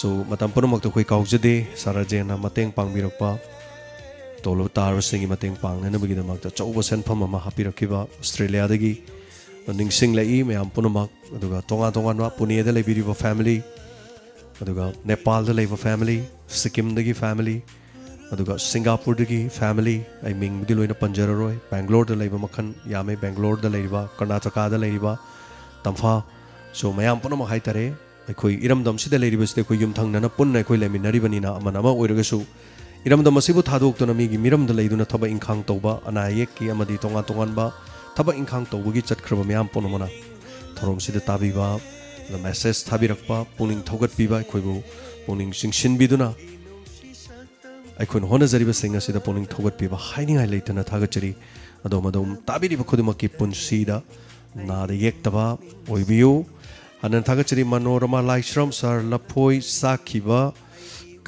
So, ꯃꯇꯝ ꯄꯨꯝꯅꯃꯛꯇ ꯑꯩꯈꯣꯏ ꯀꯥꯎꯖꯗꯦ, ꯁꯥꯔ ꯔꯥꯖꯦꯟꯅ ꯃꯇꯦꯡ ꯄꯥꯡꯕꯤꯔꯛꯄ, ꯇꯣꯂꯣꯞ ꯇꯥꯔꯕꯁꯤꯡꯒꯤ ꯃꯇꯦꯡ ꯄꯥꯡꯅꯅꯕꯒꯤꯗꯃꯛꯇ ꯑꯆꯧꯕ ꯁꯦꯟꯐꯝ ꯑꯃ ꯍꯥꯞꯄꯤꯔꯛꯈꯤꯕ ꯑꯣꯁꯇ꯭ꯔꯦꯂꯤꯌꯥꯗꯒꯤ ꯅꯤꯡꯁꯤꯡꯂꯛꯏ ꯃꯌꯥꯝ ꯄꯨꯝꯅꯃꯛ꯫ ꯑꯗꯨꯒ ꯇꯣꯉꯥꯟ ꯇꯣꯉꯥꯟꯕ ꯄꯨꯅꯦꯗ ꯂꯩꯕꯤꯔꯤꯕ family, ꯑꯗꯨꯒ ꯅꯦꯄꯥꯜꯗ ꯂꯩꯕ family, ꯁꯤꯛꯀꯤꯝꯗꯒꯤ family, ꯑꯗꯨꯒ ꯁꯤꯡꯒꯥꯄꯨꯔꯗꯒꯤ family, ꯑꯩ ꯃꯤꯡꯕꯨꯗꯤ ꯂꯣꯏꯅ ꯄꯟꯖꯔꯔꯣꯏ, ꯕꯦꯡꯒ꯭ꯂꯣꯔꯗ ꯂꯩꯕ ꯃꯈꯜ ꯌꯥꯝꯃꯦ, ꯕꯦꯡꯒ꯭ꯂꯣꯔꯗ ꯂꯩꯔꯤꯕ, ꯀꯔꯅꯥꯇꯀꯥꯗ ꯂꯩꯔꯤꯕ, ꯇꯝꯐꯥ꯫ So, ꯃꯌꯥꯝ ꯄꯨꯝꯅꯃꯛ ꯍꯥꯏꯇꯥꯔꯦ, ꯑꯩꯈꯣꯏ ꯏꯔꯝꯗꯝꯁꯤꯗ ꯂꯩꯔꯤꯕꯁꯤꯗꯤ ꯑꯩꯈꯣꯏ ꯌꯨꯝꯊꯪꯅꯅ ꯄꯨꯟꯅ ꯑꯩꯈꯣꯏ ꯂꯩꯃꯤꯟꯅꯔꯤꯕꯅꯤꯅ, ꯑꯃꯅ ꯑꯃ ꯑꯣꯏꯔꯒꯁꯨ ꯏꯔꯝꯗꯝ ꯑꯁꯤꯕꯨ ꯊꯥꯗꯣꯛꯇꯨꯅ ꯃꯤꯒꯤ ꯃꯤꯔꯝꯗ ꯂꯩꯗꯨꯅ ꯊꯕꯛ ꯏꯪꯈꯥꯡ ꯇꯧꯕ, ꯑꯅꯥ ꯑꯌꯦꯛꯀꯤ ꯑꯃꯗꯤ ꯇꯣꯉꯥꯟ ꯇꯣꯉꯥꯟꯕ ꯊꯕꯛ ꯏꯪꯈꯥꯡ ꯇꯧꯕꯒꯤ ꯆꯠꯈ꯭ꯔꯕ ꯃꯌꯥꯝ ꯄꯨꯝꯅꯃꯛꯅ ꯊꯧꯔꯝꯁꯤꯗ ꯇꯥꯕꯤꯕ, ꯑꯗ message ꯊꯥꯕꯤꯔꯛꯄ, ꯄꯨꯛꯅꯤꯡ ꯊꯧꯒꯠꯄꯤꯕ, ꯑꯩꯈꯣꯏꯕꯨ ꯄꯨꯛꯅꯤꯡ ꯆꯤꯡꯁꯤꯟꯕꯤꯗꯨꯅ ꯑꯩꯈꯣꯏꯅ ꯍꯣꯠꯅꯖꯔꯤꯕꯁꯤꯡ ꯑꯁꯤꯗ ꯄꯨꯛꯅꯤꯡ ꯊꯧꯒꯠꯄꯤꯕ ꯍꯥꯏꯅꯤꯡꯉꯥꯏ ꯂꯩꯇꯅ ꯊꯥꯒꯠꯆꯔꯤ꯫ ꯑꯗꯣꯝ ꯑꯗꯣꯝ ꯇꯥꯕꯤꯔꯤꯕ ꯈꯨꯗꯤꯡꯃꯛꯀꯤ ꯄꯨꯟꯁꯤꯗ ꯅꯥꯗ ꯌꯦꯛꯇꯕ ꯑꯣꯏꯕꯤꯌꯨ꯫ ꯍꯟꯅ ꯊꯥꯒꯠꯆꯔꯤ ꯃꯅꯣꯔꯃꯥ ꯂꯥꯏꯁ꯭ꯔꯝ ꯁꯥꯔ, ꯂꯐꯣꯏ ꯆꯥꯈꯤꯕ,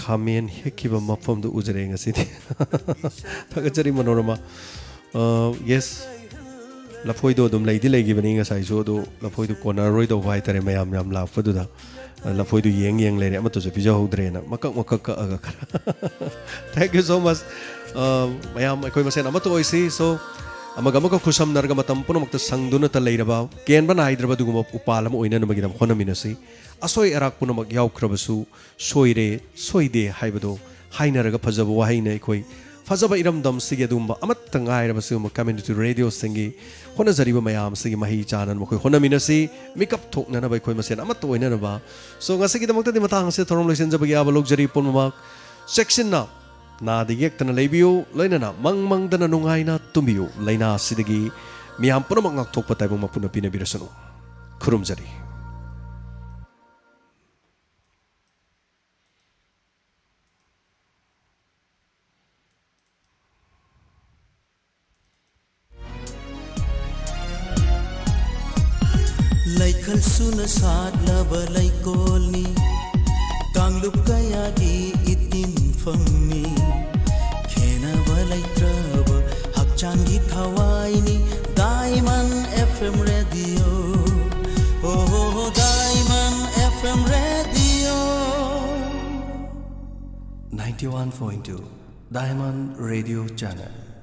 ꯈꯥꯃꯦꯟ ꯍꯦꯛꯈꯤꯕ ꯃꯐꯝꯗꯨ ꯎꯖꯔꯦ ꯉꯁꯤꯗꯤ꯫ ꯊꯥꯒꯠꯆꯔꯤ ꯃꯅꯣꯔꯃꯥ꯫ ꯑ, yes, ꯂꯐꯣꯏꯗꯣ ꯑꯗꯨꯝ ꯂꯩꯗꯤ ꯂꯩꯈꯤꯕꯅꯤ ꯉꯁꯥꯏꯁꯨ, ꯑꯗꯣ ꯂꯐꯣꯏꯗꯨ ꯀꯣꯟꯅꯔꯔꯣꯏꯗꯧꯕ ꯍꯥꯏꯇꯥꯔꯦ, ꯃꯌꯥꯝ ꯌꯥꯝ ꯂꯥꯛꯄꯗꯨꯗ꯫ ꯑ, ꯂꯐꯣꯏꯗꯨ ꯌꯦꯡ ꯌꯦꯡ ꯂꯩꯔꯦ, ꯑꯃꯠꯇꯁꯨ ꯄꯤꯖꯍꯧꯗ꯭ꯔꯦꯅ ꯃꯀꯛ ꯃꯀꯛ ꯀꯛꯑꯒ ꯈꯔ꯫ Thank you so much꯫ ꯑ, ꯃꯌꯥꯝ ꯑꯩꯈꯣꯏ ꯃꯁꯦꯟ ꯑꯃꯠꯇ ꯑꯣꯏꯁꯤ꯫ So, ꯑꯃꯒ ꯑꯃꯒ ꯈꯨꯠꯁꯝꯅꯔꯒ ꯃꯇꯝ ꯄꯨꯝꯅꯃꯛꯇ ꯁꯪꯗꯨꯅꯇ ꯂꯩꯔꯕ, ꯀꯦꯟꯕ ꯅꯥꯏꯗ꯭ꯔꯕ ꯑꯗꯨꯒꯨꯝꯕ ꯎꯄꯥꯜ ꯑꯃ ꯑꯣꯏꯅꯅꯕꯒꯤꯗꯃꯛ ꯍꯣꯠꯅꯃꯤꯟꯅꯁꯤ꯫ ꯑꯁꯣꯏ ꯑꯔꯥꯛ ꯄꯨꯝꯅꯃꯛ ꯌꯥꯎꯈ꯭ꯔꯕꯁꯨ, ꯁꯣꯏꯔꯦ, ꯁꯣꯏꯗꯦ ꯍꯥꯏꯕꯗꯣ ꯍꯥꯏꯅꯔꯒ ꯐꯖꯕ ꯋꯥꯍꯩꯅ ꯑꯩꯈꯣꯏ ꯐꯖꯕ ꯏꯔꯝꯗꯝꯁꯤꯒꯤ ꯑꯗꯨꯒꯨꯝꯕ ꯑꯃꯠꯇ ꯉꯥꯏꯔꯕ ꯁꯤꯒꯨꯝꯕ community radioꯁꯤꯡꯒꯤ ꯍꯣꯠꯅꯖꯔꯤꯕ ꯃꯌꯥꯝꯁꯤꯒꯤ ꯃꯍꯩ ꯆꯥꯅꯅꯕ ꯑꯩꯈꯣꯏ ꯍꯣꯠꯅꯃꯤꯟꯅꯁꯤ, ꯃꯤꯀꯞ ꯊꯣꯛꯅꯅꯕ ꯑꯩꯈꯣꯏ ꯃꯁꯦꯟ ꯑꯃꯠꯇ ꯑꯣꯏꯅꯅꯕ꯫ So, ꯉꯁꯤꯒꯤꯗꯃꯛꯇꯗꯤ ꯃꯇꯥꯡ ꯑꯁꯤꯗ ꯊꯧꯔꯝ ꯂꯣꯏꯁꯤꯟꯖꯕꯒꯤ ꯑꯌꯥꯕ ꯂꯧꯖꯔꯤ꯫ ꯄꯨꯝꯅꯃꯛ ꯆꯦꯛꯁꯤꯟꯅ ꯅꯥꯗ ꯌꯦꯛꯇꯅ ꯂꯩꯕꯤꯌꯨ, ꯂꯣꯏꯅꯅ ꯃꯪ ꯃꯪꯗꯅ ꯅꯨꯡꯉꯥꯏꯅ ꯇꯨꯝꯕꯤꯌꯨ꯫ ꯂꯥꯏꯅꯥ ꯑꯁꯤꯗꯒꯤ ꯃꯤꯌꯥꯝ ꯄꯨꯝꯅꯃꯛ ꯉꯥꯛꯊꯣꯛꯄ ꯇꯥꯏꯕꯪ ꯃꯄꯨꯅ ꯄꯤꯅꯕꯤꯔꯁꯅꯨ꯫ ꯈꯨꯔꯨꯝꯖꯔꯤ꯫ ꯂꯩꯈꯜ ꯁꯨꯅ ꯁꯥꯠꯂꯕ ꯂꯩꯀꯣꯜꯅꯤ, ꯀꯥꯡꯂꯨꯞ ꯀꯌꯥꯒꯤ ꯏꯇꯤꯟꯐꯝꯅꯤ꯫ ꯈꯦꯅꯕ ꯂꯩꯇ꯭ꯔꯕ ꯍꯛꯆꯥꯡꯒꯤ ꯊꯋꯥꯏꯅꯤ, Diamond F M Radio꯫ Oh, Diamond F M Radio꯫ Ninety one point two Diamond Radio Channel꯫